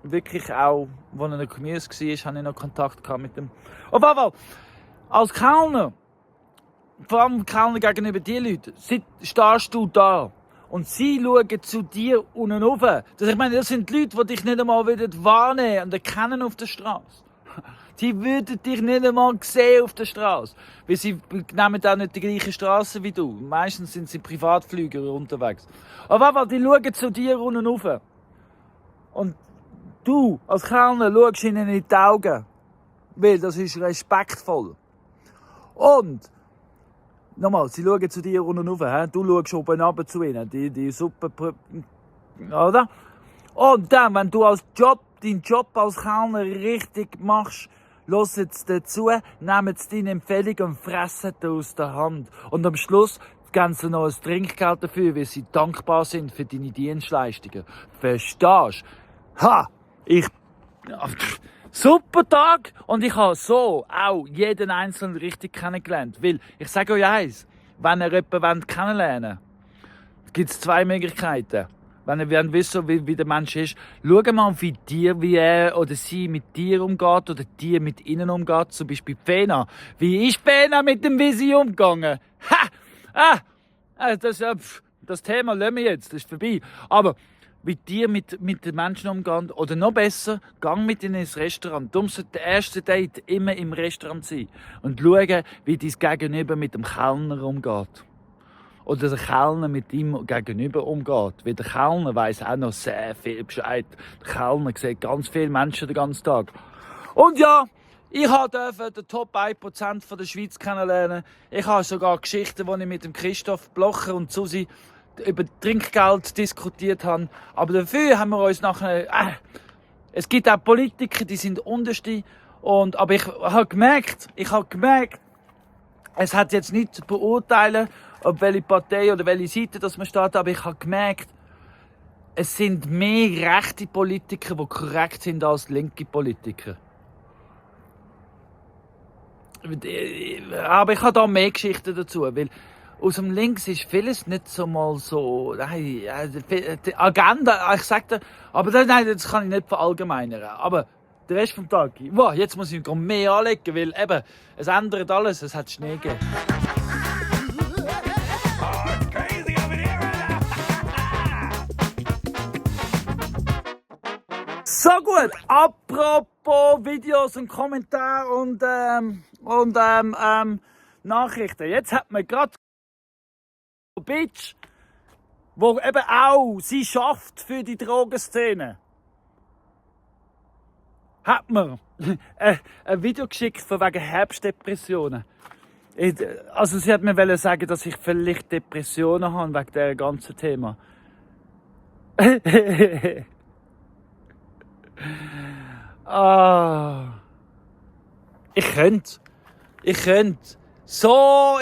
Wirklich auch, als er in der Gemüse war, hatte ich noch Kontakt mit ihm. Auf jeden Fall, als Kellner, vor allem Kellner gegenüber den Leuten, stehst du da und sie schauen zu dir unten rauf. Ich meine, das sind die Leute, die dich nicht einmal wahrnehmen und erkennen auf der Straße. Sie würden dich nicht einmal sehen auf der Straße, weil sie nehmen auch nicht die gleiche Straße wie du. Meistens sind sie Privatflüger unterwegs. Auf jeden Fall, die schauen zu dir unten rauf. Und du, als Kellner, schaust ihnen in die Augen, weil das ist respektvoll. Und, nochmal, sie schauen zu dir unten rauf, du schaust oben runter zu ihnen, die Suppe, oder? Und dann, wenn du deinen Job als Kellner richtig machst, hören sie dazu, nehmen sie deine Empfehlung und fressen sie aus der Hand. Und am Schluss geben sie noch ein Trinkgeld dafür, weil sie dankbar sind für deine Dienstleistungen. Verstehst du? Ha! Super Tag und ich habe so auch jeden Einzelnen richtig kennengelernt. Weil, ich sage euch eins, wenn ihr jemanden kennenlernen wollt, gibt es zwei Möglichkeiten. Wenn ihr wissen wollt, wie der Mensch ist, schaut mal, wie er oder sie mit dir umgeht oder die mit ihnen umgeht. Zum Beispiel Pena. Wie ist Pena mit dem Visi umgegangen? Ha! Das Thema lassen wir jetzt, das ist vorbei. Aber wie die mit den Menschen umgehen, oder noch besser, gang mit ihnen ins Restaurant. Darum sollte der erste Date immer im Restaurant sein. Und schauen, wie dein Gegenüber mit dem Kellner umgeht. Oder der Kellner mit ihm gegenüber umgeht. Weil der Kellner weiss auch noch sehr viel Bescheid. Der Kellner sieht ganz viele Menschen den ganzen Tag. Und ja, ich durfte den Top 1% von der Schweiz kennenlernen. Ich habe sogar Geschichten, die ich mit dem Christoph Blocher und Susi über Trinkgeld diskutiert habe. Aber dafür haben wir uns nachher... es gibt auch Politiker, die sind unterste. Aber ich habe gemerkt, es hat jetzt nicht zu beurteilen, ob welche Partei oder welche Seite das man steht, aber ich habe gemerkt, es sind mehr rechte Politiker, die korrekt sind, als linke Politiker. Aber ich habe da mehr Geschichten dazu, weil aus dem Links ist vieles nicht so mal so, nein, die Agenda, ich sag dir, aber nein, das kann ich nicht verallgemeinern, aber der Rest vom Tag, wow, jetzt muss ich mehr anlegen, weil eben, es ändert alles, es hat Schnee gegeben. So gut, apropos Videos und Kommentare und Nachrichten. Jetzt hat man gerade Bitch, wo eben auch sie schafft für die Drogenszene. Hat mir ein Video geschickt von wegen Herbstdepressionen. Also sie hat mir sagen, dass ich vielleicht Depressionen habe wegen diesem ganzen Thema. Ich könnte. Ich habe so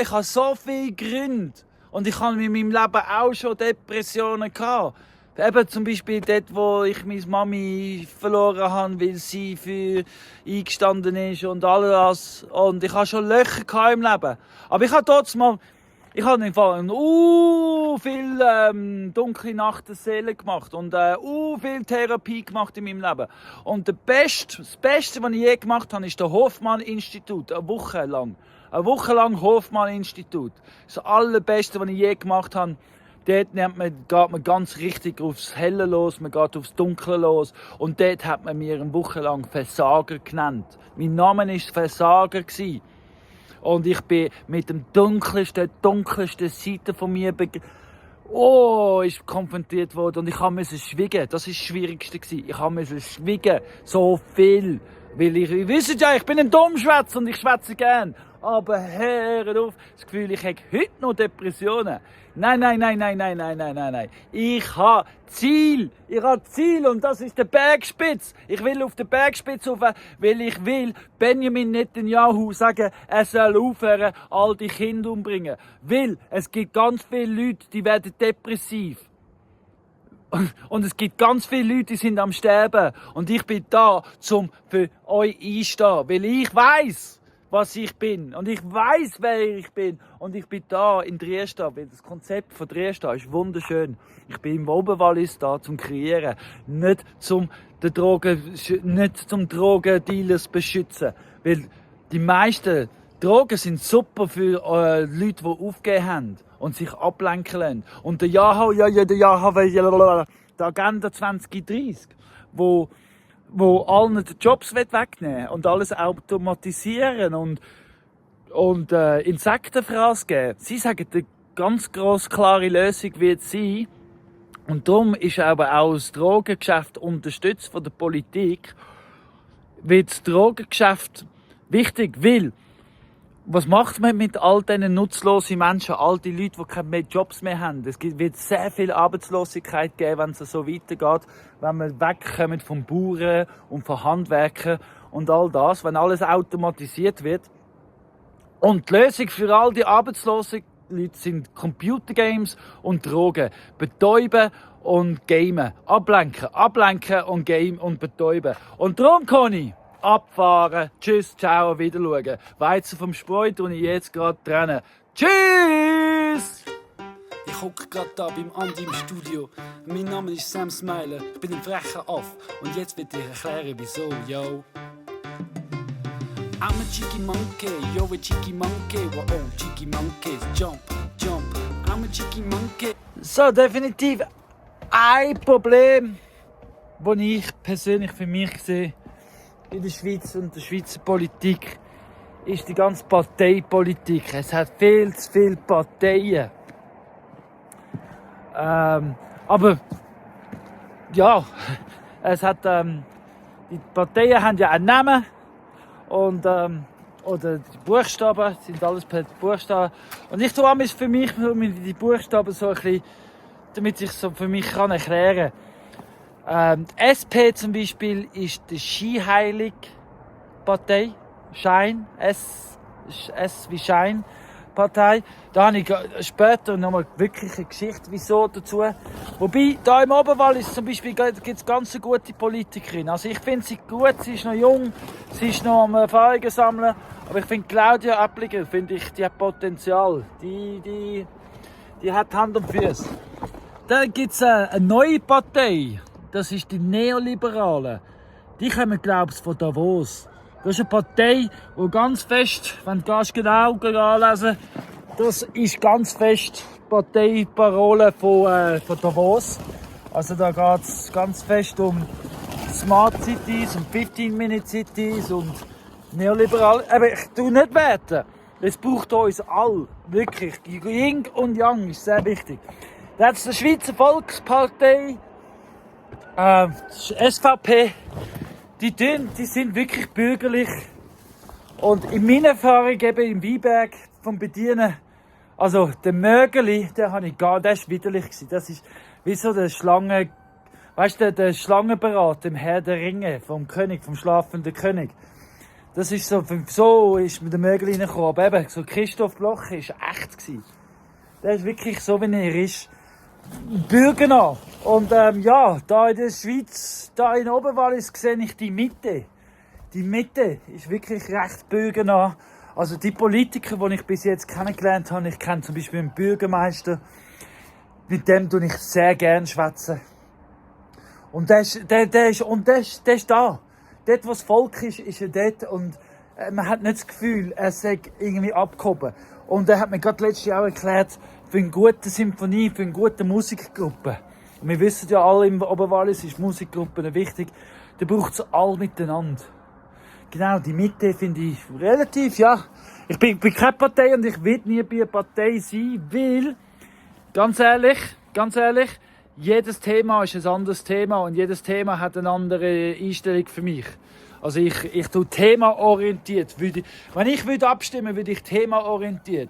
viele Gründe. Und ich habe in meinem Leben auch schon Depressionen gehabt. Eben zum Beispiel dort, wo ich meine Mami verloren habe, weil sie für eingestanden ist und alles. Und ich habe schon Löcher im Leben. Aber ich habe trotzdem ich habe im Fall viel dunkle Nacht der Seele gemacht und viel Therapie gemacht in meinem Leben. Und das Beste, was ich je gemacht habe, ist der Hofmann-Institut. Eine Woche lang Hofmann-Institut. Das Allerbeste, was ich je gemacht habe. Dort geht man ganz richtig aufs Helle los, man geht aufs Dunkle los. Und dort hat man mir eine Woche lang Versager genannt. Mein Name war Versager. Und ich bin mit dem dunkelsten Seite von mir ist konfrontiert worden. Und ich musste schweigen. Das war das Schwierigste. Ich musste schweigen. So viel. Weil ihr wisst ja, ich bin ein Dummschwätzer und ich schwätze gern. Aber hört auf, das Gefühl, ich habe heute noch Depressionen. Nein. Ich habe Ziel und das ist der Bergspitz. Ich will auf den Bergspitz rauf, weil ich will Benjamin Netanyahu sagen, er soll aufhören, all die Kinder umbringen. Weil es gibt ganz viele Leute, die werden depressiv. Und es gibt ganz viele Leute, die sind am Sterben. Und ich bin da, um für euch einzustehen. Weil ich weiss, was ich bin. Und ich weiss, wer ich bin. Und ich bin da in Triesta, weil das Konzept von Triesta ist wunderschön. Ich bin im Oberwallis da zum Kreieren. Nicht zum Drogendealers beschützen. Weil die meisten Drogen sind super für Leute, die aufgegeben haben und sich ablenken lassen. Und die Agenda 2030, wo allen die Jobs wegnehmen und alles automatisieren und Insektenfraß geben. Sie sagen, die ganz grosse, klare Lösung wird sein. Und darum ist aber auch das Drogengeschäft unterstützt von der Politik. Wird das Drogengeschäft wichtig, weil was macht man mit all diesen nutzlosen Menschen, all die Leute, die keine Jobs mehr haben? Es wird sehr viel Arbeitslosigkeit geben, wenn es so weitergeht, wenn wir wegkommen vom Bauern und von Handwerkern und all das, wenn alles automatisiert wird. Und die Lösung für all die arbeitslosen Leute sind Computergames und Drogen. Betäuben und gamen. Ablenken und game und betäuben. Und darum, Conny, abfahren. Tschüss, ciao, wiederschauen. Weizen vom Spreu tue ich jetzt gerade trennen. Tschüss! Ich hocke gerade da beim Andi im Studio. Mein Name ist Sam Smiler, ich bin ein frecher Aff. Und jetzt will ich erklären, wieso, yo. I'm a cheeky monkey, yo a cheeky monkey. Wow, oh, cheeky monkeys, jump, jump. I'm a cheeky monkey. So, definitiv ein Problem, das ich persönlich für mich sehe in der Schweiz und der Schweizer Politik, ist die ganze Parteipolitik. Es hat viel zu viele Parteien. Aber ja, es hat die Parteien haben ja einen Namen und oder die Buchstaben sind alles per Buchstaben. Und ich tue amigs für mich die Buchstaben so ein bisschen, damit ich so für mich kann erklären. Die SP zum Beispiel ist die Skiheilig-Partei, Schein, S wie Schein. Partei. Da habe ich später nochmal wirklich eine Geschichte, wieso dazu. Wobei, da im Oberwallis zum Beispiel gibt es ganz eine gute Politikerin. Also ich finde sie gut, sie ist noch jung, sie ist noch am Erfahrungen sammeln. Aber ich finde Claudia Appliger, die hat Potenzial. Die hat Hand und Füße. Dann gibt es eine neue Partei, das ist die Neoliberalen. Die kommen, glaube ich, von Davos. Das ist eine Partei, die ganz fest, wenn du genau anlesen, das ist ganz fest die Parteiparole von Davos. Also da geht es ganz fest um Smart Cities, um 15-Minute Cities und neoliberal. Aber ich tue nicht werten. Es braucht uns alle, wirklich. Yin und Yang ist sehr wichtig. Da hat es die Schweizer Volkspartei, SVP. Die sind wirklich bürgerlich. Und in meiner Erfahrung eben im Weinberg vom Bedienen, also der Mögeli, der ist widerlich gewesen. Das ist wie so der der Schlangenberater im Herr der Ringe, vom König, vom schlafenden König. Das ist so ist mit dem Mögeli reingekommen. Aber eben, so Christoph Blocher ist echt gewesen. Der ist wirklich so, wie er ist. Bürgernah. Und ja, da in der Schweiz, da in Oberwallis sehe ich die Mitte. Die Mitte ist wirklich recht bürgernah. Also die Politiker, die ich bis jetzt kennengelernt habe, ich kenne zum Beispiel einen Bürgermeister, mit dem tue ich sehr gerne schwätzen. Und der ist da. Dort, wo das Volk ist, ist er dort. Und man hat nicht das Gefühl, er sei irgendwie abgehoben. Und er hat mir gerade letztes Jahr auch erklärt, für eine gute Symphonie, für eine gute Musikgruppe. Und wir wissen ja alle, im Oberwallis ist Musikgruppen wichtig. Da braucht es alle miteinander. Genau, die Mitte finde ich relativ, ja. Ich bin keine Partei und ich will nie bei einer Partei sein, weil, ganz ehrlich, jedes Thema ist ein anderes Thema und jedes Thema hat eine andere Einstellung für mich. Also ich tue themaorientiert. Wenn ich abstimmen würde ich themaorientiert.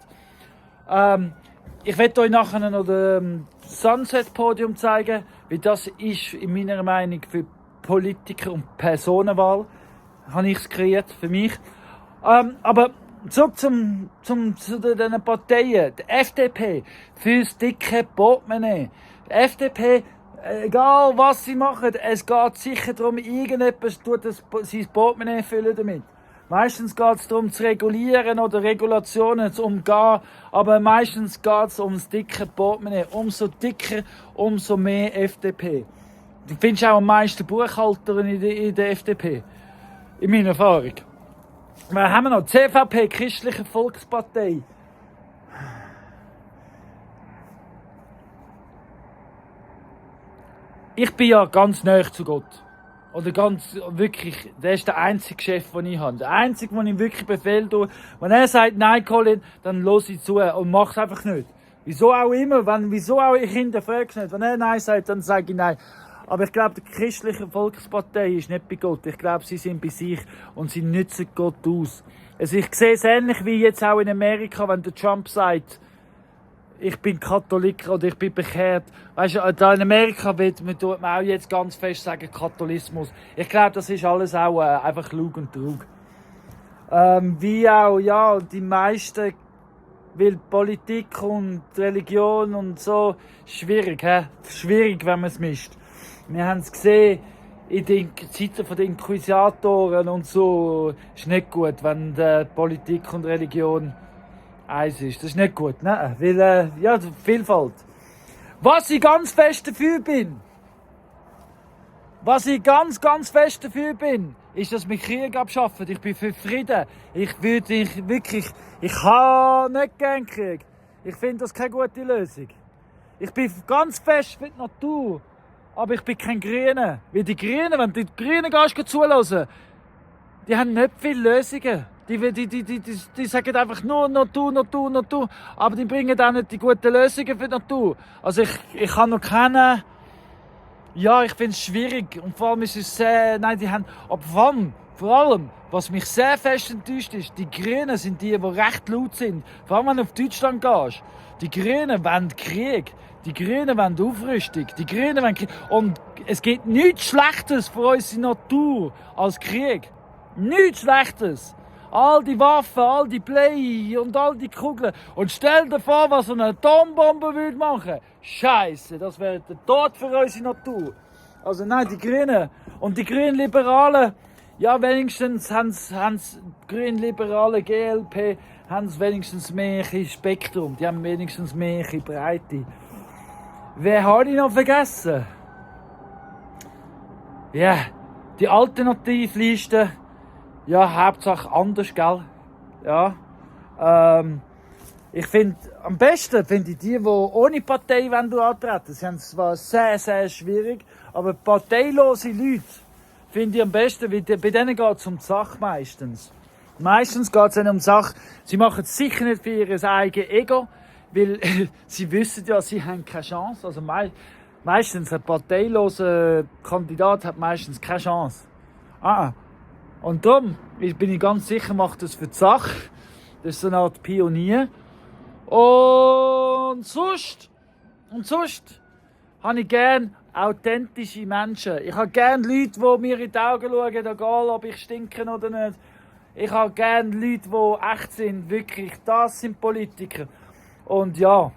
Ich werde euch nachher noch das Sunset-Podium zeigen, wie das ist in meiner Meinung für Politiker und Personenwahl. Habe ich es kreiert für mich. Aber zurück zu den Parteien. Die FDP fürs dicke Portemonnaie. Die FDP, egal was sie machen, es geht sicher darum, irgendetwas tut sein Portemonnaie füllen damit. Meistens geht es darum, zu regulieren oder Regulationen zu umgehen, aber meistens geht es ums dicke Portemonnaie. Umso dicker, umso mehr FDP. Du findest auch am meisten Buchhalter in der FDP. In meiner Erfahrung. Wir haben noch die CVP, Christliche Volkspartei. Ich bin ja ganz nahe zu Gott. Oder wirklich, der ist der einzige Chef, den ich habe. Der einzige, den ich wirklich Befehl tue. Wenn er sagt, nein, Colin, dann höre ich zu und mache es einfach nicht. Wieso auch immer, wieso auch ich hinterfrage es nicht. Wenn er nein sagt, dann sage ich nein. Aber ich glaube, die Christliche Volkspartei ist nicht bei Gott. Ich glaube, sie sind bei sich und sie nützen Gott aus. Also ich sehe es ähnlich wie jetzt auch in Amerika, wenn der Trump sagt, ich bin Katholik oder ich bin bekehrt. Weißt du, da in Amerika tut man auch jetzt ganz fest sagen, Katholismus. Ich glaube, das ist alles auch einfach Lug und Trug. Wie auch, ja, die meisten, weil Politik und Religion und so, schwierig, Schwierig, wenn man es mischt. Wir haben es gesehen, in den Zeiten der Inquisitoren und so ist nicht gut, wenn Politik und Religion eins ist. Das ist nicht gut, ne? Weil, ja, Vielfalt. Was ich ganz fest dafür bin, ist, dass wir Krieg abschaffen. Ich bin für Frieden. Ich habe nicht gern Krieg. Ich finde das keine gute Lösung. Ich bin ganz fest für die Natur. Aber ich bin kein Grüner. Weil die Grünen, wenn du die Grünen zuhören, die haben nicht viele Lösungen. Die sagen einfach nur Natur. Aber die bringen auch nicht die guten Lösungen für die Natur. Also ich kann noch keine... Ja, ich finde es schwierig. Und vor allem ist es sehr... Nein, die haben... Aber vor allem, was mich sehr fest enttäuscht ist, die Grünen sind die recht laut sind. Vor allem, wenn du auf Deutschland gehst. Die Grünen wollen Krieg. Die Grünen wollen Aufrüstung. Die Grünen wollen Krieg. Und es gibt nichts Schlechtes für unsere Natur als Krieg. Nichts Schlechtes. All die Waffen, all die Blei und all die Kugeln. Und stell dir vor, was so eine Atombombe würde machen. Scheiße, das wäre der Tod für unsere Natur. Also nein, die Grünen. Und die Grünliberalen, ja, wenigstens haben Grünliberale, GLP, haben wenigstens mehr Spektrum. Die haben wenigstens mehr Breite. Wer habe ich noch vergessen? Ja, die Alternativliste. Ja, Hauptsache anders, gell? Ja. Ich finde, am besten finde ich die ohne Partei antreten. Sie haben es zwar sehr, sehr schwierig, aber parteilose Leute finde ich am besten, weil bei denen geht es um die Sache meistens. Meistens geht es ihnen um die Sache. Sie machen es sicher nicht für ihr eigenes Ego, weil sie wissen ja, sie haben keine Chance. Also meistens ein parteiloser Kandidat hat meistens keine Chance. Und darum bin ich ganz sicher, macht das für die Sache. Das ist so eine Art Pionier. Und sonst habe ich gerne authentische Menschen. Ich habe gerne Leute, die mir in die Augen schauen, egal ob ich stinke oder nicht. Ich habe gerne Leute, die echt sind, wirklich. Das sind Politiker. Und ja,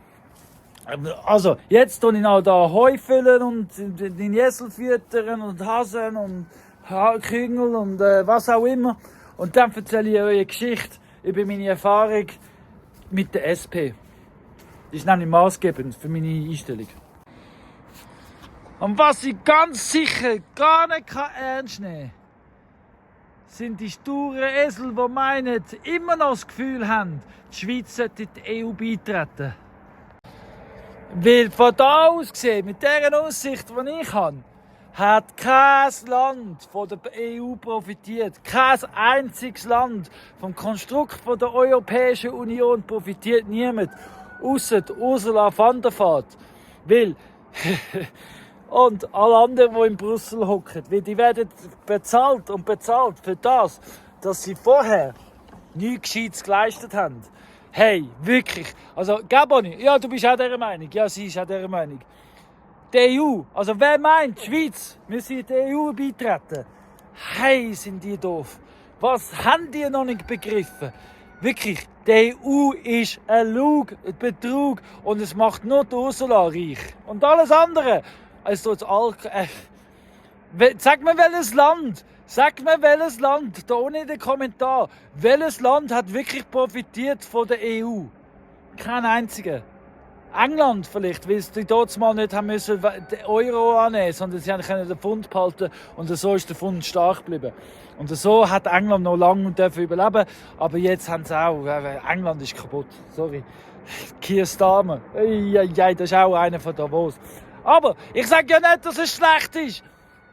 also jetzt tue ich noch da Heu füllen und den Esel füttern und Hasen und Küngel und was auch immer. Und dann erzähle ich euch eine Geschichte über meine Erfahrung mit der SP. Das ist nämlich maßgebend für meine Einstellung. Und was ich ganz sicher gar nicht ernst nehmen kann, sind die sturen Esel, die meinen, immer noch das Gefühl haben, die Schweiz sollte die EU beitreten. Weil von da aus gesehen, mit dieser Aussicht, die ich habe, hat kein Land von der EU profitiert. Kein einziges Land vom Konstrukt von der Europäischen Union profitiert niemand. Ausser Ursula von der Leyen. Weil und alle anderen, die in Brüssel hocken, weil die werden bezahlt für das, dass sie vorher nichts Gescheites geleistet haben. Hey, wirklich. Also, Gaboni, ja, du bist auch dieser Meinung. Ja, sie ist auch dieser Meinung. Die EU, also wer meint, die Schweiz müsse in die EU beitreten? Hey, sind die doof. Was haben die noch nicht begriffen? Wirklich, die EU ist ein Lug, ein Betrug und es macht nur die Ursula reich. Und alles andere, also sag mir welches Land, da unten in den Kommentar, welches Land hat wirklich profitiert von der EU? Kein einziger. England vielleicht, weil sie dort mal nicht haben müssen den Euro annehmen, sondern sie können den Pfund behalten und so ist der Pfund stark geblieben. Und so hat England noch lange überleben, aber jetzt haben sie auch, England ist kaputt, sorry. Keir Starmer, das ist auch einer von Davos. Aber ich sage ja nicht, dass es schlecht ist.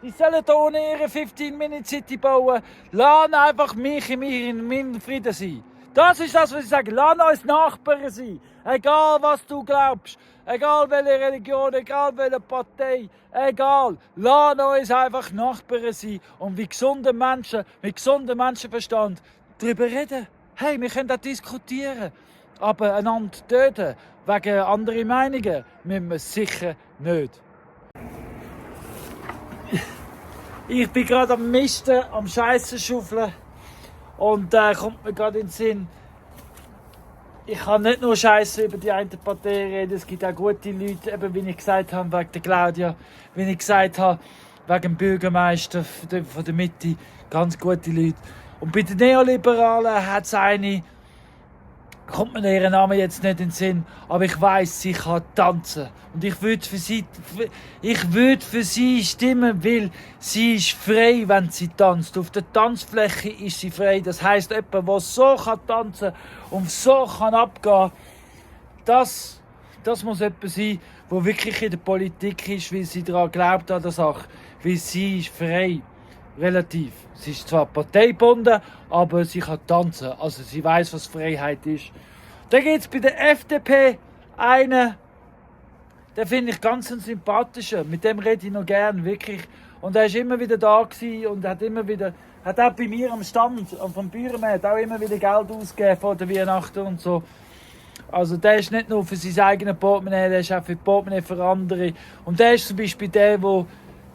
Die sollen hier ohne ihre 15-Minute-City bauen. Lass einfach mich in meinem Frieden sein. Das ist das, was ich sage. Lass uns Nachbarn sein. Egal, was du glaubst. Egal, welche Religion, egal, welche Partei. Egal. Lass uns einfach Nachbarn sein. Und wie gesunde Menschen, mit gesundem Menschenverstand darüber reden. Hey, wir können das diskutieren. Aber einander töten, wegen anderen Meinungen, müssen wir sicher nicht. Ich bin gerade am Misten, am Scheissen schaufeln. Und kommt mir gerade in den Sinn, ich kann nicht nur Scheiße über die eine Partei reden, es gibt auch gute Leute, eben wie ich gesagt habe, wegen der Claudia, wie ich gesagt habe, wegen dem Bürgermeister von der Mitte. Ganz gute Leute. Und bei den Neoliberalen hat es eine, kommt mir ihren Namen jetzt nicht in den Sinn, aber ich weiss, sie kann tanzen. Und ich würde für sie stimmen, weil sie ist frei, wenn sie tanzt. Auf der Tanzfläche ist sie frei. Das heisst, jemand, der so tanzen kann und so abgehen kann, das muss jemand sein, der wirklich in der Politik ist, weil sie daran glaubt an der Sache. Weil sie ist frei. Relativ. Sie ist zwar parteigebunden, aber sie kann tanzen. Also sie weiß, was Freiheit ist. Dann gibt es bei der FDP einen, den finde ich ganz sympathischer. Mit dem rede ich noch gern, wirklich. Und er war immer wieder da und hat auch bei mir am Stand vom Bürgermeister auch immer wieder Geld ausgegeben vor der Weihnachten und so. Also der ist nicht nur für sein eigenes Portemonnaie, der ist auch für die Portemonnaie für andere. Und der ist zum Beispiel der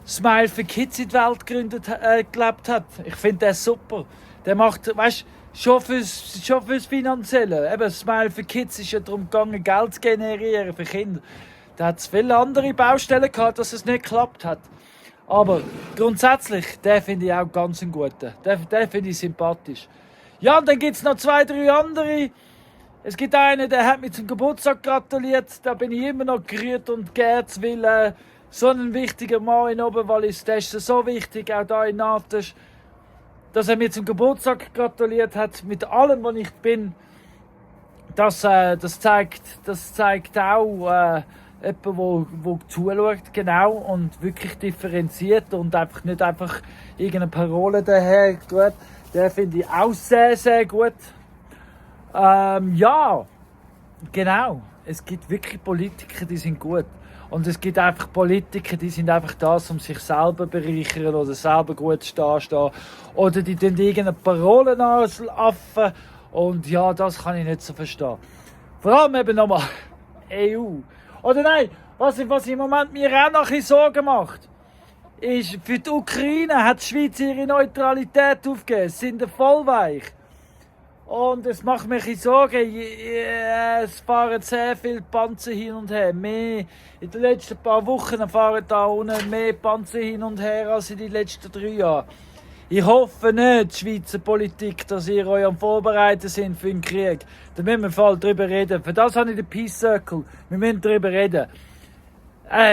Smile for Kids in die Welt gelebt hat. Ich finde den super. Der macht, weißt du, schon fürs Finanzielle. Eben, Smile for Kids ist ja darum gegangen, Geld zu generieren für Kinder. Da hat es viele andere Baustellen gehabt, dass es nicht geklappt hat. Aber grundsätzlich, den finde ich auch ganz einen guten. Den finde ich sympathisch. Ja, und dann gibt es noch 2, 3 andere. Es gibt einen, der hat mir zum Geburtstag gratuliert. Da bin ich immer noch gerührt und geehrt, weil so ein wichtiger Mann in Oberwallis, der ist so wichtig, auch da in Natas, dass er mir zum Geburtstag gratuliert hat, mit allem, was ich bin. Das zeigt auch jemand, der zuschaut, genau, und wirklich differenziert und nicht einfach irgendeine Parole daher tut. Den finde ich auch sehr, sehr gut. Ja, genau. Es gibt wirklich Politiker, die sind gut. Und es gibt einfach Politiker, die sind einfach das, um sich selber bereichern oder selber gut stehen. Oder die tun irgendeine Parolen affen. Und ja, das kann ich nicht so verstehen. Vor allem eben nochmal EU. Oder nein, was im Moment mir auch noch ein bisschen Sorgen macht, ist, für die Ukraine hat die Schweiz ihre Neutralität aufgegeben. Sie sind vollweich. Und es macht mich Sorgen. Es fahren sehr viele Panzer hin und her. Mehr in den letzten paar Wochen fahren da unten mehr Panzer hin und her als in den letzten 3 Jahren. Ich hoffe nicht, die Schweizer Politik, dass ihr euch am Vorbereiten sind für den Krieg. Da müssen wir im Fall drüber reden. Für das habe ich den Peace Circle. Wir müssen drüber reden.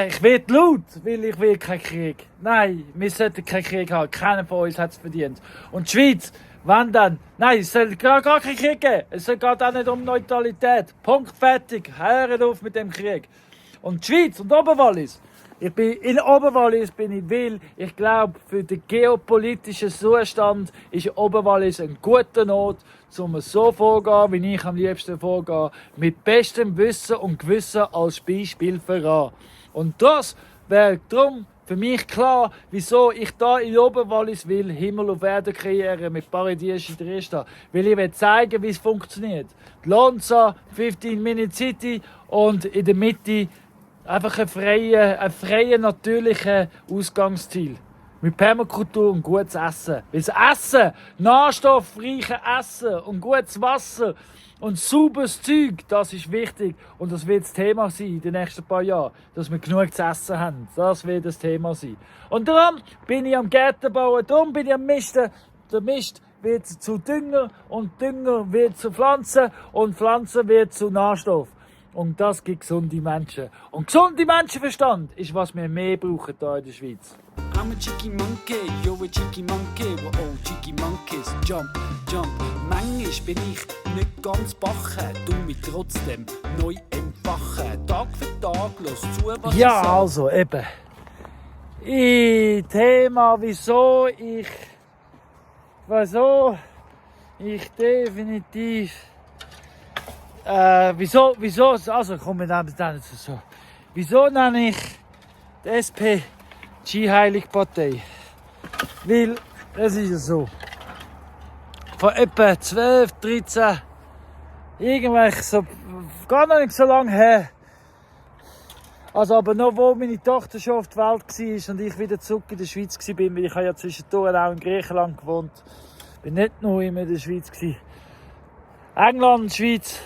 Ich werde laut, weil ich will keinen Krieg. Nein, wir sollten keinen Krieg haben. Keiner von uns hat es verdient. Und die Schweiz, wenn dann? Nein, es soll gar keinen Krieg geben. Es geht auch nicht um Neutralität. Punkt, fertig. Hört auf mit dem Krieg. Und die Schweiz und Oberwallis. In Oberwallis bin ich, weil ich glaube, für den geopolitischen Zustand ist Oberwallis ein guter Ort, um so vorzugehen, wie ich am liebsten vorgehe. Mit bestem Wissen und Gewissen als Beispiel voran. Und das wäre darum für mich klar, wieso ich da in Oberwallis will Himmel auf Erde kreieren mit Paradies in Dresden. Weil ich will zeigen, wie es funktioniert. Die Lonza, 15-Minute City und in der Mitte einfach ein freier, natürlicher Ausgangsziel. Mit Permakultur und gutes Essen. Weil das Essen, nährstoffreiches Essen und gutes Wasser und sauberes Zeug, das ist wichtig. Und das wird das Thema sein in den nächsten paar Jahren. Dass wir genug zu essen haben. Das wird das Thema sein. Und darum bin ich am Gärten bauen, darum bin ich am Misten. Der Mist wird zu Dünger und Dünger wird zu Pflanzen und Pflanzen wird zu Nährstoff. Und das gibt gesunde Menschen. Und gesunde Menschenverstand ist, was wir mehr brauchen hier in der Schweiz. I'm a cheeky monkey, you're a cheeky monkey, we're all cheeky monkeys. Jump, jump. Manchmal bin ich nicht ganz bache, du mich trotzdem neu entfachen. Tag für Tag, los zu, was Ja, ich sag. also eben. Thema, wieso ich definitiv. Wieso, also komm, wir nehmen dann so. Wieso nenne ich die SP die Heilige Partei? Weil, es ist ja so, vor etwa 12, 13, irgendwelche so, gar noch nicht so lange her, also aber noch wo meine Tochter schon auf der Welt war und ich wieder zurück in der Schweiz war, weil ich habe ja zwischendurch auch in Griechenland gewohnt, bin nicht nur immer in der Schweiz gewesen. England, Schweiz,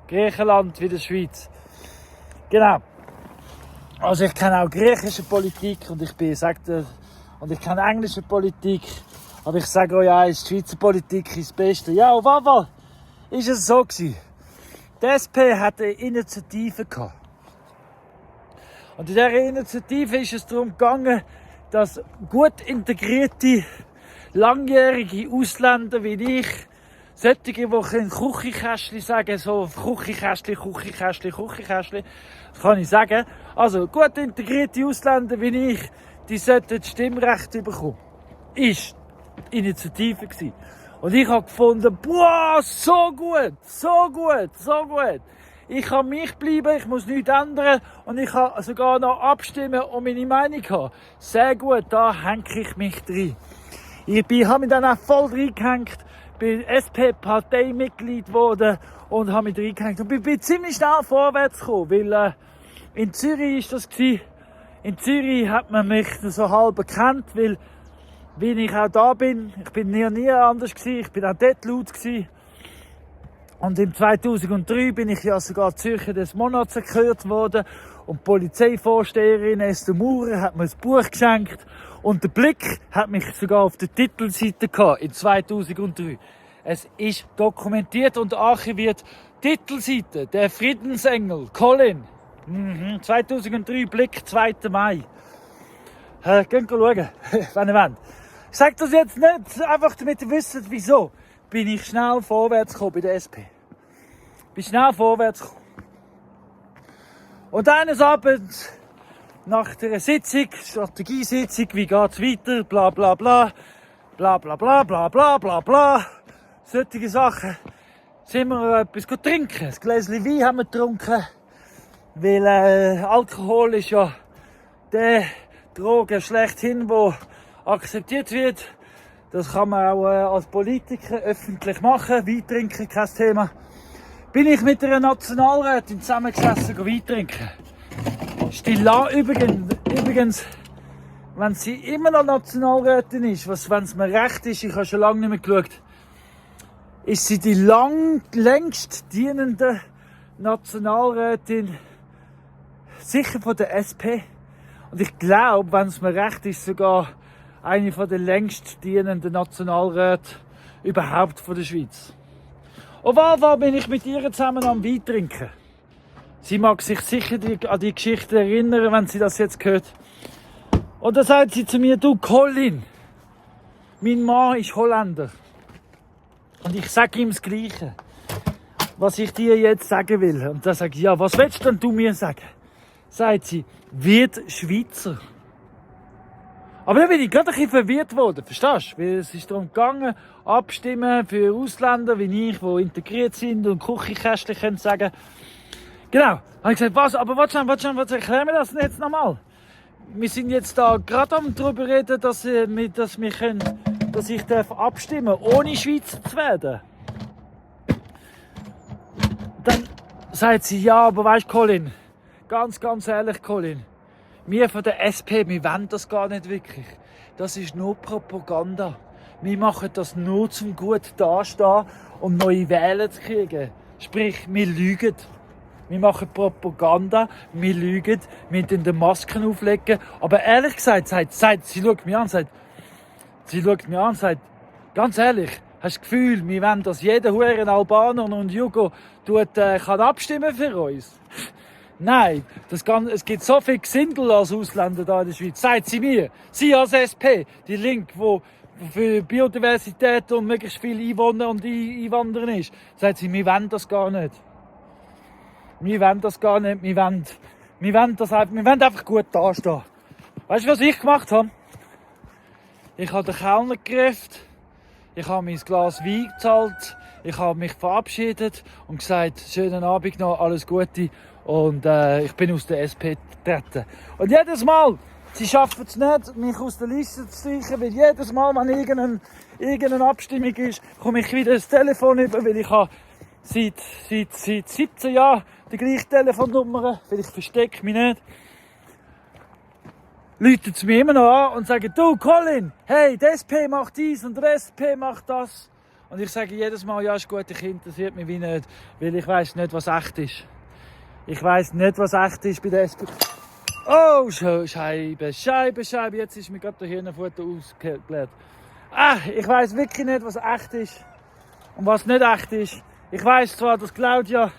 Griechenland, wieder Schweiz. Genau. Also ich kenne auch griechische Politik und ich bin, Und ich kenne englische Politik. Aber ich sage euch eins, die Schweizer Politik ist das Beste. Ja, auf jeden Fall ist es so gewesen. Die SP hatte eine Initiative gehabt. Und in dieser Initiative ist es darum gegangen, dass gut integrierte, langjährige Ausländer wie ich, solche, die können Küchenkästchen sagen, so Küchenkästchen, das kann ich sagen. Also gut integrierte Ausländer wie ich, die sollten Stimmrecht bekommen. Ist die Initiative gewesen. Und ich habe gefunden, boah, so gut. Ich kann mich bleiben, ich muss nichts ändern und ich kann sogar noch abstimmen und meine Meinung haben. Sehr gut, da hänge ich mich rein. Ich habe mich dann auch voll reingehängt, bin SP-Parteimitglied geworden und habe mich reingehängt. Und bin ziemlich schnell vorwärts gekommen, weil in Zürich ist das gewesen. In Zürich hat man mich so halb erkannt, weil wie ich auch da bin, ich bin nie anders gewesen, ich bin auch dort laut gewesen. Und im 2003 bin ich ja sogar Zürcher des Monats gekürt worden und die Polizeivorsteherin Esther Maurer hat mir ein Buch geschenkt und der Blick hat mich sogar auf der Titelseite gehabt in 2003. Es ist dokumentiert und archiviert. Titelseite, der Friedensengel, Colin. 2003, Blick, 2. Mai. Könnt ihr schauen, wenn ihr wollt. Ich sage das jetzt nicht, einfach damit ihr wisst, wieso. Bin ich schnell vorwärts gekommen bei der SP. Bin schnell vorwärts gekommen. Und eines Abends, nach der Sitzung, Strategiesitzung, wie geht's weiter, bla bla bla, bla bla bla bla bla bla bla, solche Sachen, sind wir etwas trinken. Ein Gläschen Wein haben wir getrunken, weil Alkohol ist ja der Droge schlechthin, wo akzeptiert wird. Das kann man auch als Politiker öffentlich machen. Wein trinken, kein Thema. Bin ich mit einer Nationalrätin zusammengesessen, Wein trinken. Übrigens, wenn sie immer noch Nationalrätin ist, wenn es mir recht ist, ich habe schon lange nicht mehr geschaut, ist sie die längst dienende Nationalrätin sicher von der SP. Und ich glaube, wenn es mir recht ist, sogar eine der längst dienenden Nationalräte überhaupt von der Schweiz. Auf jeden Fall bin ich mit ihr zusammen am Wein trinken. Sie mag sich sicher an die Geschichte erinnern, wenn sie das jetzt hört. Und dann sagt sie zu mir, du Colin, mein Mann ist Holländer. Und ich sage ihm das Gleiche, was ich dir jetzt sagen will. Und dann sage ich, ja, was willst denn du mir sagen? Sagt sie, wird Schweizer. Aber dann bin ich gerade ein bisschen verwirrt worden, verstehst du? Weil es ist darum gegangen, abstimmen für Ausländer wie ich, die integriert sind und Küchenkästchen können sagen. Genau. Habe ich gesagt, was? Aber was erklären wir das denn jetzt nochmal? Wir sind jetzt da gerade am darüber reden, dass ich abstimmen darf, ohne Schweizer zu werden. Dann sagt sie, ja, aber weißt du, Colin, ganz ehrlich, Colin, wir von der SP, wir wollen das gar nicht wirklich. Das ist nur Propaganda. Wir machen das nur zum gut dastehen, um neue Wähler zu kriegen. Sprich, wir lügen. Wir machen Propaganda, wir lügen, wir tun die Masken auflegen. Aber ehrlich gesagt, sie schaut mich an und sagt, ganz ehrlich, hast du das Gefühl, wir wollen, dass jeder Huren Albaner und Jugo kann abstimmen für uns? Nein, es gibt so viele Gesindel als Ausländer da in der Schweiz. Sagt sie mir, sie als SP, die Link, wo für Biodiversität und möglichst viele Einwohner und Einwanderer ist, sagt sie, wir wollen das gar nicht. Wir wollen einfach gut dastehen. Weißt du, was ich gemacht habe? Ich habe den Kellner gerufen, ich habe mein Glas Wein gezahlt, ich habe mich verabschiedet und gesagt, schönen Abend noch, alles Gute. Und ich bin aus der SP getreten. Und jedes Mal, sie schaffen es nicht, mich aus der Liste zu streichen, weil jedes Mal, wenn irgendeine Abstimmung ist, komme ich wieder das Telefon über, weil ich habe seit 17 Jahren die gleiche Telefonnummer, weil ich verstecke mich nicht. Läutet sie mir immer noch an und sagen, du Colin, hey, der SP macht dies und der SP macht das. Und ich sage jedes Mal, ja, ist gut, ich interessiert mich wie nicht, weil ich weiss nicht, was echt ist. Ich weiss nicht, was echt ist bei der SP. Oh, Scheibe. Jetzt ist mir gerade der Hirnfutter ausgelegt. Ich weiss wirklich nicht, was echt ist und was nicht echt ist. Ich weiss zwar, dass Claudia,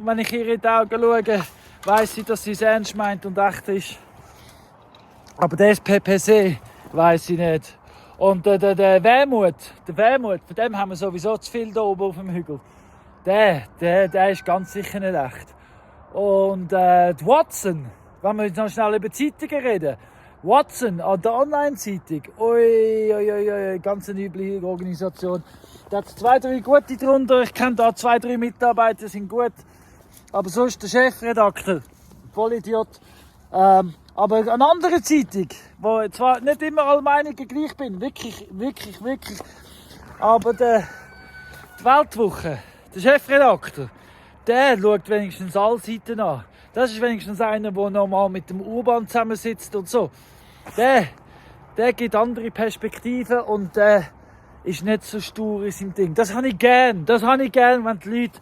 wenn ich ihr in die Augen schaue, weiss sie, dass sie es ernst meint und echt ist. Aber der SPPC weiss ich nicht. Und der Wermut, von dem haben wir sowieso zu viel hier oben auf dem Hügel. Der ist ganz sicher nicht echt. Und die Watson, wenn wir jetzt noch schnell über Zeitungen reden. Watson an der Online-Zeitung, ganz eine üble Organisation. Da hat 2, 3 gute drunter. Ich kenne da 2, 3 Mitarbeiter, sind gut. Aber sonst der Chefredakteur, Vollidiot. Aber eine andere Zeitung, wo zwar nicht immer alle Meinungen gleich bin, wirklich. Aber die Weltwoche, der Chefredakteur, der schaut wenigstens alle Seiten an. Das ist wenigstens einer, der normal mit dem Urban zusammensitzt und so. Der gibt andere Perspektiven und der ist nicht so stur in seinem Ding. Das habe ich gern, wenn die Leute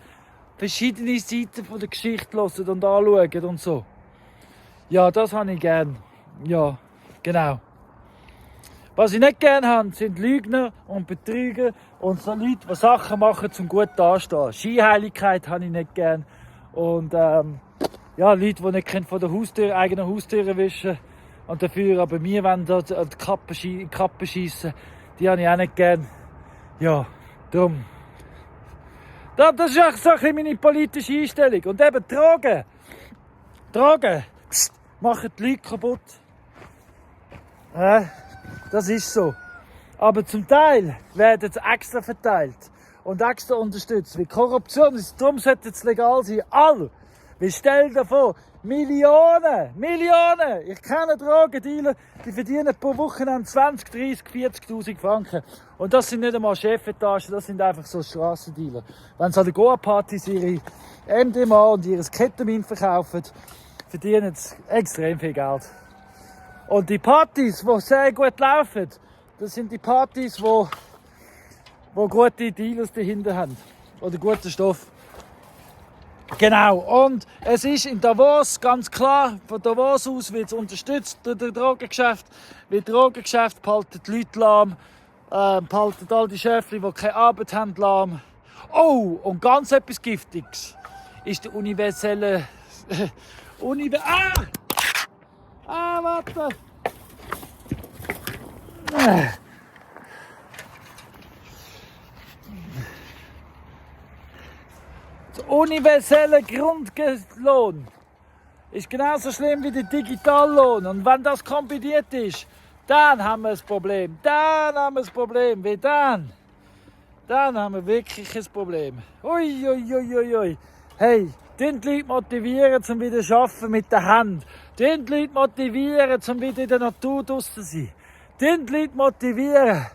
verschiedene Seiten von der Geschichte hören und anschauen und so. Ja, das habe ich gern. Ja, genau. Was ich nicht gern habe, sind Lügner und Betrüger und so Leute, die Sachen machen, zum gut dastehen. Scheinheiligkeit habe ich nicht gern. Und ja, Leute, die nicht von der eigenen Haustür wischen und dafür aber mir wollen da die Kappe schiessen, die habe ich auch nicht gern. Ja, darum. Das ist auch so ein bisschen meine politische Einstellung. Und eben Drogen machen die Leute kaputt. Das ist so. Aber zum Teil werden sie extra verteilt und extra unterstützt. Wie Korruption ist, darum sollte es legal sein. Alle. Wie stell dir vor, Millionen! Ich kenne Drogendealer, die verdienen pro Wochenende 20, 30, 40'000 Franken. Und das sind nicht einmal Chefetagen, das sind einfach so Strassendealer. Wenn sie an der Goa-Partys ihre MDMA und ihr Ketamin verkaufen, verdienen sie extrem viel Geld. Und die Partys, die sehr gut laufen, das sind die Partys, wo gute Dealers dahinter haben. Oder guten Stoff. Genau. Und es ist in Davos ganz klar, von Davos aus wird es unterstützt durch das Drogengeschäft. Weil Drogengeschäft behalten die Leute lahm, behalten all die Schäfchen, die keine Arbeit haben, lahm. Oh, und ganz etwas Giftiges ist der universelle... warte! Der universelle Grundlohn ist genauso schlimm wie der Digitallohn. Und wenn das kombiniert ist, dann haben wir ein Problem. Dann haben wir wirklich ein Problem. Ui. Hey, die Leute motivieren, um wieder zu arbeiten mit der Hand. Die Leute motivieren, um wieder in der Natur draussen zu sein. Die Leute motivieren,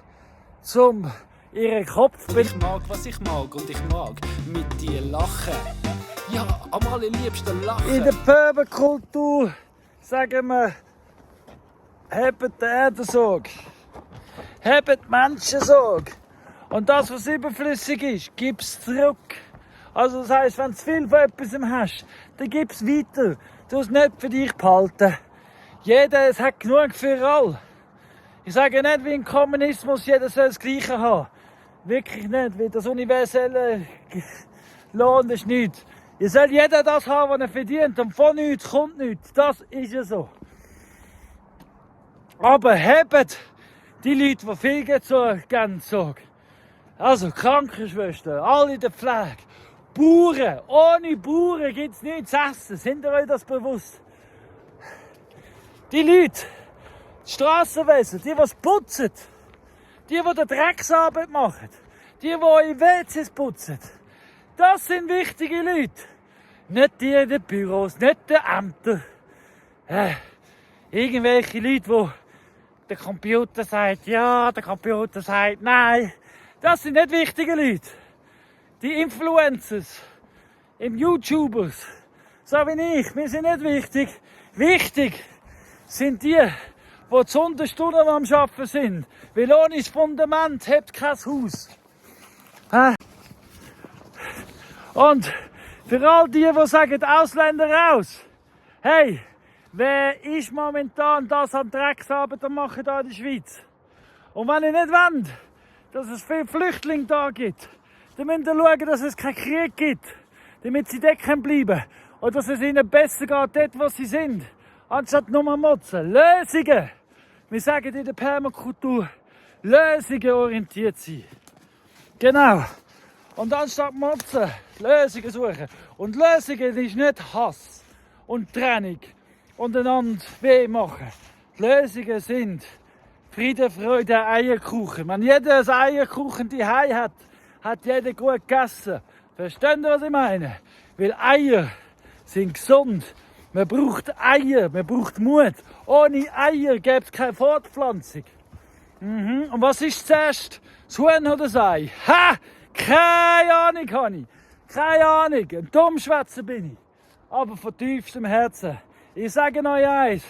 um ihren Kopf... Ich mag, was ich mag und ich mag mit dir lachen. Ja, am allerliebsten lachen. In der Pöbelkultur sagen wir, hebt die Erdensorge, hebt die Menschensorge. Und das, was überflüssig ist, gib's zurück. Also das heisst, wenn du zu viel von etwas hast, dann gib's weiter. Du musst nicht für dich behalten. Es hat genug für alle. Ich sage nicht, wie im Kommunismus, jeder soll das Gleiche haben. Wirklich nicht, weil das universelle Lohn ist nichts. Ihr soll jeder das haben, was er verdient, und von nichts kommt nichts. Das ist ja so. Aber hebt die Leute, die viel geben, Sorge. Also Krankenschwestern, alle in der Pflege, Bauern. Ohne Bauern gibt es nichts zu essen. Sind ihr euch das bewusst? Die Leute, das Strassenwesen, die es putzen, die die Drecksarbeit machen, die eure WCs putzen, das sind wichtige Leute. Nicht die in den Büros, nicht die Ämter. Irgendwelche Leute, wo der Computer sagt ja, der Computer sagt nein. Das sind nicht wichtige Leute. Die Influencers, im YouTubers, so wie ich, wir sind nicht wichtig. Wichtig sind die unterst am Arbeiten sind. Weil ohne das Fundament habt kein Haus. Und für all die sagen, Ausländer raus. Hey, wer ist momentan das an Drecksarbeit am machen hier in der Schweiz? Und wenn ihr nicht wollt, dass es viele Flüchtlinge da gibt, dann müsst ihr schauen, dass es keinen Krieg gibt, damit sie dort bleiben können. Und dass es ihnen besser geht, dort wo sie sind, anstatt nur motzen. Lösungen! Wir sagen in der Permakultur, Lösungen orientiert sein. Genau. Und anstatt motzen, Lösungen suchen. Und Lösungen ist nicht Hass und Trennung und einander weh machen. Die Lösungen sind Friede, Freude, Eierkuchen. Wenn jeder ein Eierkuchen daheim hat, hat jeder gut gegessen. Verstehen Sie, was ich meine? Weil Eier sind gesund. Man braucht Eier, man braucht Mut. Ohne Eier gäbe es keine Fortpflanzung. Und was ist zuerst? Das Huhn oder das Ei? Ha! Keine Ahnung habe ich. Keine Ahnung. Ein Dummschwätzer bin ich. Aber von tiefstem Herzen. Ich sage euch eins.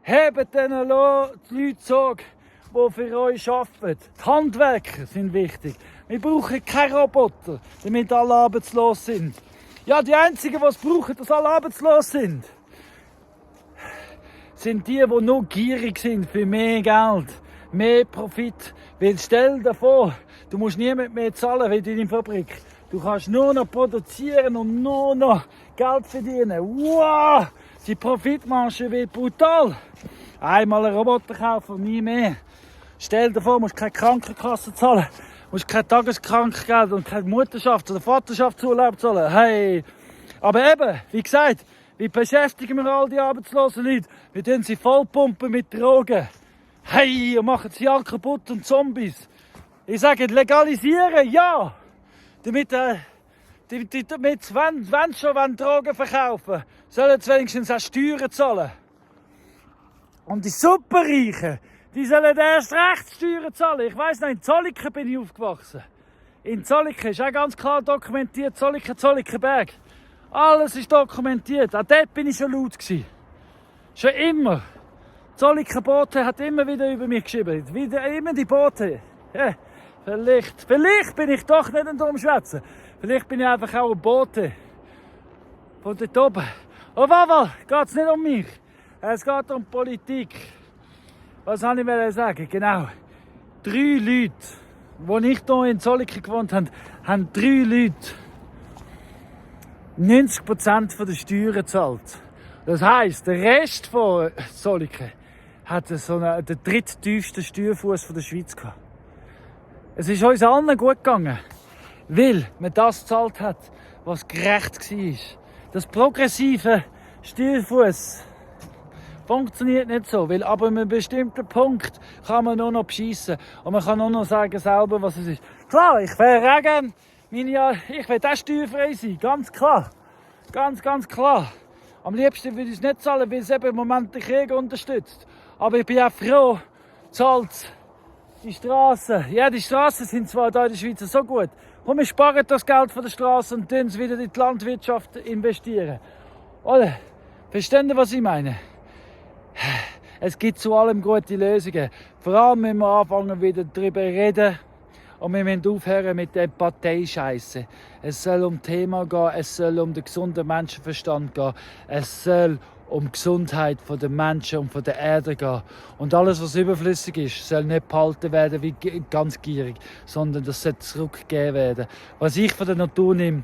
Hebt den die Leute Sorge, die für euch arbeiten. Die Handwerker sind wichtig. Wir brauchen keine Roboter, damit alle arbeitslos sind. Ja, die einzigen, die es brauchen, dass alle arbeitslos sind die nur gierig sind für mehr Geld, mehr Profit. Weil stell dir vor, du musst niemand mehr zahlen wie in deiner Fabrik. Du kannst nur noch produzieren und nur noch Geld verdienen. Wow! Die Profitmarge wird brutal. Einmal einen Roboter kaufen und nie mehr. Stell dir vor, du musst keine Krankenkasse zahlen, musst kein Tageskrankgeld und kein Mutterschafts- oder Vaterschaftsurlaub zahlen. Hey! Aber eben, wie gesagt, wie beschäftigen wir all die arbeitslosen Leute? Wir tun sie vollpumpen mit Drogen. Hey, und machen sie alle kaputt und Zombies. Ich sage, legalisieren, ja. Damit, wenn schon Drogen verkaufen, sollen sie wenigstens auch Steuern zahlen. Und die Superreichen, die sollen erst recht Steuern zahlen. Ich weiss noch, in Zolliken bin ich aufgewachsen. In Zolliken ist auch ganz klar dokumentiert, Zollikenberg. Alles ist dokumentiert. Auch dort bin ich schon laut gewesen. Schon immer. Zolliken Bote hat immer wieder über mich geschrieben. Immer die Bote. Ja, vielleicht bin ich doch nicht ein Dummschwätzer. Vielleicht bin ich einfach auch ein Bote. Von dort oben. Aber geht es nicht um mich. Es geht um Politik. Was wollte ich sagen? Genau. 3 Leute, als ich hier in Zolliken gewohnt habe, haben 3 Leute 90% der Steuern gezahlt. Das heisst, der Rest von Zolliken hat den dritttiefsten Steuerfuss der Schweiz gehabt. Es ist uns allen gut gegangen, weil man das gezahlt hat, was gerecht war. Das progressive Steuerfuss funktioniert nicht so, weil ab einem bestimmten Punkt kann man nur noch beschissen und man kann nur noch sagen selber, was es ist. Klar, ich wäre auch gerne ich will auch steuerfrei sein, ganz klar. Ganz klar. Am liebsten würde ich es nicht zahlen, weil es eben im Moment den Krieg unterstützt. Aber ich bin auch froh, zahlt die Straßen. Ja, die Straßen sind zwar hier in der Schweiz so gut. Und wir sparen das Geld von der Straße und tun es wieder in die Landwirtschaft investieren. Oder? Verstehen Sie, was ich meine? Es gibt zu allem gute Lösungen. Vor allem müssen wir anfangen, wieder darüber reden. Und wir müssen aufhören mit der Parteischeiße. Es soll um Thema gehen, es soll um den gesunden Menschenverstand gehen, es soll um die Gesundheit der Menschen und der Erde gehen. Und alles, was überflüssig ist, soll nicht behalten werden wie ganz gierig, sondern das soll zurückgegeben werden. Was ich von der Natur nehme,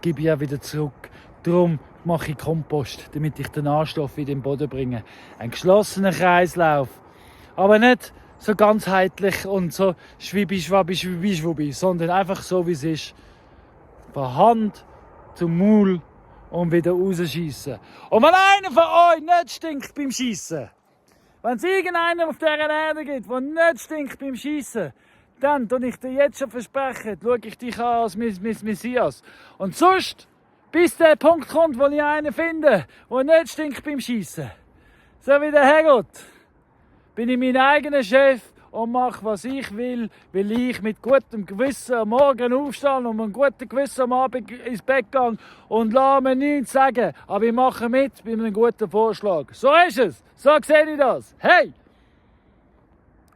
gebe ich auch wieder zurück. Darum mache ich Kompost, damit ich den Nährstoff wieder in den Boden bringe. Ein geschlossener Kreislauf. Aber nicht so ganzheitlich und so schwubi, sondern einfach so, wie es ist. Von Hand zum Maul und wieder rausschiessen. Und wenn einer von euch nicht stinkt beim Schiessen, wenn es irgendeinen auf dieser Erde gibt, der nicht stinkt beim Schiessen, dann tue ich dir jetzt schon versprechen, schaue ich dich an als Messias. Und sonst, bis der Punkt kommt, wo ich einen finde, der nicht stinkt beim Schiessen, so wie der Herrgott, bin ich mein eigener Chef und mache, was ich will, weil ich mit gutem Gewissen am Morgen aufstehe und mit gutem Gewissen am Abend ins Bett gehe und lasse mir nichts sagen. Aber ich mache mit bei einem guten Vorschlag. So ist es. So sehe ich das. Hey!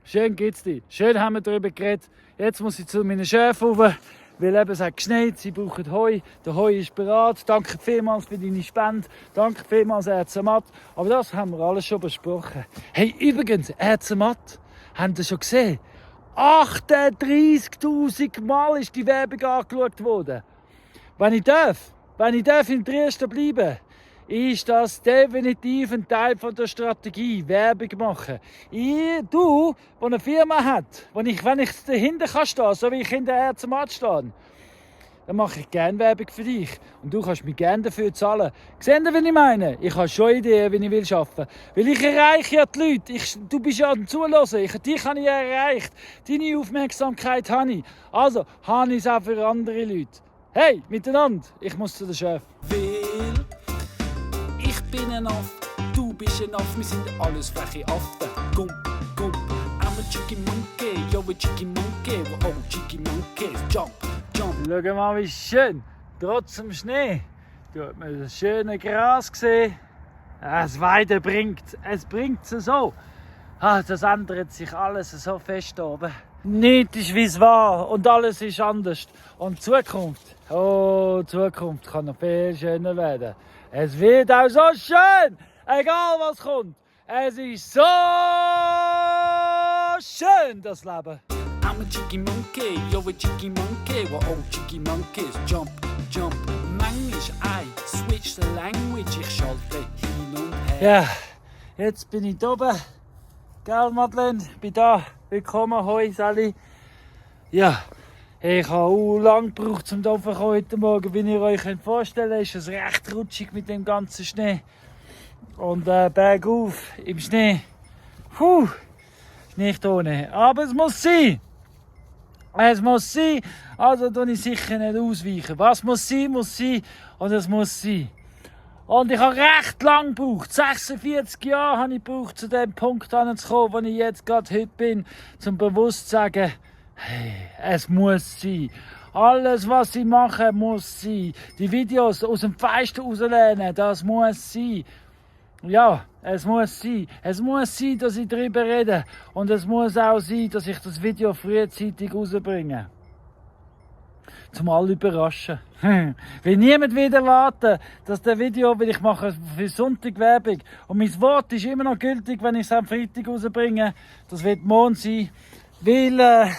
Schön geht's dir. Schön haben wir darüber geredet. Jetzt muss ich zu meinem Chef rauf. weil eben es hat geschneit, sie brauchen Heu, der Heu ist bereit. Danke vielmals für deine Spende, danke vielmals Ärzematt. Aber das haben wir alles schon besprochen. Hey, übrigens, Ärzematt, habt ihr schon gesehen? 38'000 Mal ist die Werbung angeschaut worden. Wenn ich darf in Dresden bleiben, ist das definitiv ein Teil von der Strategie, Werbung machen. Du, der eine Firma hat, wenn ich dahinter stehen kann, so wie ich hinter Ärzematt stehe, dann mache ich gerne Werbung für dich. Und du kannst mich gerne dafür zahlen. Seht ihr, was ich meine? Ich habe schon Ideen, wie ich arbeiten will. Weil ich erreiche ja die Leute. Du bist ja am Zuhören. Dich habe ich erreicht. Deine Aufmerksamkeit habe ich. Also habe ich es auch für andere Leute. Hey, miteinander. Ich muss zu der Chef. Weil ich bin ein Aff, du bist ein Aff, wir sind alles freche Affen. Gump, gump, I'm a chicky monkey, you're a chicky monkey, we're all chicky monkeys. Jump, jump. Schau mal, wie schön. Trotz dem Schnee. Du hast mir das schöne Gras gesehen. Das Weiden bringt es so. Das ändert sich alles so fest oben. Nichts ist, wie es war und alles ist anders. Und Zukunft, Zukunft kann noch viel schöner werden. Es wird auch so schön, egal was kommt. Es ist so schön, das Leben. I'm a chicky monkey, you're a chicky monkey, we're all chicky monkeys. Jump, jump, manchmal switch the language, ich schalte hin und her. Ja, jetzt bin ich da oben. Gell, Madeleine? Bin da. Willkommen, hoi Sally. Ja, ich habe auch lange gebraucht, um hier zu kommen heute Morgen. Wie ihr euch vorstellen könnt, ist es recht rutschig mit dem ganzen Schnee. Und bergauf im Schnee. Ist nicht ohne. Aber es muss sein. Es muss sein. Also tue ich sicher nicht ausweichen. Was muss sein, muss sein. Und es muss sein. Und ich habe recht lang gebraucht. 46 Jahre habe ich gebraucht, zu dem Punkt anzukommen, wo ich jetzt gerade heute bin, zum bewusst zu sagen, hey, es muss sein. Alles, was ich mache, muss sein. Die Videos aus dem Fenster rauslehnen, das muss sein. Ja, es muss sein. Es muss sein, dass ich darüber rede. Und es muss auch sein, dass ich das Video frühzeitig rausbringe. Zum alle überraschen. Weil niemand wieder warten, dass das Video, weil ich mache für Sonntag Werbung. Und mein Wort ist immer noch gültig, wenn ich es am Freitag rausbringe. Das wird morgen sein. Weil,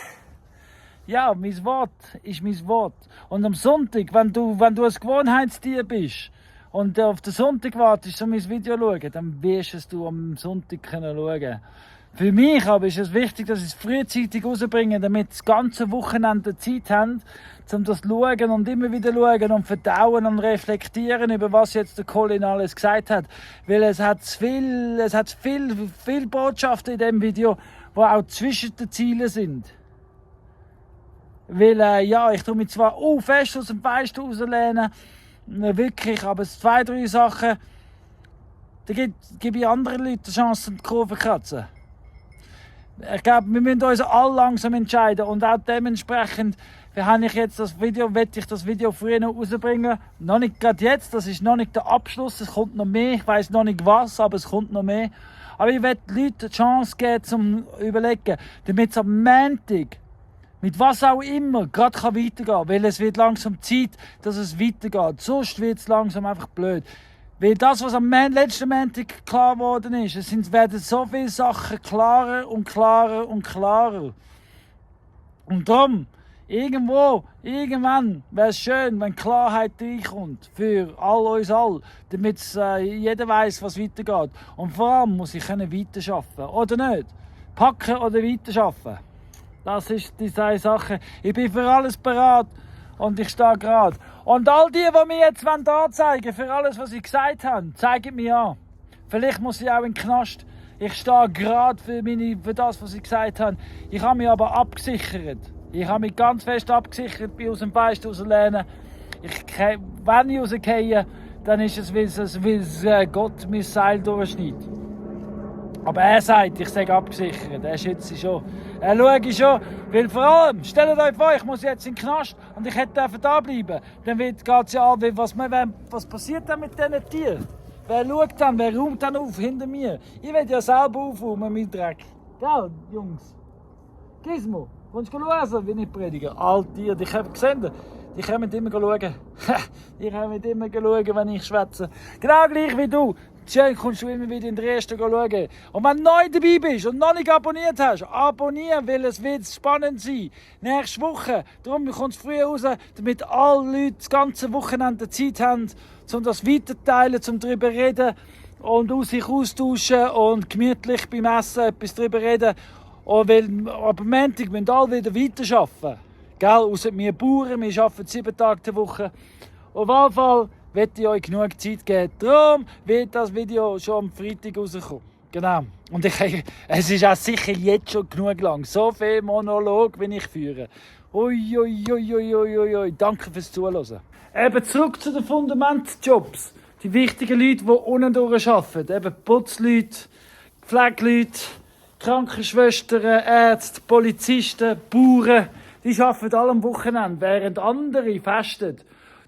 ja, mein Wort ist mein Wort. Und am Sonntag, wenn du ein Gewohnheitstier bist und auf den Sonntag wartest, um mein Video zu schauen, dann wirst du am Sonntag schauen können. Für mich aber ist es wichtig, dass ich es frühzeitig rausbringe, damit das ganze Wochenende Zeit haben, um das zu schauen und immer wieder schauen und verdauen und reflektieren, über was jetzt der Colin alles gesagt hat. Weil es hat viel Botschaften in dem Video, die auch zwischen den Zielen sind. Weil, ja, ich tue mich zwar fest aus dem Fenster rauslehnen, wirklich, aber es 2, 3 Sachen, da gebe ich anderen Leuten die Chance, die Kurve zu kratzen. Ich glaube, wir müssen uns alle langsam entscheiden und auch dementsprechend will ich das Video früher noch rausbringen. Noch nicht gerade jetzt, das ist noch nicht der Abschluss, es kommt noch mehr, ich weiss noch nicht was, aber es kommt noch mehr. Aber ich will den Leuten die Chance geben, zum überlegen, damit es am Montag, mit was auch immer, gerade weitergehen kann, weil es wird langsam Zeit, dass es weitergeht. Sonst wird es langsam einfach blöd. Weil das, was am letzten Montag klar geworden ist, werden so viele Sachen klarer und klarer und klarer. Und darum, irgendwann wäre es schön, wenn Klarheit reinkommt für uns alle, damit jeder weiss, was weitergeht. Und vor allem muss ich weiterarbeiten oder nicht? Packen oder weiterarbeiten. Das ist die Sache. Ich bin für alles bereit und ich stehe gerade. Und all die mir jetzt anzeigen wollen, für alles, was ich gesagt habe, zeigen mir an. Vielleicht muss ich auch in den Knast. Ich stehe gerade für das, was ich gesagt habe. Ich habe mich aber abgesichert. Ich habe mich ganz fest abgesichert, bin aus dem Fenster rauslehnen. Wenn ich rausgehe, dann ist es, wie Gott mein Seil durchschneidet. Aber er sagt, ich sage abgesichert, er schützt sich schon. Er schaut schon, weil vor allem, stellt euch vor, ich muss jetzt in den Knast und ich hätte da bleiben. Dann geht es ja an, was passiert dann mit diesen Tieren? Wer schaut dann, wer räumt dann auf hinter mir? Ich will ja selber aufräumen mit Dreck. Gell, Jungs? Gizmo, Kommst du schauen, wie ich predige? Alter, die kommen immer schauen. Die kommen immer schauen, wenn ich schwätze. Genau gleich wie du. Schön kommst du immer wieder in den ersten schauen. Und wenn du neu dabei bist und noch nicht abonniert hast, abonnieren, weil es wird spannend sein. Nächste Woche. Darum kommst du früh raus, damit alle Leute das ganze Wochenende Zeit haben, um das weiterzuteilen, um darüber zu reden und sich austauschen und gemütlich beim Essen etwas darüber reden. Und weil ab Montag müssen alle wieder weiterarbeiten. Gell? Ausser wir Bauern, wir arbeiten 7 Tage die Woche. Auf jeden Fall möchte ich euch genug Zeit geben. Darum wird das Video schon am Freitag rauskommen. Genau. Und es ist auch sicher jetzt schon genug lang. So viel Monolog, wie ich führe. Ui. Danke fürs Zuhören. Eben zurück zu den Fundamentjobs. Die wichtigen Leute, die unten durch arbeiten. Eben Putzleute, Pflegeleute, Krankenschwestern, Ärzte, Polizisten, Bauern. Die arbeiten alle am Wochenende, während andere festen.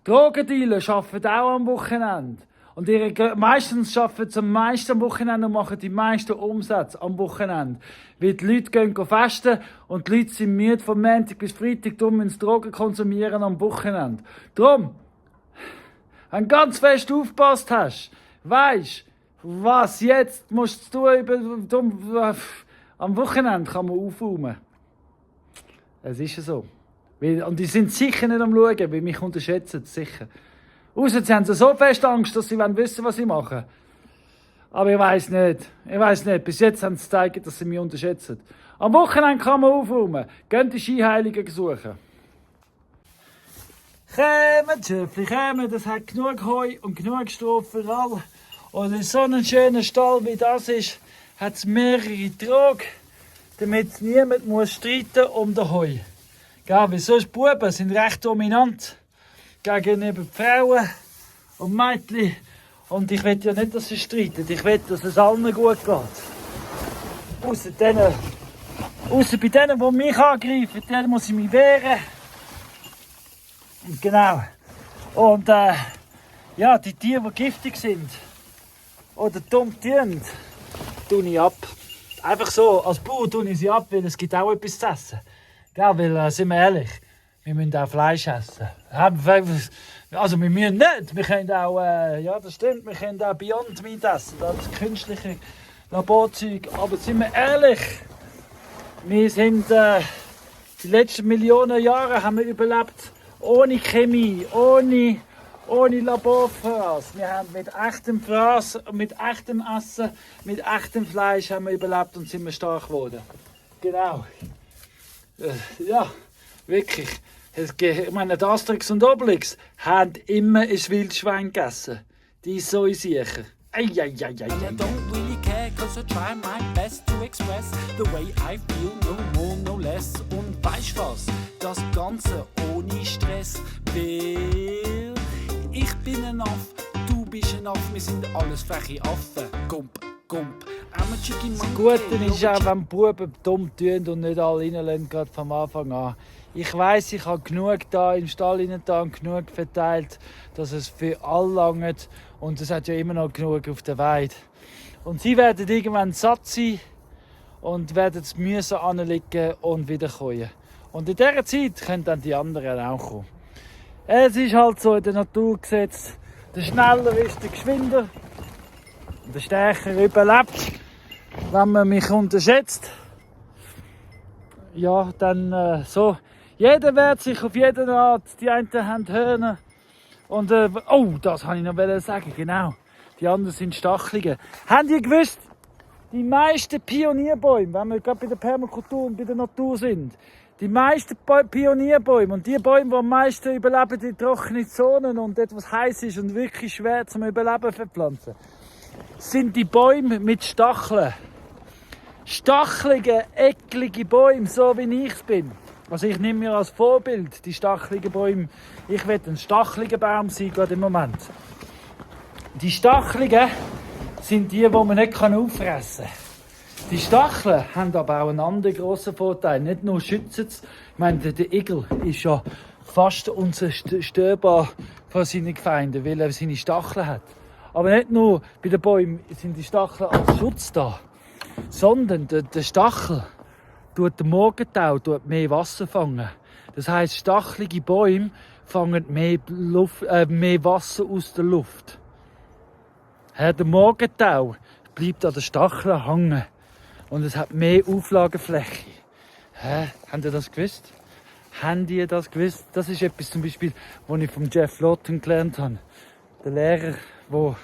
Drogendealer arbeiten auch am Wochenende. Und meistens arbeiten sie am meisten am Wochenende und machen die meisten Umsätze am Wochenende. Weil die Leute gehen festen und die Leute sind müde von Montag bis Freitag, darum müssen sie Drogen konsumieren am Wochenende. Darum, wenn du ganz fest aufgepasst hast, weisst, was jetzt musst du tun, am Wochenende kann man aufräumen. Es ist so. Und die sind sicher nicht am Schauen, weil mich unterschätzen, sicher. Ausser sie haben so fest Angst, dass sie wissen, was sie machen. Aber ich weiss nicht. Bis jetzt haben sie gezeigt, dass sie mich unterschätzen. Am Wochenende kann man aufräumen. Geht die Skiheiligen suchen. Kommen, Schöpfli, kommen. Das hat genug Heu und genug Stroh für alle. Und in so einem schönen Stall wie das ist, hat es mehrere Trage, damit niemand muss streiten um den Heu. Gell, weil sonst Buben sind recht dominant gegenüber Frauen und Mädchen. Und ich will ja nicht, dass sie streiten. Ich will, dass es allen gut geht. Ausser bei denen, die mich angreifen, denen muss ich mich wehren. Und genau. Und ja, die Tiere, die giftig sind oder dumm tun, tue ich ab. Einfach so, als Bauer tue ich sie ab, weil es gibt auch etwas zu essen. Gell, weil, sind wir ehrlich, wir müssen auch Fleisch essen. Also wir müssen nicht, wir können auch, ja das stimmt, wir können auch Beyond Meat essen, das ist künstliche Laborzeug. Aber sind wir ehrlich, wir sind, die letzten Millionen Jahre haben wir überlebt, ohne Chemie, ohne Laborfraß. Wir haben mit echtem Fraß, mit echtem Essen, mit echtem Fleisch haben wir überlebt und sind wir stark geworden. Genau. Ja, wirklich. Ich meine, die Asterix und Obelix haben immer ein Wildschwein gegessen. Die ist so sicher. And I don't really care, cause I try my best to express the way I feel, no more, no less. Und weißt was? Das Ganze ohne Stress. Weil ich bin ein Aff, du bist ein Aff, wir sind alles freche Affen. Gump. Das Gute ist auch, wenn die Buben dumm tun und nicht alle reinlassen, gerade vom Anfang an. Ich weiss, ich habe genug da im Stall und genug verteilt, dass es für alle langt. Und es hat ja immer noch genug auf der Weide. Und sie werden irgendwann satt sein und werden das Müsse anlegen und wieder kommen. Und in dieser Zeit können dann die anderen auch kommen. Es ist halt so in der Natur gesetzt, der Schneller ist der Geschwinder. Der Stärker überlebt. Wenn man mich unterschätzt, ja, dann so. Jeder wehrt sich auf jede Art. Die einen haben Hörner. Und, oh, das wollte ich noch sagen, genau. Die anderen sind Stachlige. Habt ihr gewusst, die meisten Pionierbäume, wenn wir gerade bei der Permakultur und bei der Natur sind, die meisten Pionierbäume und die Bäume, die am meisten überleben in trockenen Zonen und etwas heiß ist und wirklich schwer zum Überleben verpflanzen, sind die Bäume mit Stacheln. Stachelige, eklige Bäume, so wie ich es bin. Also ich nehme mir als Vorbild die stacheligen Bäume. Ich will ein stacheliger Baum sein, gerade im Moment. Die Stacheligen sind die man nicht auffressen kann. Die Stacheln haben aber auch einen anderen grossen Vorteil. Nicht nur schützen sie. Ich meine, der Igel ist ja fast unzerstörbar vor seinen Feinden, weil er seine Stacheln hat. Aber nicht nur bei den Bäumen sind die Stacheln als Schutz da, sondern der Stachel, tut der Morgentau mehr Wasser fangen. Das heisst, stachelige Bäume fangen mehr Wasser aus der Luft. Der Morgentau bleibt an den Stacheln hängen und es hat mehr Auflagefläche. Habt ihr das gewusst? Habt ihr das gewusst? Das ist etwas zum Beispiel, was ich von Jeff Lawton gelernt habe. Der Lehrer, der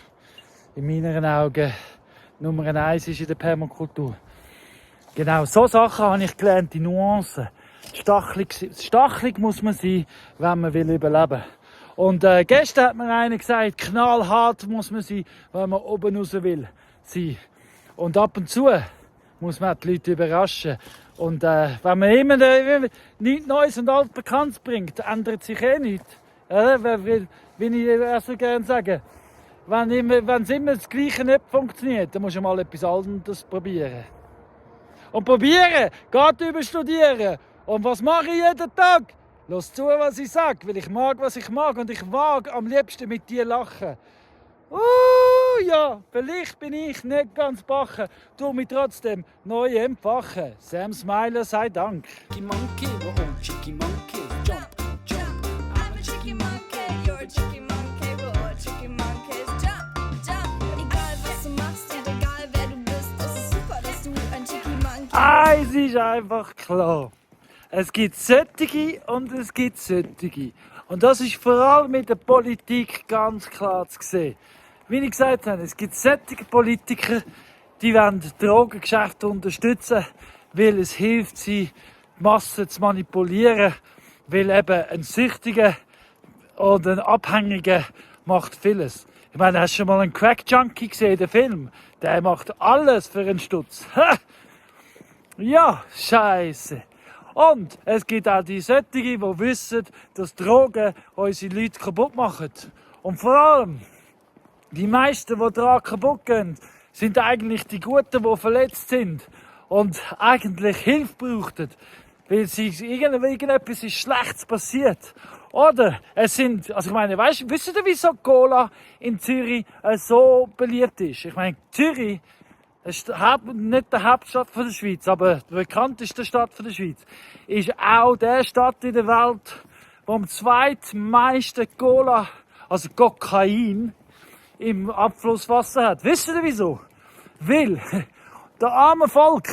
in meinen Augen Nummer 1 ist in der Permakultur. Genau, so Sachen habe ich gelernt, die Nuancen. Stachelig muss man sein, wenn man überleben will. Und gestern hat mir einer gesagt, knallhart muss man sein, wenn man oben raus will sein. Und ab und zu muss man die Leute überraschen. Und wenn man immer nichts Neues und Altbekanntes bringt, ändert sich nichts. Wie ich so gerne sage, wenn immer das Gleiche nicht funktioniert, dann muss man mal etwas anderes probieren. Und probieren geht über studieren. Und was mache ich jeden Tag? Lass zu, was ich sage, weil ich mag, was ich mag. Und ich mag am liebsten mit dir lachen. Ja, vielleicht bin ich nicht ganz bache, tu mich trotzdem neu empfachen. Sam Smiler sei Dank. Chicky monkey, oh, chicky monkey, jump, jump. I'm a chicky monkey, you're a chicky monkey, we're all chicky monkeys. Jump, jump. Egal was du machst und egal wer du bist, es ist super, dass du ein chicky monkey Es ist einfach klar. Es gibt solche und es gibt solche. Und das ist vor allem mit der Politik ganz klar zu sehen. Wie ich gesagt habe, es gibt solche Politiker, die wollen Drogengeschäfte unterstützen, weil es hilft, sie die Massen zu manipulieren, weil eben ein Süchtiger oder ein Abhängiger macht vieles. Ich meine, hast du schon mal einen Crack-Junkie gesehen, den Film? Der macht alles für einen Stutz. Ja, Scheiße. Und es gibt auch die solche, die wissen, dass Drogen unsere Leute kaputt machen. Und vor allem, die meisten, die daran kaputt gehen, sind eigentlich die Guten, die verletzt sind und eigentlich Hilfe brauchten, weil irgendetwas ist Schlechtes passiert. Oder es sind, also ich meine, wisst ihr, wieso Cola in Zürich so beliebt ist? Ich meine, Zürich ist nicht die Hauptstadt der Schweiz, aber die bekannteste Stadt der Schweiz, ist auch die Stadt in der Welt, die am zweitmeisten Cola, also Kokain, im Abflusswasser hat. Wisst ihr wieso? Weil das arme Volk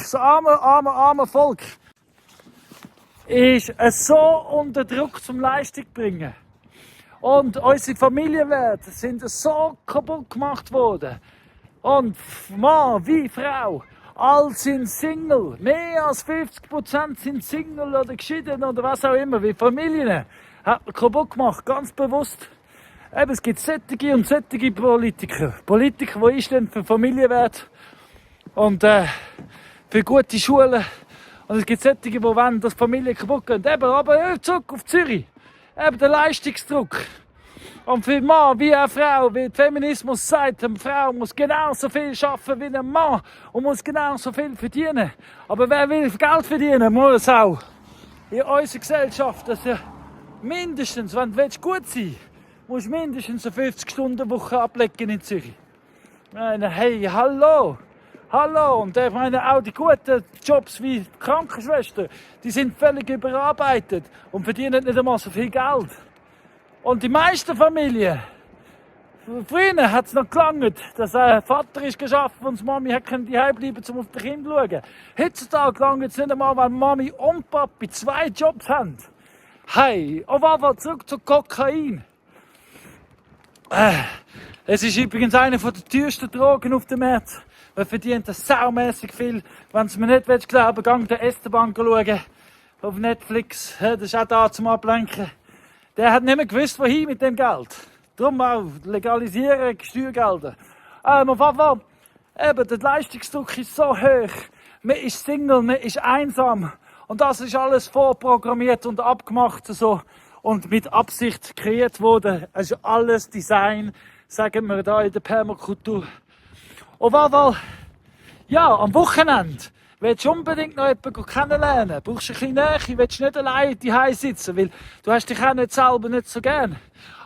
ist so unter Druck zum Leistung bringen. Und unsere Familienwerte sind so kaputt gemacht worden. Und Mann wie Frau, alle sind Single. Mehr als 50% sind Single oder geschieden oder was auch immer. Wie Familien hat man kaputt gemacht, ganz bewusst. Eben, es gibt solche und solche Politiker. Politiker, die einstehen für Familienwert und für gute Schulen. Und es gibt solche, die wollen, dass Familien kaputt gehen. Eben, aber zurück auf Zürich. Eben der Leistungsdruck. Und für Mann wie eine Frau, wie der Feminismus sagt, eine Frau muss genauso viel arbeiten wie ein Mann und muss genauso viel verdienen. Aber wer will Geld verdienen, muss auch in unserer Gesellschaft, dass mindestens, wenn du gut sein willst, musst du mindestens eine 50-Stunden-Woche ablegen in Zürich. Ich meine, hey, hallo. Und ich meine, auch die guten Jobs wie Krankenschwester, die sind völlig überarbeitet und verdienen nicht einmal so viel Geld. Und die meisten Familien, früher hat es noch gelangt, dass ein Vater ist geschafft und die Mami kann daheim bleiben, um auf die Kinder zu schauen. Heutzutage langt es nicht einmal, weil Mami und Papi 2 Jobs haben. Hey, auf jeden Fall zurück zu Kokain. Es ist übrigens eine der teuersten Drogen auf dem Markt. Man verdient saumässig viel. Wenn du mir nicht glauben willst, geh der Esteban schauen. Auf Netflix. Das ist auch da zum Ablenken. Der hat nicht mehr gewusst, wohin mit dem Geld. Darum auch legalisieren, Steuergelder. Auf jeden Fall, eben, der Leistungsdruck ist so hoch. Man ist Single, man ist einsam. Und das ist alles vorprogrammiert und abgemacht so. Und mit Absicht kreiert worden. Also alles Design, sagen wir da in der Permakultur. Auf jeden Fall, ja, am Wochenende willst du unbedingt noch jemanden kennenlernen. Brauchst du ein bisschen Nähe, willst du nicht allein daheim sitzen, weil du hast dich auch nicht selber nicht so gern.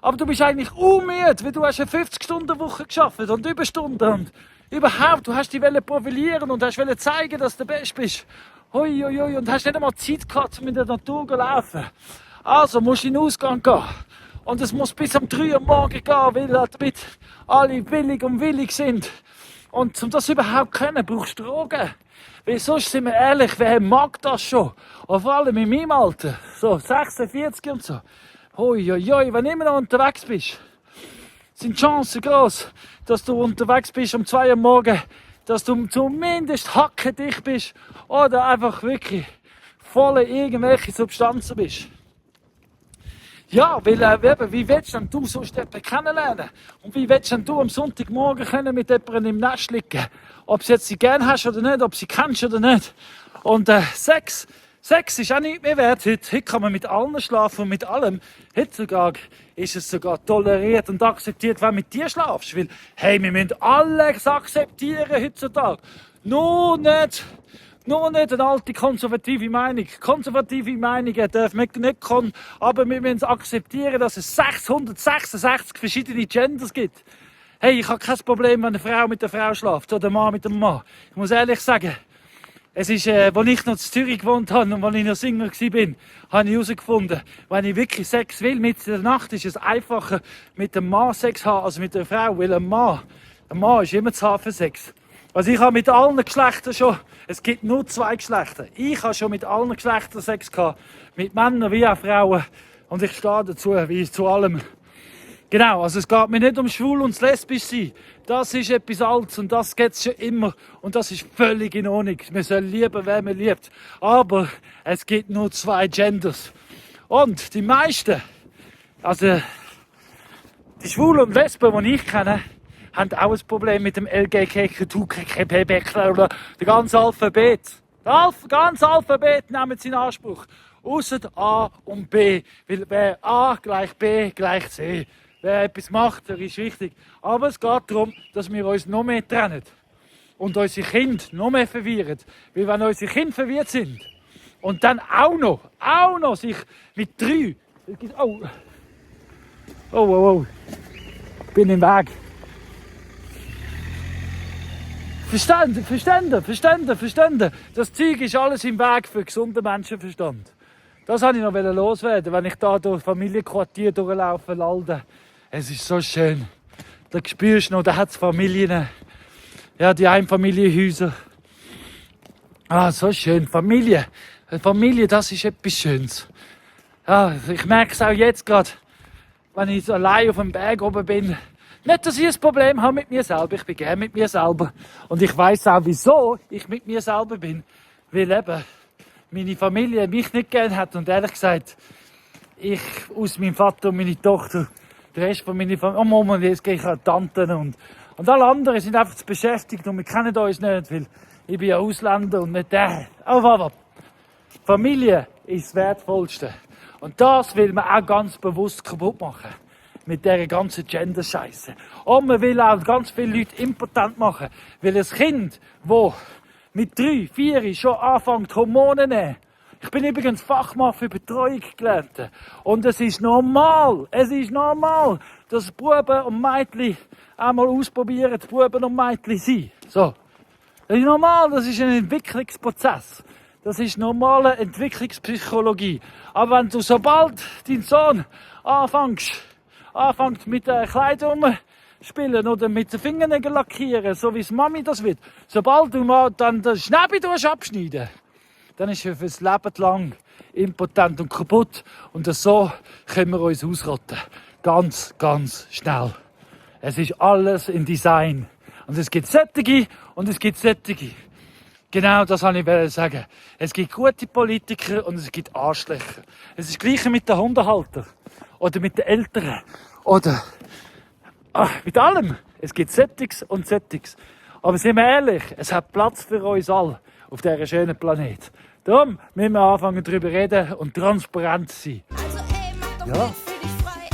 Aber du bist eigentlich unmüde, weil du hast eine 50-Stunden-Woche geschafft und Überstunden und überhaupt, du hast dich profilieren und hast zeigen, dass du der Beste bist. Hui, hui, hui, und hast nicht einmal Zeit gehabt, um in der Natur zu laufen. Also musst du in den Ausgang gehen. Und es muss bis um 3 Uhr morgens gehen, weil damit alle willig und willig sind. Und um das überhaupt zu können, brauchst du Drogen. Weil sonst, sind wir ehrlich, wer mag das schon? Und vor allem in meinem Alter, so 46 und so. Hui, hui, hui, wenn du immer noch unterwegs bist, sind die Chancen groß, dass du unterwegs bist um 2 Uhr morgens, dass du zumindest hackendicht bist oder einfach wirklich voller irgendwelche Substanzen bist. Ja, weil wie willst denn du sonst jemanden kennenlernen? Und wie willst denn du am Sonntagmorgen können mit jemandem im Nest liegen? Ob sie jetzt sie gern hast oder nicht, ob sie kennst oder nicht. Und Sex ist auch nicht mehr wert. Heute kann man mit allen schlafen und mit allem. Heute ist es sogar toleriert und akzeptiert, wenn du mit dir schlafst. Weil, hey, wir müssen alles akzeptieren heutzutage. Nur nicht eine alte konservative Meinung. Konservative Meinungen dürfen wir nicht kommen, aber wir müssen akzeptieren, dass es 666 verschiedene Genders gibt. Hey, ich habe kein Problem, wenn eine Frau mit einer Frau schläft oder ein Mann mit einem Mann. Ich muss ehrlich sagen, es ist, als ich noch in Zürich gewohnt habe und als ich noch Single war, habe ich herausgefunden, wenn ich wirklich Sex will, mitten in der Nacht, ist es einfacher, mit einem Mann Sex zu haben, als mit einer Frau, weil ein Mann ist immer zu haben für Sex. Also ich habe mit allen Geschlechtern schon, es gibt nur 2 Geschlechter. Ich habe schon mit allen Geschlechtern Sex gehabt, mit Männern wie auch Frauen. Und ich stehe dazu, wie zu allem. Genau, also es geht mir nicht um schwul und lesbisch sein. Das ist etwas Altes und das gibt es schon immer. Und das ist völlig in Ordnung. Man soll lieben, wer man liebt. Aber es gibt nur 2 Genders. Und die meisten, also die Schwulen und Lesben, die ich kenne, haben auch ein Problem mit dem LGBTQ, oder der ganze Alphabet. Das ganze Alphabet nehmen sie in Anspruch. Ausser A und B. Weil wer A gleich B gleich C. Wer etwas macht, der ist richtig. Aber es geht darum, dass wir uns noch mehr trennen. Und unsere Kinder noch mehr verwirren. Weil wenn unsere Kinder verwirrt sind und dann auch noch sich mit 3... Oh. Ich bin im Weg. Verstanden. Das Zeug ist alles im Weg für gesunden Menschenverstand. Das wollte ich noch loswerden, wenn ich da durch Familienquartier durchlaufe, Lalden. Es ist so schön. Da spürst du noch, da hat es Familien. Ja, die Einfamilienhäuser. Ah, so schön. Familie, das ist etwas Schönes. Ja, ich merke es auch jetzt gerade, wenn ich so allein auf dem Berg oben bin. Nicht, dass ich ein Problem habe mit mir selber. Ich bin gerne mit mir selber. Und ich weiss auch, wieso ich mit mir selber bin. Weil eben meine Familie mich nicht gerne hat. Und ehrlich gesagt, ich aus meinem Vater und meine Tochter, der Rest von meiner Familie, Mama, jetzt gehe ich an Tanten und alle anderen sind einfach zu beschäftigt und wir kennen uns nicht, weil ich bin ja Ausländer und nicht der. Aber Familie ist das Wertvollste. Und das will man auch ganz bewusst kaputt machen. Mit dieser ganzen Gender-Scheiße. Und man will auch ganz viele Leute impotent machen. Weil ein Kind, das mit 3, 4 schon anfängt, Hormone zu nehmen. Ich bin übrigens Fachmann für Betreuung gelernt. Und es ist normal, dass Buben und Mädchen einmal ausprobieren, Buben und Mädchen sein. So. Das ist normal, das ist ein Entwicklungsprozess. Das ist normale Entwicklungspsychologie. Aber wenn du, sobald dein Sohn anfängt mit Kleidung spielen oder mit den Fingernägeln lackieren, so wie es Mami das will, sobald du mal dann den Schnäbi abschneiden, dann ist er fürs Leben lang impotent und kaputt. Und so können wir uns ausrotten. Ganz, ganz schnell. Es ist alles im Design. Und es gibt solche und es gibt solche. Genau das wollte ich sagen. Es gibt gute Politiker und es gibt Arschlöcher. Es ist das Gleiche mit den Hundehaltern. Oder mit den Eltern. Oder mit allem. Es gibt Sättiges und Sättiges. Aber sind wir ehrlich, es hat Platz für uns alle auf diesem schönen Planet. Darum müssen wir anfangen darüber reden und transparent sein. Also ey, mach doch Bild für dich frei.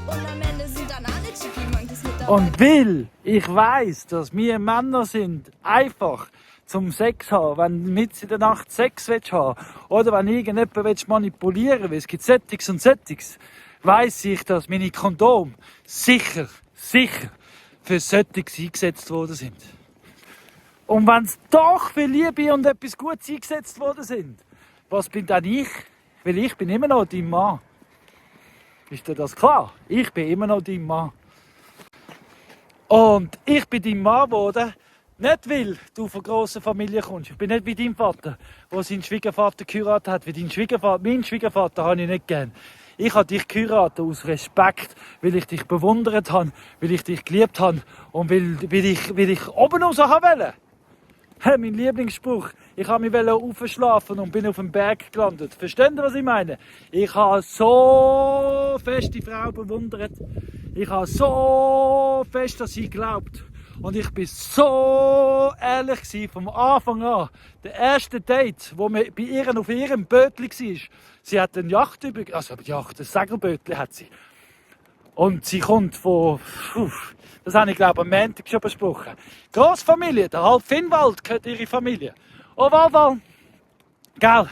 Und am Ende sind dann alle Chicky Monkeys mit dabei. Und weil ich weiss, dass wir Männer sind, einfach zum Sex haben, wenn du mitten in der Nacht Sex willst haben oder wenn irgendjemand manipulieren willst, weil es gibt Sättiges und Sättiges, weiss ich, dass meine Kondome sicher für Sättiges eingesetzt worden sind. Und wenn es doch für Liebe und etwas Gutes eingesetzt worden sind, was bin dann ich? Weil ich bin immer noch dein Mann. Ist dir das klar? Ich bin immer noch dein Mann. Und ich bin dein Mann geworden, nicht weil du von grosser Familie kommst. Ich bin nicht wie dein Vater, der seinen Schwiegervater geheiratet hat. Wie dein Schwiegervater. Meinen Schwiegervater habe ich nicht gern. Ich habe dich geheiratet aus Respekt, weil ich dich bewundert habe, weil ich dich geliebt habe und weil ich oben raus wollte. Hey, mein Lieblingsspruch. Ich habe mich aufschlafen und bin auf dem Berg gelandet. Versteht ihr, was ich meine? Ich habe so fest die Frau bewundert. Ich habe so fest an sie geglaubt. Und ich bin so ehrlich gewesen, vom Anfang an. Der erste Date, wo wir bei ihr auf ihrem Bötli war, sie hat eine Yacht ein Segelbötli hat sie. Und sie kommt von, das habe ich glaube am Montag schon besprochen. Grossfamilie, der halb Finnwald gehört ihre Familie. Oh, Walwal. Gell.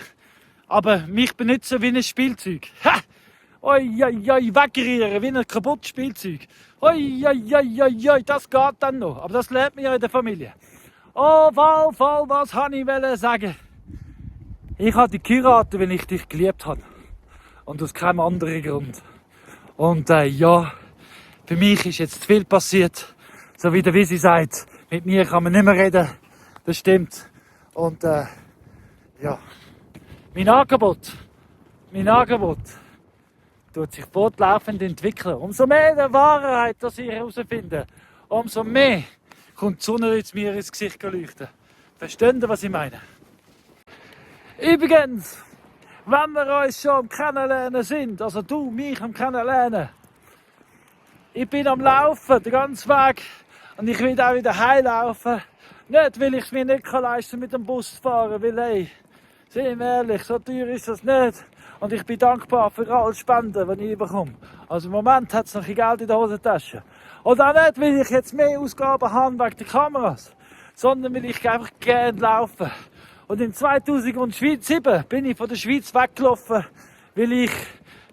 Aber mich benutzen wie ein Spielzeug. Ha! Oi, oi, oi, weggerieren wie ein kaputtes Spielzeug. Oi, oi, oi, oi, oi, das geht dann noch. Aber das lernt man ja in der Familie. Oh, Walwal, was wollte ich sagen? Ich habe dich geheiratet, weil ich dich geliebt habe. Und aus keinem anderen Grund. Und ja, für mich ist jetzt zu viel passiert. So wie der Wisi sagt, mit mir kann man nicht mehr reden. Das stimmt. Und ja, mein Angebot tut sich fortlaufend entwickeln. Umso mehr der Wahrheit, dass ich herausfinde, umso mehr kommt die Sonne mir ins Gesicht leuchten. Versteht ihr, was ich meine? Übrigens, wenn wir uns schon am Kennenlernen sind, also du mich am Kennenlernen, ich bin am Laufen, den ganzen Weg, und ich will auch wieder heimlaufen. Nicht, weil ich es mir nicht leisten kann, mit dem Bus zu fahren, weil, hey, seien wir ehrlich, so teuer ist das nicht. Und ich bin dankbar für alle Spenden, die ich bekomme. Also im Moment hat es noch ein Geld in der Hosentasche. Und auch nicht, weil ich jetzt mehr Ausgaben habe wegen der Kameras, sondern weil ich einfach gerne laufe. Und in 2007 bin ich von der Schweiz weggelaufen, weil ich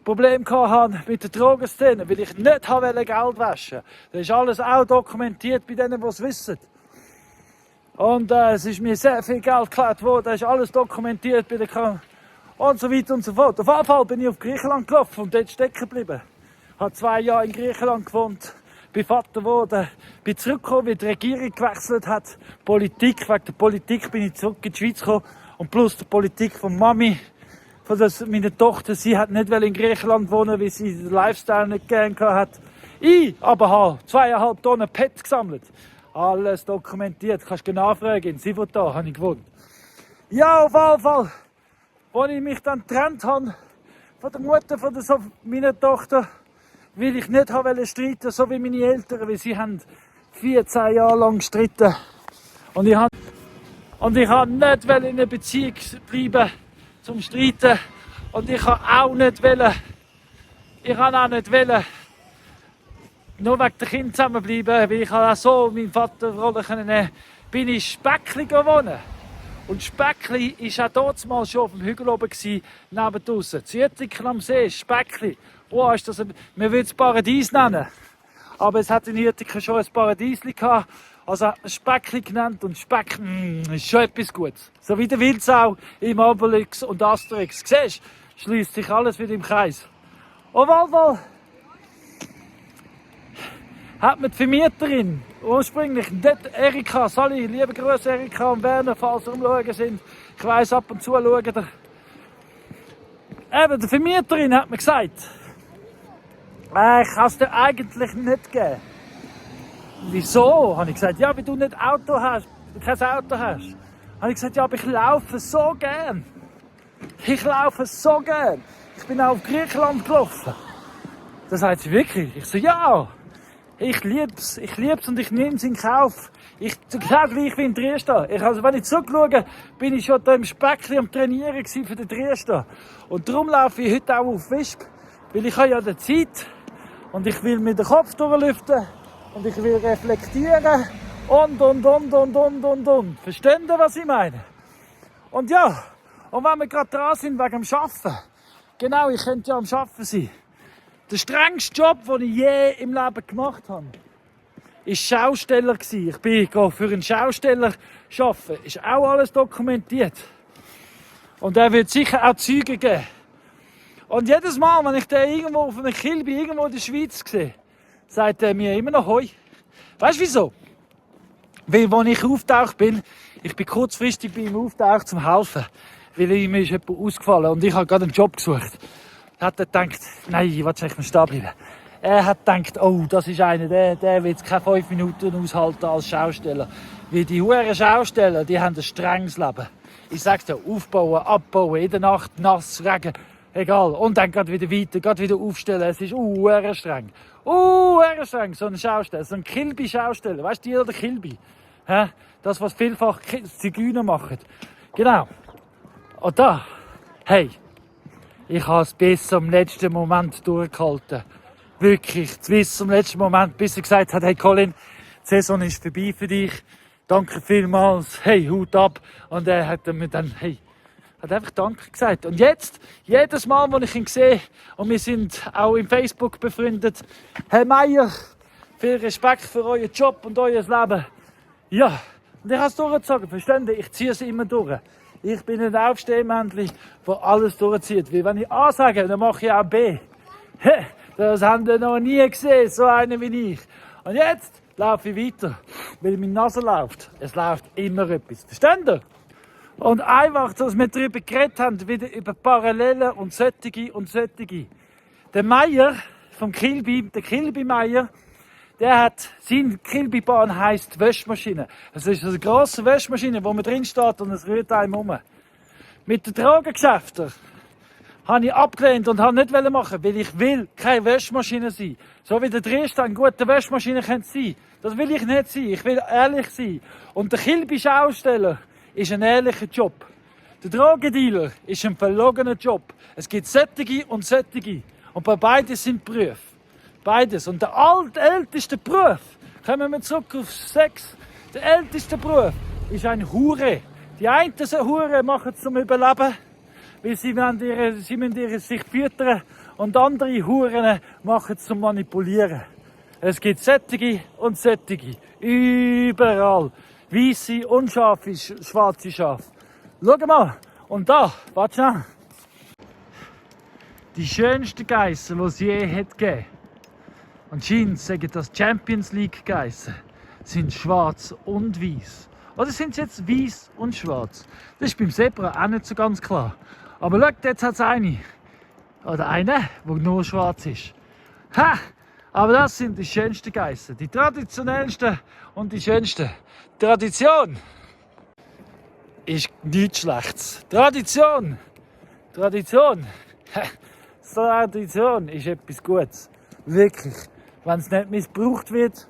Probleme hatte mit der Drogenszene, weil ich nicht Geld waschen wollte. Das ist alles auch dokumentiert bei denen, die es wissen. Und es ist mir sehr viel Geld geklaut worden, das ist alles dokumentiert bei der Kamera. Und so weiter und so fort. Auf jeden Fall bin ich auf Griechenland gelaufen und dort stecken geblieben. Ich habe 2 Jahre in Griechenland gewohnt, bin Vater geworden, bin zurückgekommen, wie die Regierung gewechselt hat. Politik, wegen der Politik bin ich zurück in die Schweiz gekommen. Und plus die Politik von Mami, von meiner Tochter, sie hat nicht in Griechenland wohnen, weil sie den Lifestyle nicht gerne hat. Ich aber habe 2,5 Tonnen PET gesammelt. Alles dokumentiert, kannst du nachfragen, in Sivota habe ich gewohnt. Ja, auf jeden Fall. Als ich mich dann getrennt habe von der Mutter von meiner Tochter, weil ich nicht streiten, so wie meine Eltern, weil sie haben 14 Jahre lang gestritten. Und ich habe nicht in einer Beziehung bleiben zum Streiten. Und ich habe auch nicht nur wegen der Kinder zusammenbleiben, weil ich auch so meinen Vaterrolle nehmen, bin ich Speckli gewonnen. Und Speckli war auch damals schon auf dem Hügel oben, neben draussen. Zürtigen am See, Speckli. Oh, ist das man würde es Paradies nennen. Aber es hat in Hürtigen schon ein Paradiesli gehabt. Also hat man Speckli genannt und Speck ist schon etwas Gutes. So wie der Wildsau im Obelix und Asterix. Siehst du, schließt sich alles wieder im Kreis. Auf jeden Fall hat mir die Vermieterin ursprünglich nicht Erika, Sally, liebe Grüße Erika und Werner, falls ihr am Schauen sind. Ich weiss, ab und zu schauen ihr. Eben, die Vermieterin hat mir gesagt, ich kann es dir eigentlich nicht geben. Wieso? Habe ich gesagt, ja, weil du nicht kein Auto hast. Habe ich gesagt, ja, aber ich laufe so gern. Ich bin auch auf Griechenland gelaufen. Das sagt sie wirklich. Ich so, ja. Ich lieb's und ich nehme es in Kauf. Genau gleich wie in Dresden. Wenn ich zurückschaue, bin ich schon da im Speckli am Trainieren für den Dresden. Und darum laufe ich heute auch auf Wisp, weil ich habe ja die Zeit und ich will mir den Kopf durchlüften und ich will reflektieren und. Verstehen Sie, was ich meine? Und ja, und wenn wir gerade dran sind wegen dem Arbeiten, genau, ich könnte ja am Arbeiten sein. Der strengste Job, den ich je im Leben gemacht habe, ist Schausteller gsi. Ich bin für einen Schausteller arbeiten. Ist auch alles dokumentiert. Und er wird sicher auch Zeugen geben. Und jedes Mal, wenn ich den irgendwo auf einem Kilby irgendwo in der Schweiz sehe, sagt er mir immer noch Hoi. Weißt du wieso? Weil, als ich auftaucht bin, ich bin kurzfristig bei ihm auftaucht zum helfen. Weil ihm ist jemand ausgefallen und ich habe gerade einen Job gesucht. Hat er gedacht, nein, ich will nicht mehr stehen bleiben. Er hat gedacht, oh, das ist einer, der wird keine 5 Minuten aushalten als Schausteller. Weil die huren Schausteller, die haben ein strenges Leben. Ich sag's dir, aufbauen, abbauen, in der Nacht, nass, Regen, egal. Und dann gerade wieder weiter, gerade wieder aufstellen. Es ist streng. Streng, so ein Schausteller, so ein Kilby-Schausteller. Weißt du, die oder Kilby? Das, was vielfach Zigeuner machen. Genau. Und da, hey, ich habe es bis zum letzten Moment durchgehalten. Wirklich, bis zum letzten Moment, bis er gesagt hat, hey Colin, die Saison ist vorbei für dich. Danke vielmals, hey, Hut ab. Und er hat mir dann, hat einfach Danke gesagt. Und jetzt, jedes Mal, wo ich ihn sehe, und wir sind auch im Facebook befreundet, Herr Meier, viel Respekt für euren Job und euer Leben. Ja, und ich habe es durchgezogen, verstehen Sie? Ich ziehe es immer durch. Ich bin ein Aufstehmännchen, der alles durchzieht. Weil wenn ich A sage, dann mache ich auch B. Das haben Sie noch nie gesehen, so einer wie ich. Und jetzt laufe ich weiter, weil meine Nase läuft. Es läuft immer etwas. Verstehen Sie? Und einfach, dass wir darüber geredet haben, wieder über Parallelen und solche. Der Meier vom Kilby, der Kilby Meier, der hat, seine Kilby-Bahn heisst Wäschmaschine. Es ist eine grosse Wäschmaschine, wo man drin steht und es rührt einem um. Mit den Drogengeschäften habe ich abgelehnt und habe nicht machen, weil ich will keine Wäschmaschine sein. So wie der Dresden eine gute Wäschmaschine sein könnte. Das will ich nicht sein. Ich will ehrlich sein. Und der Kilby-Schausteller ist ein ehrlicher Job. Der Drogendealer ist ein verlogener Job. Es gibt solche und solche. Und bei beiden sind Berufe. Beides. Und der älteste Beruf, kommen wir zurück auf Sex, der älteste Beruf ist ein Hure. Die einen Hure machen es zum Überleben, weil sie müssen sich füttern. Und andere Huren machen es zum Manipulieren. Es gibt solche und solche. Überall. Weisse und schwarze Schafe. Schau mal. Und da, warte schon. Die schönsten Geissen, die es je hat gegeben. Anscheinend sagen das Champions League Geissen, sind schwarz und weiß. Oder sind sie jetzt weiß und schwarz? Das ist beim Zebra auch nicht so ganz klar. Aber schau, jetzt hat es eine. Oder eine, der nur schwarz ist. Ha! Aber das sind die schönsten Geissen. Die traditionellsten und die schönsten. Tradition ist nichts Schlechtes. Tradition ist etwas Gutes. Wirklich. Wenn es nicht missbraucht wird,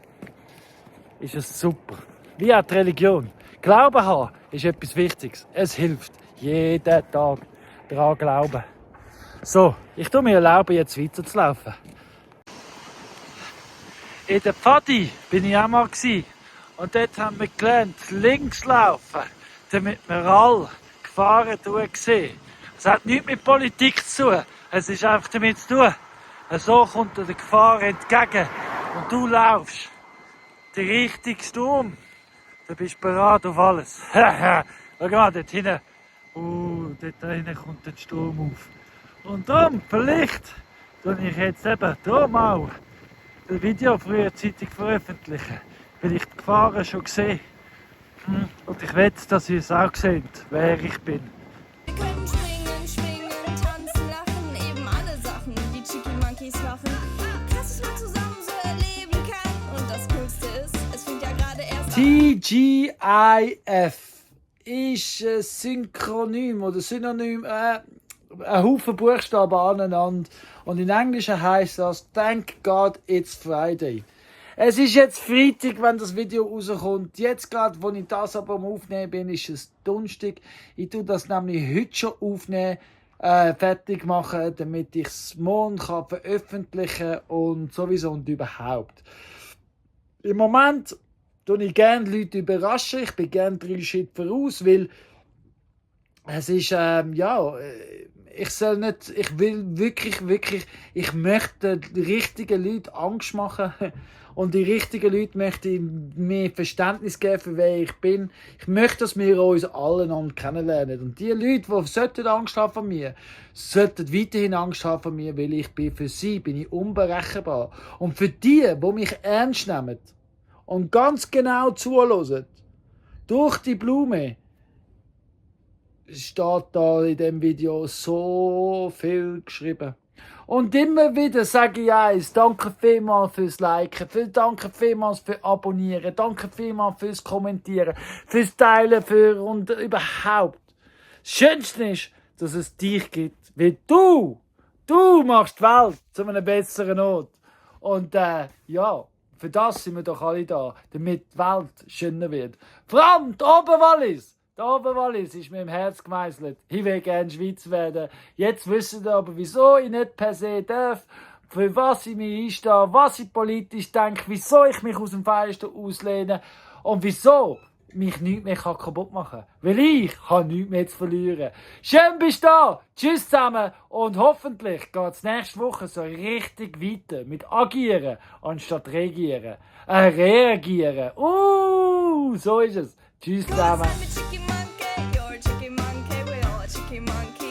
ist es super. Wie auch die Religion. Glauben haben ist etwas Wichtiges. Es hilft. Jeden Tag daran glauben. So, ich tue mir erlauben, jetzt weiterzulaufen. In der Pfadi bin ich auch mal gewesen. Und dort haben wir gelernt, links laufen, damit wir alle Gefahren sehen. Es hat nichts mit Politik zu tun. Es ist einfach damit zu tun. So kommt dir die Gefahr entgegen. Und du laufst den richtigen Sturm. Du bist bereit auf alles. Schau mal, dort hinten. Dort hinten kommt der Sturm auf. Und darum, vielleicht, tue ich jetzt eben darum auch ein Video frühzeitig veröffentlichen. Weil ich die Gefahren schon sehe. Und ich will, dass ihr es auch seht, wer ich bin. Wir können springen, schwingen, tanzen, lachen, eben alle Sachen, die Cheeky Monkeys machen. Krass, was man zusammen so erleben kann. Und das Coolste ist, es fängt ja gerade erst TGIF ist ein Synchronym oder Synonym, ein Haufen Buchstaben aneinander. Und in Englisch heisst das Thank God It's Friday. Es ist jetzt Freitag, wenn das Video rauskommt. Jetzt gerade, wo ich das aber am Aufnehmen bin, ist es Donnerstag. Ich tue das nämlich heute schon aufnehmen, fertig machen, damit ich es morgen veröffentlichen kann und sowieso und überhaupt. Im Moment tue ich gerne Leute überraschen. Ich bin gerne 3 Schritte voraus, weil es ist, ich will wirklich, ich möchte den richtigen Leuten Angst machen und die richtigen Leute möchte ich mir Verständnis geben, für wer ich bin. Ich möchte, dass wir uns alle kennenlernen. Und die Leute, die sollten Angst haben von mir, sollten weiterhin Angst haben von mir, weil ich bin für sie bin ich unberechenbar. Und für die mich ernst nehmen und ganz genau zuhören, durch die Blume, steht da in dem Video so viel geschrieben. Und immer wieder sage ich eins, danke vielmals fürs Liken, danke vielmals für Abonnieren, danke vielmals fürs Kommentieren, fürs Teilen, und überhaupt. Das Schönste ist, dass es dich gibt, weil du machst die Welt zu einem besseren Ort. Und ja, für das sind wir doch alle da, damit die Welt schöner wird. Vor allem die Oberwallis! Der Oberwallis ist mir im Herz gemeißelt. Ich will gerne Schweiz werden. Jetzt wissen ihr aber, wieso ich nicht per se darf, für was ich mich einstehe, was ich politisch denke, wieso ich mich aus dem Fenster auslehne und wieso mich nichts mehr kaputt machen kann. Weil ich habe nichts mehr zu verlieren. Schön bist du da. Tschüss zusammen und hoffentlich geht es nächste Woche so richtig weiter mit agieren anstatt reagieren. Reagieren. So ist es. Tschüss zusammen. I'm a chicky monkey, you're a chicky monkey, we're all a chicky monkey.